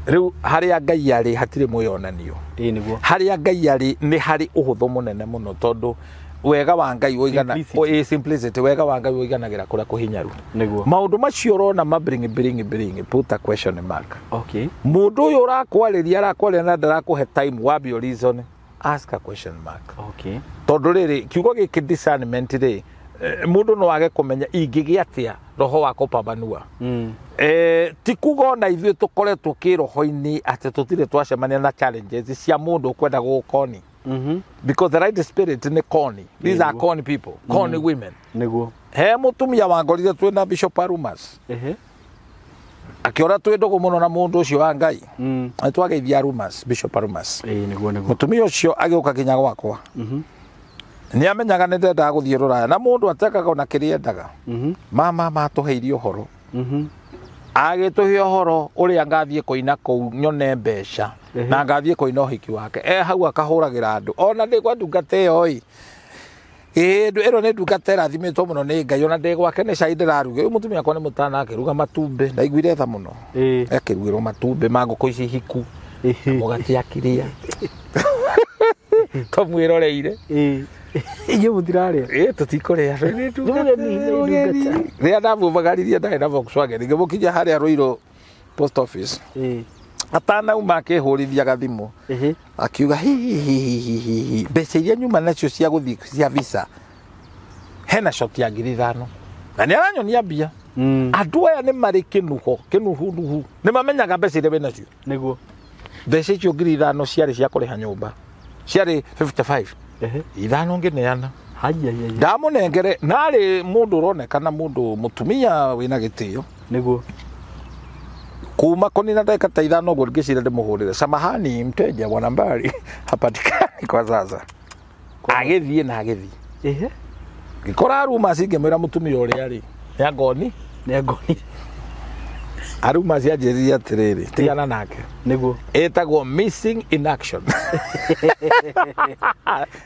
A: Rĩu harĩa Ngai arĩ hatirĩ mwĩyonanio.
B: Ĩĩ nĩguo.
A: Harĩa Ngai arĩ nĩ harĩ ũhũthũ mũnene mũno, tondũ wega wa Ngai ũigana
B: Simplicity.
A: Ĩĩ, simplicity, wega wa Ngai ũiganagĩra kũrĩa kũhinyaru.
B: Nĩguo.
A: Maũndũ macio ũrona ma bring bring bring, put a question mark.
B: Okay.
A: Mũndũ ũyũ ũrakwarĩria arakwarĩria na ndarakũhe time wambie reason, ask a question mark.
B: Okay.
A: Tondũ rĩrĩ kiugo gĩkĩ discernment rĩ, mũndũ no age kũmenya ingĩgĩa atĩa roho wa kũpambanua. Ti kuga ona ithuĩ tũkoretwo kĩroho-inĩ atĩ tũtirĩ twacemania na challenges cia mũndũ ũkwenda gũgũkoni. Because the right spirit nĩ koni. These are
B: Nĩguo.
A: con people, con women.
B: Nĩguo.
A: He mũtumia wangorire twĩna Bishop Arumas, akĩora twĩ ndũgũ mũno na mũndũ ũcio wa Ngai. Nĩ twageithia Arumas, Bishop Arumas.
B: Ĩĩ nĩguo nĩguo.
A: Mũtumia ũcio agĩũka kinya gwakwa, nĩ amenyaga nĩ ndendaga gũthiĩ rũraya, na mũndũ atekaga ona kĩrĩa endaga. Mama matũheire ũhoro, agĩtũhe ũhoro ũrĩa ngathiĩ kũina kũu nyone mbeca, na ngathiĩ kũina ũhiki wake. E hau akahũragĩra andũ ona ndĩ kwa ndungata ĩyo ĩ. Ĩĩ, ĩno nĩ ndungata ĩrathimĩtwo mũno nĩ Ngai, ona ndĩ gwake nĩ cai ndĩraruga. Rĩu mũtumia wakwa nĩ mũtana, akĩruga matumbĩ, ndaiguire tha mũno. Akĩrugĩrwo matumbĩ ma ngũkũ ici hiku, mũgate akĩrĩa tũmwĩroreire.
B: Inyuĩ mũtirarĩa?
A: Ĩĩ, tũtikũrĩa.
B: Nĩ mũgeni, nĩ ndungata.
A: Rĩrĩa ndamumagaririe ndarĩ na Volkswagen, ngĩmũkinyia harĩa Ruiru post office, atanauma akĩhũrithia gathimũ, akiuga hihihihihi, mbeca iria nyuma nacio cia gũthiĩ cia visa hena shot ya 5,000, na nĩ aranyonia mbia. Andũ aya nĩ marĩ kĩnuho kĩnuhunuhu, nĩ mamenyaga mbeca iria wĩnacio.
B: Nĩguo.
A: Mbeca icio 5,000 ciarĩ cia kũrĩha nyũmba, ciarĩ 55, 5 ngĩneana.
B: Haya haya.
A: Ndamũnengere narĩ mũndũ ũronekana mũndũ mũtumia wĩna gĩtĩo.
B: Nĩguo.
A: Kuma kũnina ndagĩka ta 5 ũguo ngĩciria ndĩmũhũrĩre, samahani, mteja wa nambari hapatikani kwa sasa. Agĩthiĩ na agĩthiĩ. Ngĩkora Arumas, ngĩmwĩra mũtumia ũrĩa rĩ nĩ angoni.
B: Nĩ angoni.
A: Arumas anjĩrire atĩrĩrĩ, tigana nake.
B: Nĩguo.
A: Ĩtagwo missing in action.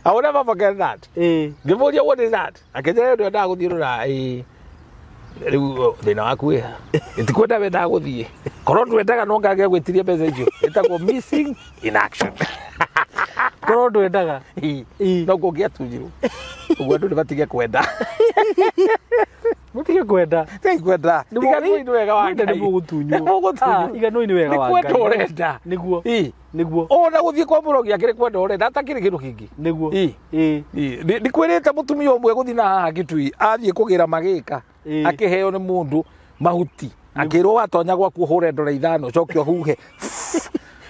A: I will never forget that. Ngĩmũria, what is that? Akĩnjĩra ndwendaga gũthiĩ rũraya. Ĩĩ, rĩu thĩna waku wĩha itikwenda wendaga gũthiĩ, korwo ndwendaga no ngage gwĩtiria mbeca icio. Ĩtagwo missing in action.
B: Korwo ndwendaga.
A: No kũngĩatunyirwo ũguo andũ nĩ matige kwenda.
B: Mũtige kwenda.
A: Tigai kwenda. Iganoi nĩ wega wa
B: Mwenda
A: Ngai.
B: nĩ mũgũtunywo.
A: Nĩ mũgũtunywo.
B: Ah, iganoi nĩ wega wa
A: Nĩ kwenda
B: Ngai.
A: ũrenda.
B: Nĩguo.
A: Ĩĩ.
B: Nĩguo.
A: Ona gũthiĩ kwa mũrogi akĩrĩ kwenda ũrenda atakĩrĩ kĩndũ kĩngĩ.
B: Nĩguo.
A: Ĩĩ.
B: Ĩĩ.
A: Ĩĩ. Ndikwĩrĩte mũtumia ũmwe gũthiĩ na haha Gĩtui athiĩ kũgĩra magĩka, akĩheo nĩ mũndũ mahuti, akĩrwo watonya gwaku ũhũre ndore 5, ũcoke ũhuhe.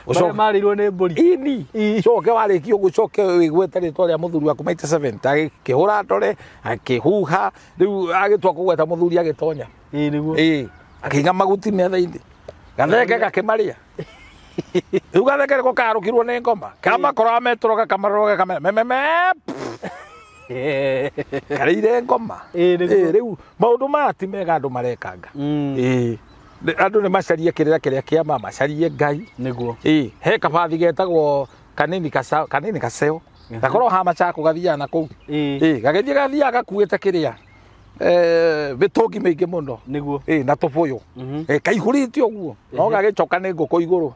B: Marĩa marĩirwo nĩ mbũri.
A: Ini coke warĩkia ũguo coke wĩgwete rĩtwa rĩa mũthuri waku maita 7. Agĩkĩhũra ndore akĩhuha, rĩu agĩtua kũgweta mũthuri agĩtonya.
B: Ĩĩ nĩguo.
A: Ĩĩ, akĩiga maguti metha-inĩ, gathenge gakĩmarĩa. Rĩu gathekere ko karũkirwo nĩ ngoma kamakora metũroga kamaroroga kamera mememe karĩire ngoma. Rĩu maũndũ maya ti mega andũ marekanga. Andũ nĩ macarie kĩrĩra kĩrĩa kĩa ma, macarie Ngai.
B: Nĩguo.
A: He kabathi getagwo kanini kanini kaseo gakorwo ha machako gathiaga na kũu. Gagĩthiĩ gathiaga gakuĩte kĩrĩa mĩtũngi mĩingĩ mũno.
B: Nĩguo.
A: Na tũbũyũ. Kaihũrĩte ũguo no gagĩcoka nĩ ngũkũ igũrũ.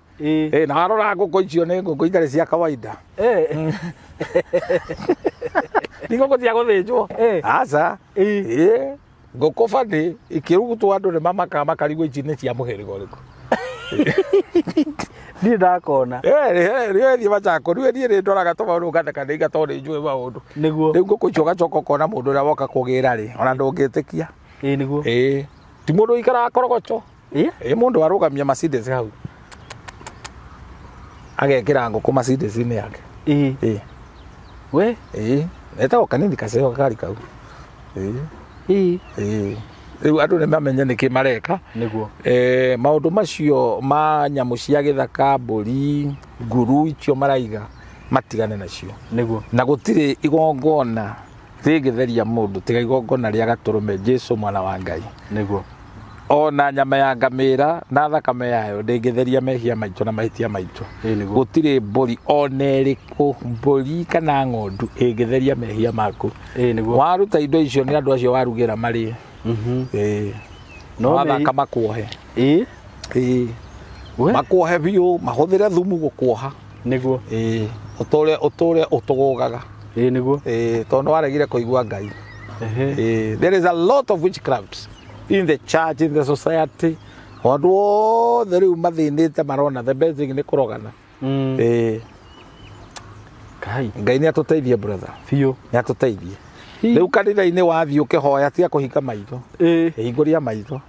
A: Na warora ngũkũ icio nĩ ngũkũ itarĩ cia kawaida. Nĩ ngũkũ cia gũthĩnjwo. Aca. Ngũkũ bani ikĩrugutwo andũ nĩ mamakaga makarigwo ici nĩ cia mũhĩrĩga ũrĩkũ.
B: Niĩ ndakona.
A: Rĩo ĩthiĩ Machakos rĩu niĩ nĩ ndoraga tũmaũndũ ngatheka nĩ tondũ nĩ njũĩ maũndũ.
B: Nĩguo.
A: Rĩu ngũkũ icio ũgacoka ũkona mũndũ ũrĩa woka kũgĩra rĩ ona ndũngĩtĩkia.
B: Nĩguo.
A: Ti mũndũ ũikaraga korogocho. Mũndũ arũgamia Mercedes hau agekĩra ngũkũ Mercedes-inĩ yake.
B: We?
A: Etagwo kanini kaseo gakari kau. Rĩu andũ nĩ mamenye nĩkĩ mareka.
B: Nĩguo.
A: Maũndũ macio ma nyamũ cia gĩthaka, mbũri, nguru icio maraiga matigane nacio.
B: Nĩguo.
A: Na gũtirĩ igongona rĩngĩtheria mũndũ tiga igongona rĩa gatũrũme Jesu mwana wa Ngai.
B: Nĩguo.
A: Ona nyama ya ngamĩra na thakame yayo ndĩngĩtheria mehia maitũ na mahĩtia maitũ. Gũtirĩ mbũri ona ĩrĩkũ, mbũri kana ng'ondu ĩngĩtheria mehia maku.
B: Nĩguo.
A: Waruta indo icio nĩ andũ acio warugĩra marĩe.
B: No
A: wathaka makuohe. Makuohe biũ, mahũthĩre thumu gũkuoha.
B: Nĩguo.
A: Ũtũre ũtũre ũtũgũgaga.
B: Nĩguo.
A: Tondũ waregire kũigua Ngai. There is a lot of witchcraft in the church, in the society. Andũ othe rĩu mathĩnĩte marona the best thing nĩ kũrogana.
B: Ngai.
A: Ngai nĩ atũteithie brother.
B: Biũ.
A: Nĩ atũteithie. Rĩu kanitha-inĩ wathiĩ ũkĩhoya tiga kũhinga maitho. Hingũria maitho.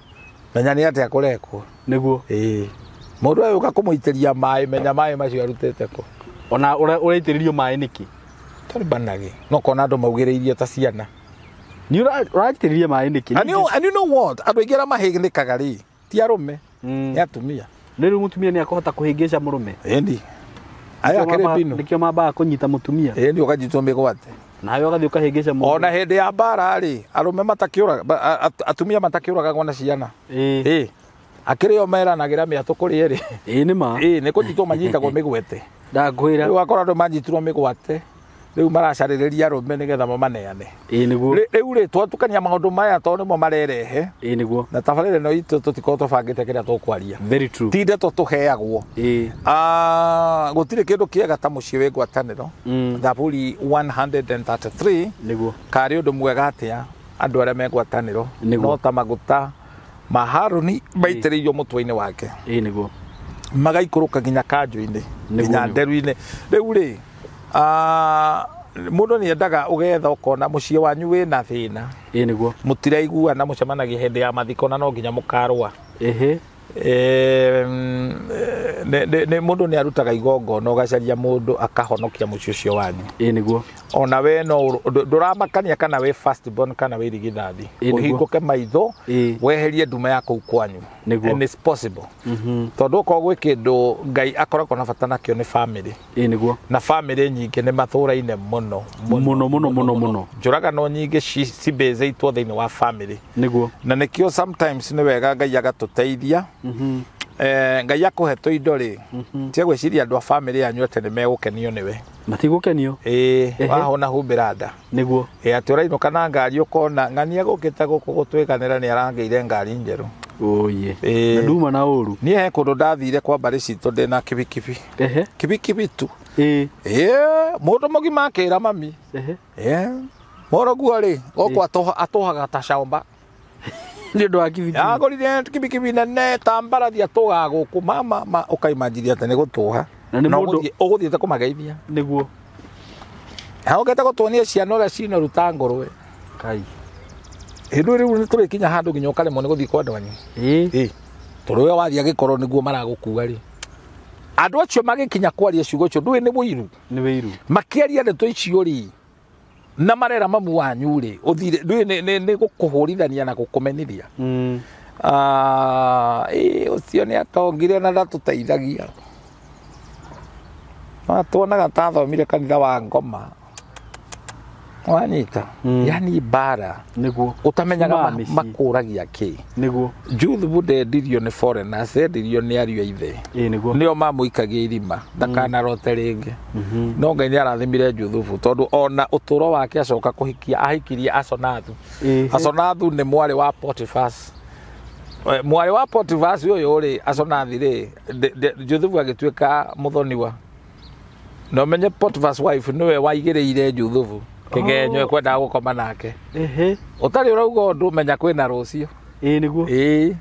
A: Menya nĩ atĩa kũrekwo.
B: Nĩguo.
A: Mũndũ ũyũ ũka kũmũitĩria maĩ, menya maĩ macio arutĩte kũ.
B: Ona ũraitĩrĩrio maĩ nĩkĩ?
A: Tondũ banage. No kona andũ maugĩrĩirie ta ciana.
B: Nĩ ũraitĩrĩria maĩ nĩkĩ?
A: And you know what? Andũ aingĩ arĩa mahĩngĩkaga rĩ, ti arũme, nĩ atumia.
B: Nĩ rĩu mũtumia nĩ akũhota kũhĩngĩca mũrũme?
A: Ĩni. Aya akĩrĩ mbinu.
B: Nĩkĩo mambaga kũnyita mũtumia.
A: Ĩni ũkanyitwo mĩgwate.
B: Nawe ũgathiĩ ũkahĩngĩca mũndũ.
A: Ona hĩndĩ ya mbara rĩ, arũme matakĩũraga, atumia matakĩũragagwo na ciana. Akĩrĩ o meranagĩra mĩatũ kũrĩ erĩ.
B: Nĩ ma.
A: Nĩ kũnyitwo manyitagwo mĩgwate.
B: Ndakwĩra.
A: Rĩu wakora andũ manyitirwo mĩgwate. Rĩu maracarĩrĩria arũme nĩgetha mamaneane.
B: Nĩguo.
A: Rĩu rĩ twatukania maũndũ maya tondũ nĩmo marerehe.
B: Nĩguo.
A: Na tabarĩra ĩno itũ tũtikoragwo tũbangĩte kĩrĩa tũkwaria.
B: Very true.
A: Ti ndeto tũheagwo. Gũtirĩ kĩndũ kĩega ta mũciĩ wĩ ngwatanĩro. Thaburi 133.
B: Nĩguo.
A: Karĩ ũndũ mwega atĩa andũ arĩa me ngwatanĩro. No ta maguta ma Harũni maitĩrĩirio mũtwe-inĩ wake.
B: Nĩguo.
A: Magaikũrũka nginya kanjũ-inĩ, nginya nderu-inĩ. Rĩu rĩ mũndũ nĩ endaga ũgetha ũkona mũciĩ wanyu wĩna thĩna.
B: Nĩguo.
A: Mũtiraiguana mũcemanagia hĩndĩ ya mathiko na no nginya mũkarũa. Mũndũ nĩ arutaga igongona ũgacaria mũndũ akahonokia mũciĩ ũcio wanyu.
B: Nĩguo.
A: Ona we no ndũramakania kana wĩ first born kana wĩ irigithathi. Ũhingũke maitho weherie nduma ya kũu kwanyu. And it's possible. Tondũ okorwo gwĩ kĩndũ Ngai akoragwo na bata nakĩo nĩ family.
B: Nĩguo.
A: Na family nyingĩ nĩ matũraine mũno
B: mũno mũno mũno mũno.
A: Njũragano nyingĩ cibĩzĩtwo thĩinĩ wa family.
B: Nĩguo.
A: Na nĩkĩo sometimes nĩ wega Ngai agatũteithia. Ngai akũhe tũindo rĩ, tiga gwĩciria andũ a family yanyu atĩ nĩ megũkenio nĩwe.
B: Matigũkenio?
A: Wahona humbĩra nda.
B: Nĩguo.
A: Atĩ ũrainũka na ngari ũkona ng'ania gũkĩte gũkũ gũtwĩkanĩra nĩ arangĩire ngari njerũ.
B: Oye. Na nduma na ũru.
A: Niĩ he kũndũ ndathire kwa mbarĩ citũ ndĩna kibikibi. Kibikibi tu. Mũndũ mũgima akĩra mami. Mũrũguo rĩ, gũkũ atũhaga ta caomba.
B: Nĩ ũndũ wa kibikibi.
A: Agũrire kibikibi nene ta mbarathi atũgaga gũkũ mama ma ũkaimanjiria atĩ nĩ gũtũha.
B: Na nĩ mũndũ
A: ũgũthiĩte kũmageithia.
B: Nĩguo.
A: Okĩte gũtuonia ciana ũrĩa cinoru ta ngũrwe.
B: Kai.
A: Hĩndĩ rĩu nĩ tũrĩkinya handũ nginya ũkaremwo nĩ gũthiĩ kwa andũ anyu. Tondũ we wathiĩ agĩkorwo nĩguo maragũkua rĩ. Andũ acio magĩkinya kwaria ciugo icio ndũĩ nĩ wũiru.
B: Nĩ wũiru.
A: Makĩaria ndeto icio rĩ, na marera mamu wanyu rĩ, ũthire ndũĩ nĩ gũkũhũrithania na gũkũmenithia. Ũcio nĩ atongire na ndatũteithagia. No tuonaga tathomire kanitha wa ngoma wanyita yani bara
B: niguo
A: utamenyaga makuragia ki
B: niguo
A: Juthubu ndendirio nĩ foreigners, endirio nĩ ariũ a ithe
B: niguo
A: nĩo mamũikagia irima ndakanarote rĩngĩ. No Ngai nĩ arathimire Juthubu tondũ ona ũtũro wake acoka kũhikia ahikirie Asonathu. Asonathu nĩ mwarĩ wa Potiphas. Mwarĩ wa Potiphas ũyũ rĩ Asonathi rĩ Juthubu agĩtuĩka mũthoniwa. No menye Potiphar's wife nĩwe waigĩrĩire Juthubu kĩgenyo ekwendaga gũkoma nake. Ũtarĩ ũrauga ũndũ menya kwĩna rũciũ.
B: Niguo.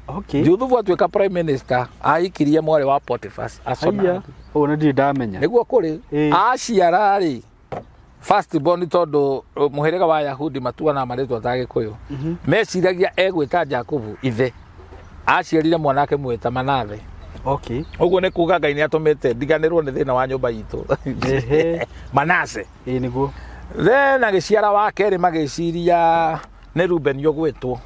B: Okay.
A: Juthubu atuĩka prime minister ahikirie mwarĩ wa Potiphas Asonathi.
B: Ũguo ndirĩ ndamenya.
A: Nĩguo kũrĩ aciara rĩ first born tondũ mũhĩrĩga wa Yahudi matuanaga marĩtwa ta Gĩkũyũ. Meciragia egwĩta Jakubu ithe. Aciarire mwanake mwĩta Manathe.
B: Okay.
A: Ũguo nĩ kuga Ngai nĩ atũmĩte ndiganĩrwo nĩ thĩna wa nyũmba itũ. Manase.
B: Niguo.
A: Then agĩciara wa kerĩ magĩciria nĩ Ruben ũgwĩtwo.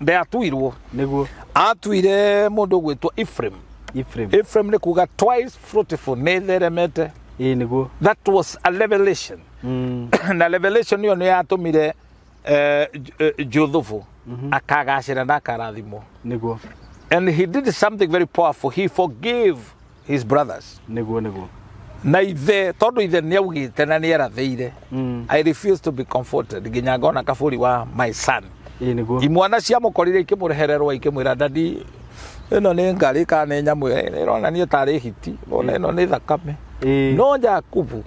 A: Ndeatuirwo.
B: Niguo.
A: Atuire mũndũ ũgwĩtwo Ephraim.
B: Ephraim.
A: Ephraim nĩ kuga twice fruitful, nĩ theremete.
B: Niguo.
A: That was a revelation. Na revelation ĩyo nĩ yatũmire Juthubu akagacĩra na akarathimwo.
B: Niguo.
A: And he did something very powerful. He forgave his brothers.
B: Niguo niguo.
A: Na ithe tondu ithe nĩ augĩte na nĩ erathĩire. I refuse to be comforted nginya ngona kaburi wa my son.
B: Niguo.
A: Imwana ciamũkorire ikĩmũrehererwo ikĩmwĩra dadi ĩno nĩ ngarĩ kana nĩ nyamũ ĩronania tarĩ hiti ona ĩno nĩ thakame. No Jakubu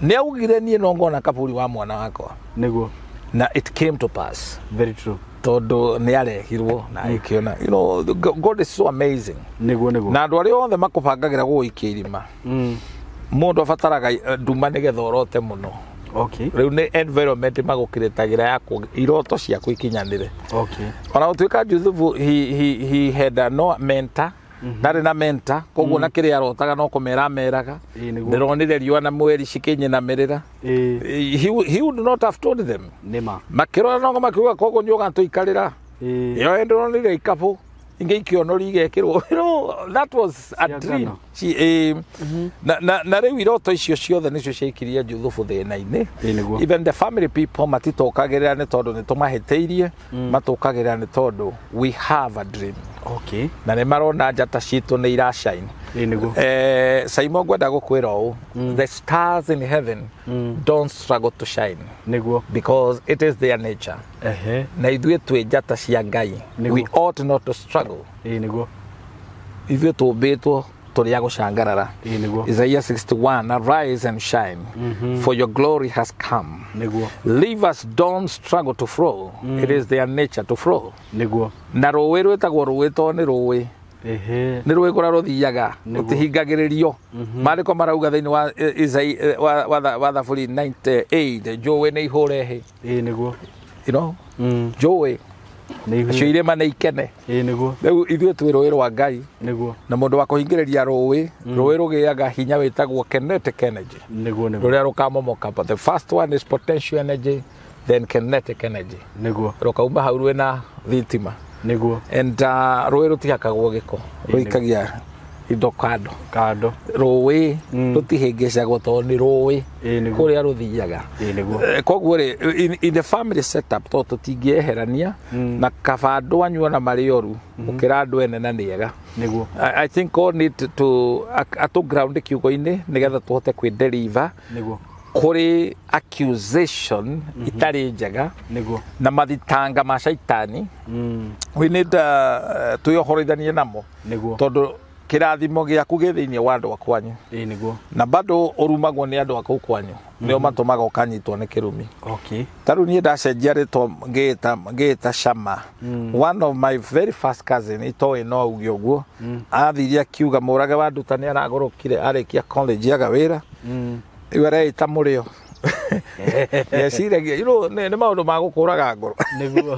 A: nĩ augire niĩ no ngona kaburi wa mwana wakwa.
B: Niguo.
A: Na it came to pass.
B: Very true.
A: Tondu nĩ arehirwo na ĩkĩona. You know, God is so amazing.
B: Niguo niguo.
A: Na andũ arĩa othe makũbangagĩra gũgũikia irima. Mũndũ abataraga nduma nĩgetha ũrote mũno.
B: Okay.
A: Rĩu nĩ environment magũkĩrĩtagĩra ya iroto ciaku ikinyanĩre.
B: Okay.
A: Ona gũtuĩka Juthubu he had a no mentor. Ndarĩ na mentor koguo na kĩrĩa arotaga no kũmera meraga. Ndĩronire riũa na mweri cikĩnyinamĩrĩra. He would not have told them.
B: Nĩma.
A: Makĩrora no makiuga koguo nĩ ũgatũikarĩra. Ĩyo ndĩronire ikabũ ingĩ ikĩonori igekĩrwo. You know, that was a dream. Na rĩu iroto icio ciothe nĩcio ciaikirie Juthubu thĩna-inĩ. Even the family people matitũkagĩrĩra nĩ tondũ nĩ tũmahĩtĩirie, matũkagĩrĩra nĩ tondũ we have a dream.
B: Okay.
A: Na nĩ marona njata citũ nĩ irashine.
B: Niguo.
A: Saimo ngwenda gũkwĩra ũũ, the stars in heaven don't struggle to shine.
B: Niguo.
A: Because it is their nature. Na ithuĩ twĩ njata cia Ngai. We ought not to struggle.
B: Niguo.
A: Ithuĩ tũmbĩtwo tũrĩ a gũcangarara.
B: Niguo.
A: Isaiah 61, arise and shine, for your glory has come.
B: Niguo.
A: Rivers don't struggle to flow. It is their nature to flow.
B: Niguo.
A: Na rũĩ rwĩtagwo rũĩ tondũ nĩ rũĩ. Nĩ rũĩ kũrĩa rũthiaga rũtihingagĩrĩrio. Maandĩko marauga thĩinĩ wa Isaiah wa Thaburi 98 njũĩ nĩ ihũre hĩ.
B: Niguo.
A: You know? Njũĩ acio irĩma nĩ ikene.
B: Niguo.
A: Rĩu ithuĩ twĩ rũĩ rwa Ngai.
B: Niguo.
A: Na mũndũ wa kũhingĩrĩria rũĩ, rũĩ rũgĩaga hinya wĩtagwo kinetic energy.
B: Niguo niguo.
A: Rũrĩa rũkamomoka. But the first one is potential energy, then kinetic energy.
B: Niguo.
A: Rũkauma hau rwĩna thitima.
B: Niguo.
A: And rũĩ rũtihakagwo gĩko. Rũikagia indo kando.
B: Kando.
A: Rũĩ rũtihĩngĩcagwo tondũ nĩ rũĩ kũrĩa rũthiaga.
B: Niguo.
A: Koguo rĩ in the family setup tondũ tũtingĩeherania na kaba andũ anyu ona marĩ oru gũkĩra andũ ene na nĩ ega.
B: Niguo.
A: I think all need to atũ ground kiugo-inĩ nĩgetha tũhote kwĩ deliver.
B: Niguo.
A: Kũrĩ accusation itarĩ njega.
B: Niguo.
A: Na mathitanga ma caitani. We need twĩohorithanie namo.
B: Niguo.
A: Tondũ kĩrathimo gĩaku gĩ thĩinĩ wa andũ a kwanyu.
B: Niguo.
A: Na bado ũrumagwo nĩ andũ a kũu kwanyu. Nĩo matũmaga ũkanyitwo nĩ kĩrumi.
B: Okay.
A: Ta rĩu niĩ ndacenjia rĩtwa ngĩĩta Shama. One of my very first cousin itoĩ no auge ũguo. Athire akiuga mũrage wa nduta nĩ aragũrũkire arĩkia college aga wĩra. Rĩu areĩta mũrĩo. Ndeciragia, you know, nĩ maũndũ ma gũkũraga ngoro.
B: Niguo.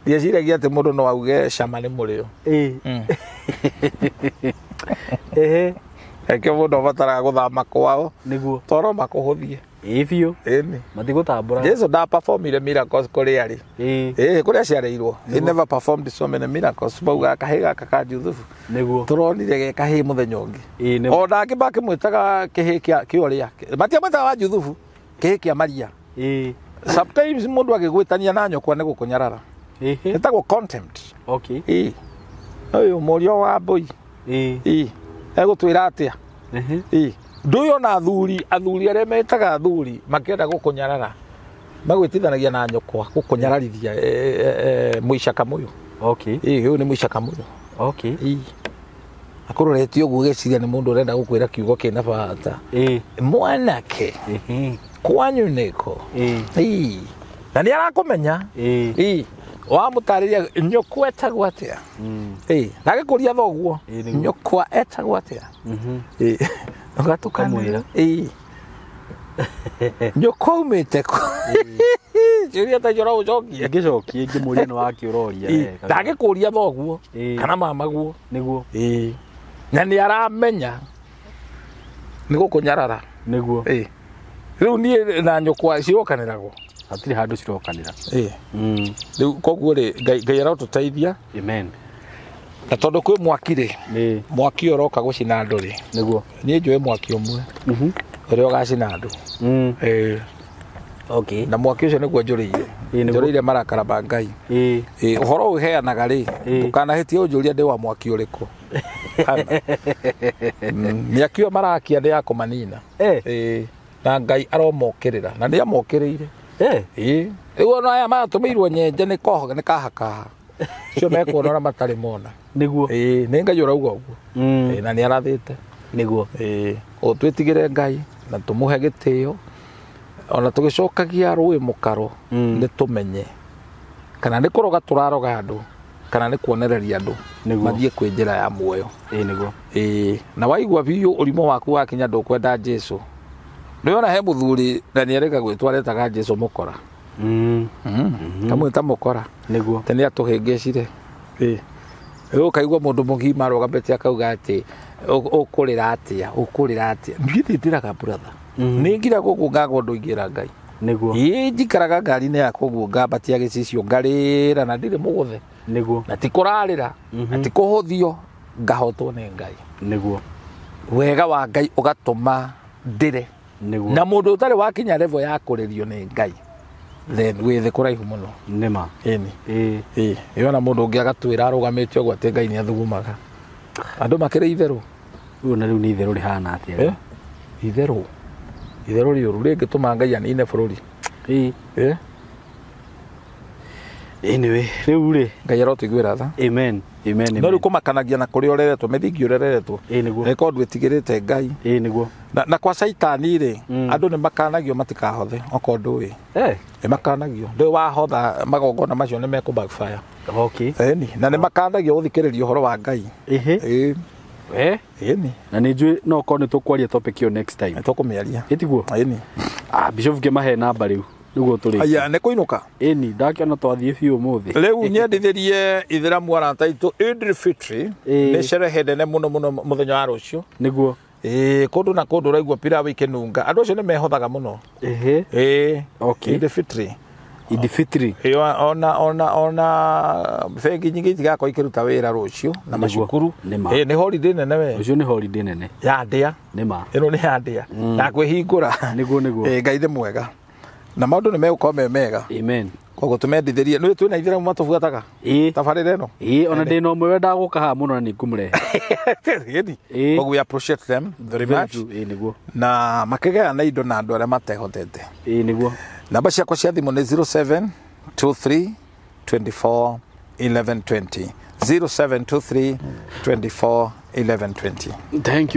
A: Ndeciragia atĩ mũndũ no auge Shama nĩ mũrĩo. Ehe. Ekĩo mũndũ abataraga gũthama kwao.
B: Niguo.
A: Toro makũhũthie.
B: Ĩĩ biũ.
A: Ĩni.
B: Matigũtambũra.
A: Jesu nda performire miracles kũrĩa arĩ.
B: Ĩĩ.
A: Ĩĩ kũrĩa aciarĩirwo. He never performed so many miracles. Maugaga kahĩĩ gaka ka Juthubu.
B: Nĩguo.
A: Tũronire ge kahĩĩ mũthenya ũngĩ.
B: Ĩĩ nĩguo.
A: Ona angĩ makĩmwĩtaga kĩhĩĩ kĩa ũrĩa. Matiamwĩtaga wa Juthubu. Kĩhĩĩ kĩa Maria.
B: Ĩĩ.
A: Sometimes mũndũ agĩgwĩtania na nyũkwa nĩ gũkũnyarara.
B: Ĩhĩ.
A: Ĩtagwo contempt.
B: Okay.
A: Ĩĩ. Ũyũ mũriũ wa mbũi.
B: Ĩĩ.
A: Ĩĩ. Egũtwĩra atĩa?
B: Ĩhĩ.
A: Ĩĩ. Ndũĩ ona athuri arĩa metaga athuri makĩenda gũkũnyarara magwĩtithanagia na nyũkwa gũkũnyararithia mũicaka mũyũ.
B: Okay.
A: Ĩĩ ũyũ nĩ mũicaka mũyũ.
B: Okay.
A: Ĩĩ. Akũrorete ũguo ũgeciria nĩ mũndũ ũrenda gũkwĩra kiugo kĩna bata.
B: Ĩĩ.
A: Mwanake
B: Ĩhĩ.
A: kwanyu nĩkũ?
B: Ĩĩ.
A: Ĩĩ. Na nĩ arakũmenya.
B: Ĩĩ.
A: Ĩĩ. Wamũtarĩria nyũkwa etagwo atĩa?
B: Mm.
A: Ĩĩ. Na agĩkũria thoguo
B: Ĩĩ, nĩguo.
A: nyũkwa etagwo atĩa?
B: Mhm.
A: Ĩĩ. Ũgatukanĩra.
B: Ũkamwĩra.
A: Ĩĩ. Nyũkwa umĩte kũ? Ciũria ta icio no ũcokie.
B: Ngĩcokie ngĩmũrie nĩ wakĩ ũroria.
A: Ĩĩ. Ndangĩkũria thoguo
B: Ĩĩ.
A: kana mamaguo.
B: Nĩguo.
A: Ĩĩ. Na nĩ aramenya nĩ gũkũnyarara.
B: Nĩguo.
A: Ĩĩ. Rĩu niĩ na nyũkwa cirokanĩragwo.
B: Hatirĩ handũ cirokanĩra.
A: Ĩĩ.
B: Mm.
A: Rĩu koguo rĩ Ngai arotũteithia
B: Amen.
A: na tondũ kwĩ mwaki rĩ
B: Ĩĩ.
A: mwaki ũyũ ũroka gũcina andũ rĩ
B: Nĩguo.
A: niĩ njũĩ mwaki ũmwe
B: Mhm.
A: ũrĩa ũgacina andũ.
B: Mm.
A: Ĩĩ.
B: Okay.
A: Na mwaki ũcio nĩguo njũrĩire.
B: Ĩĩ, nĩguo.
A: Njũrĩire marakara ma Ngai.
B: Ĩĩ.
A: Ĩĩ, ũhoro ũyũ ũheanaga rĩ
B: Ĩĩ.
A: ndũkanahĩtie ũnjũrie ndĩ wa mwaki ũrĩkũ. Mĩaki ĩyo marakia nĩ ya kũmanina.
B: Eh.
A: Ĩĩ. Na Ngai aromokĩrĩra na nĩ amokĩrĩire.
B: Eh.
A: Ĩĩ. Rĩu ona aya maratũmĩirwo nyenje nĩ kohoga nĩ kahakaha. Cio mekuona ũrĩa matarĩ mona.
B: Nĩguo.
A: Ĩĩ, nĩ Ngai ũrauga ũguo.
B: Mm.
A: Ĩĩ, na nĩ arathĩte.
B: Nĩguo.
A: Ĩĩ, o twĩtigĩre Ngai na tũmũhe gĩtĩo ona tũgĩcokagia rũĩ mũkaro
B: Mm.
A: nĩ tũmenye kana nĩ kũroga tũraroga andũ kana nĩ kuonereria andũ
B: Nĩguo.
A: mathiĩ kwĩ njĩra ya muoyo.
B: Ĩĩ nĩguo.
A: Ĩĩ, na waigua biũ ũrimũ waku wakinya ndũkwenda Jesu. Nĩwona he mũthuri na nĩ arĩga gwĩtwo aretaga Jesu mũkora.
B: Mm.
A: Kamwĩta mũkora.
B: Nĩguo.
A: Atĩ nĩ atũhĩngĩcire. Ĩĩ. Rĩu ũkaigua mũndũ mũgima arũgamĩte akauga atĩ ũkũrĩra atĩa ũkũrĩra atĩa. Niĩ ndĩraga brother. Nĩ ngira gũkũ ngagwo ndũingĩra Ngai.
B: Nĩguo.
A: Ĩĩ njikaraga ngari-inĩ yakwa ũguo ngambatia gĩcicio ngarĩra na ndirĩ mũgũthe.
B: Nĩguo.
A: Na ti kũrarĩra na ti kũhũthio ngahotwo nĩ Ngai.
B: Nĩguo.
A: Wega wa Ngai ũgatũma ndĩre.
B: Nĩguo.
A: Na mũndũ ũtarĩ wakinya level ya kũrĩrio nĩ Ngai then wĩ thĩ kũraihu mũno.
B: Nĩma.
A: Ĩni.
B: Ĩĩ.
A: Ĩĩ, ĩyo na mũndũ ũngĩ agatwĩra arũgamĩte ũguo atĩ Ngai nĩ athugumaga. Andũ makĩrĩ itherũ.
B: Rĩu na rĩu nĩ itherũ rĩhana atĩa?
A: Eh? Itherũ. Itherũ rĩũru rĩngĩtũma Ngai anine bũrũri.
B: Ĩĩ.
A: Eh?
B: Anyway, rĩu rĩ.
A: Ngai arotũiguĩra tha.
B: Amen. Amen.
A: No rĩu kũmakanagia na kũrĩa ũreretwo, mĩthingi ũrereretwo.
B: Ĩĩ nĩguo.
A: Ĩkorwo ndwĩtigĩrĩte Ngai.
B: Ĩĩ nĩguo.
A: Na kwa caitani rĩ,
B: Mm.
A: andũ nĩ makanagio matikahothe okorwo ndũĩ.
B: Eh.
A: Nĩ makanagio. Ndũĩ wahotha magongona macio nĩ mekũ backfire.
B: Okay.
A: Ĩni, na nĩ makanagio gũthikĩrĩria ũhoro wa Ngai.
B: Ĩhĩ.
A: Ĩĩ,
B: Eh.
A: ĩni.
B: Na nĩ njũĩ no korwo nĩ tũkwaria topic ĩyo next time.
A: Nĩ tũkũmĩaria.
B: Ĩtiguo?
A: Ĩni.
B: Ah, Bishop ngĩmahe namba rĩu nĩguo tũrĩ.
A: Aya, nĩ kũinũka.
B: Ĩni, ndakĩona twathiĩ biũ ũmũthĩ.
A: Rĩu nyendithĩrie ithĩramu arata aitũ Idul Fitri
B: Ĩĩ.
A: nĩ sherehe nene mũno mũno mũthenya wa rũciũ.
B: Nĩguo.
A: Ĩĩ, kũndũ na kũndũ ũraigua pilau ikĩnunga. Andũ acio nĩ mehothaga mũno.
B: Ĩhĩ.
A: Ĩĩ.
B: Okay.
A: Idul Fitri.
B: Idi Fitri.
A: Ĩĩ, ona bengi nyingĩ itigakorwo ikĩruta wĩra rũciũ na
B: Nĩguo.
A: macukuru.
B: Nĩma.
A: Ĩĩ, nĩ holiday nene we.
B: Ũcio nĩ holiday nene.
A: Ya ndĩa.
B: Nĩma.
A: Ĩno nĩ ya ndĩa. Ya kwĩhingũra.
B: Nĩguo nĩguo.
A: Ĩĩ, Ngai nĩ mwega. Na maũndũ nĩ megũkorwo me mega.
B: Amen.
A: Koguo tũmendithĩrie. Nĩ twĩna ithĩramu matũbuataga.
B: Ĩĩ.
A: Tabarĩra ĩno.
B: Ĩĩ, ona ndĩ na ũmwe wendaga gũka haha mũno na nĩ ngũmũrehe.
A: Ĩni.
B: Ĩĩ.
A: Koguo we appreciate them very
B: Very
A: much.
B: true. Ĩĩ nĩguo.
A: Na makĩgayana indo na andũ arĩa matehotete.
B: Ĩĩ nĩguo.
A: Namba ciakwa cia thimũ nĩ 0723 24 1120. 0723 24 1120.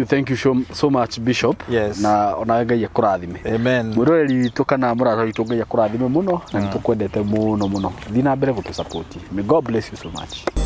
B: Thank you so much Bishop.
A: Yes.
B: Na ona Ngai akũrathime.
A: Amen.
B: Mwĩroreri witũ kana mũrata witũ Ngai akũrathime mũno na nĩ tũkwendete mũno mũno. Thiĩ na mbere gũtũ support. May God bless you so much.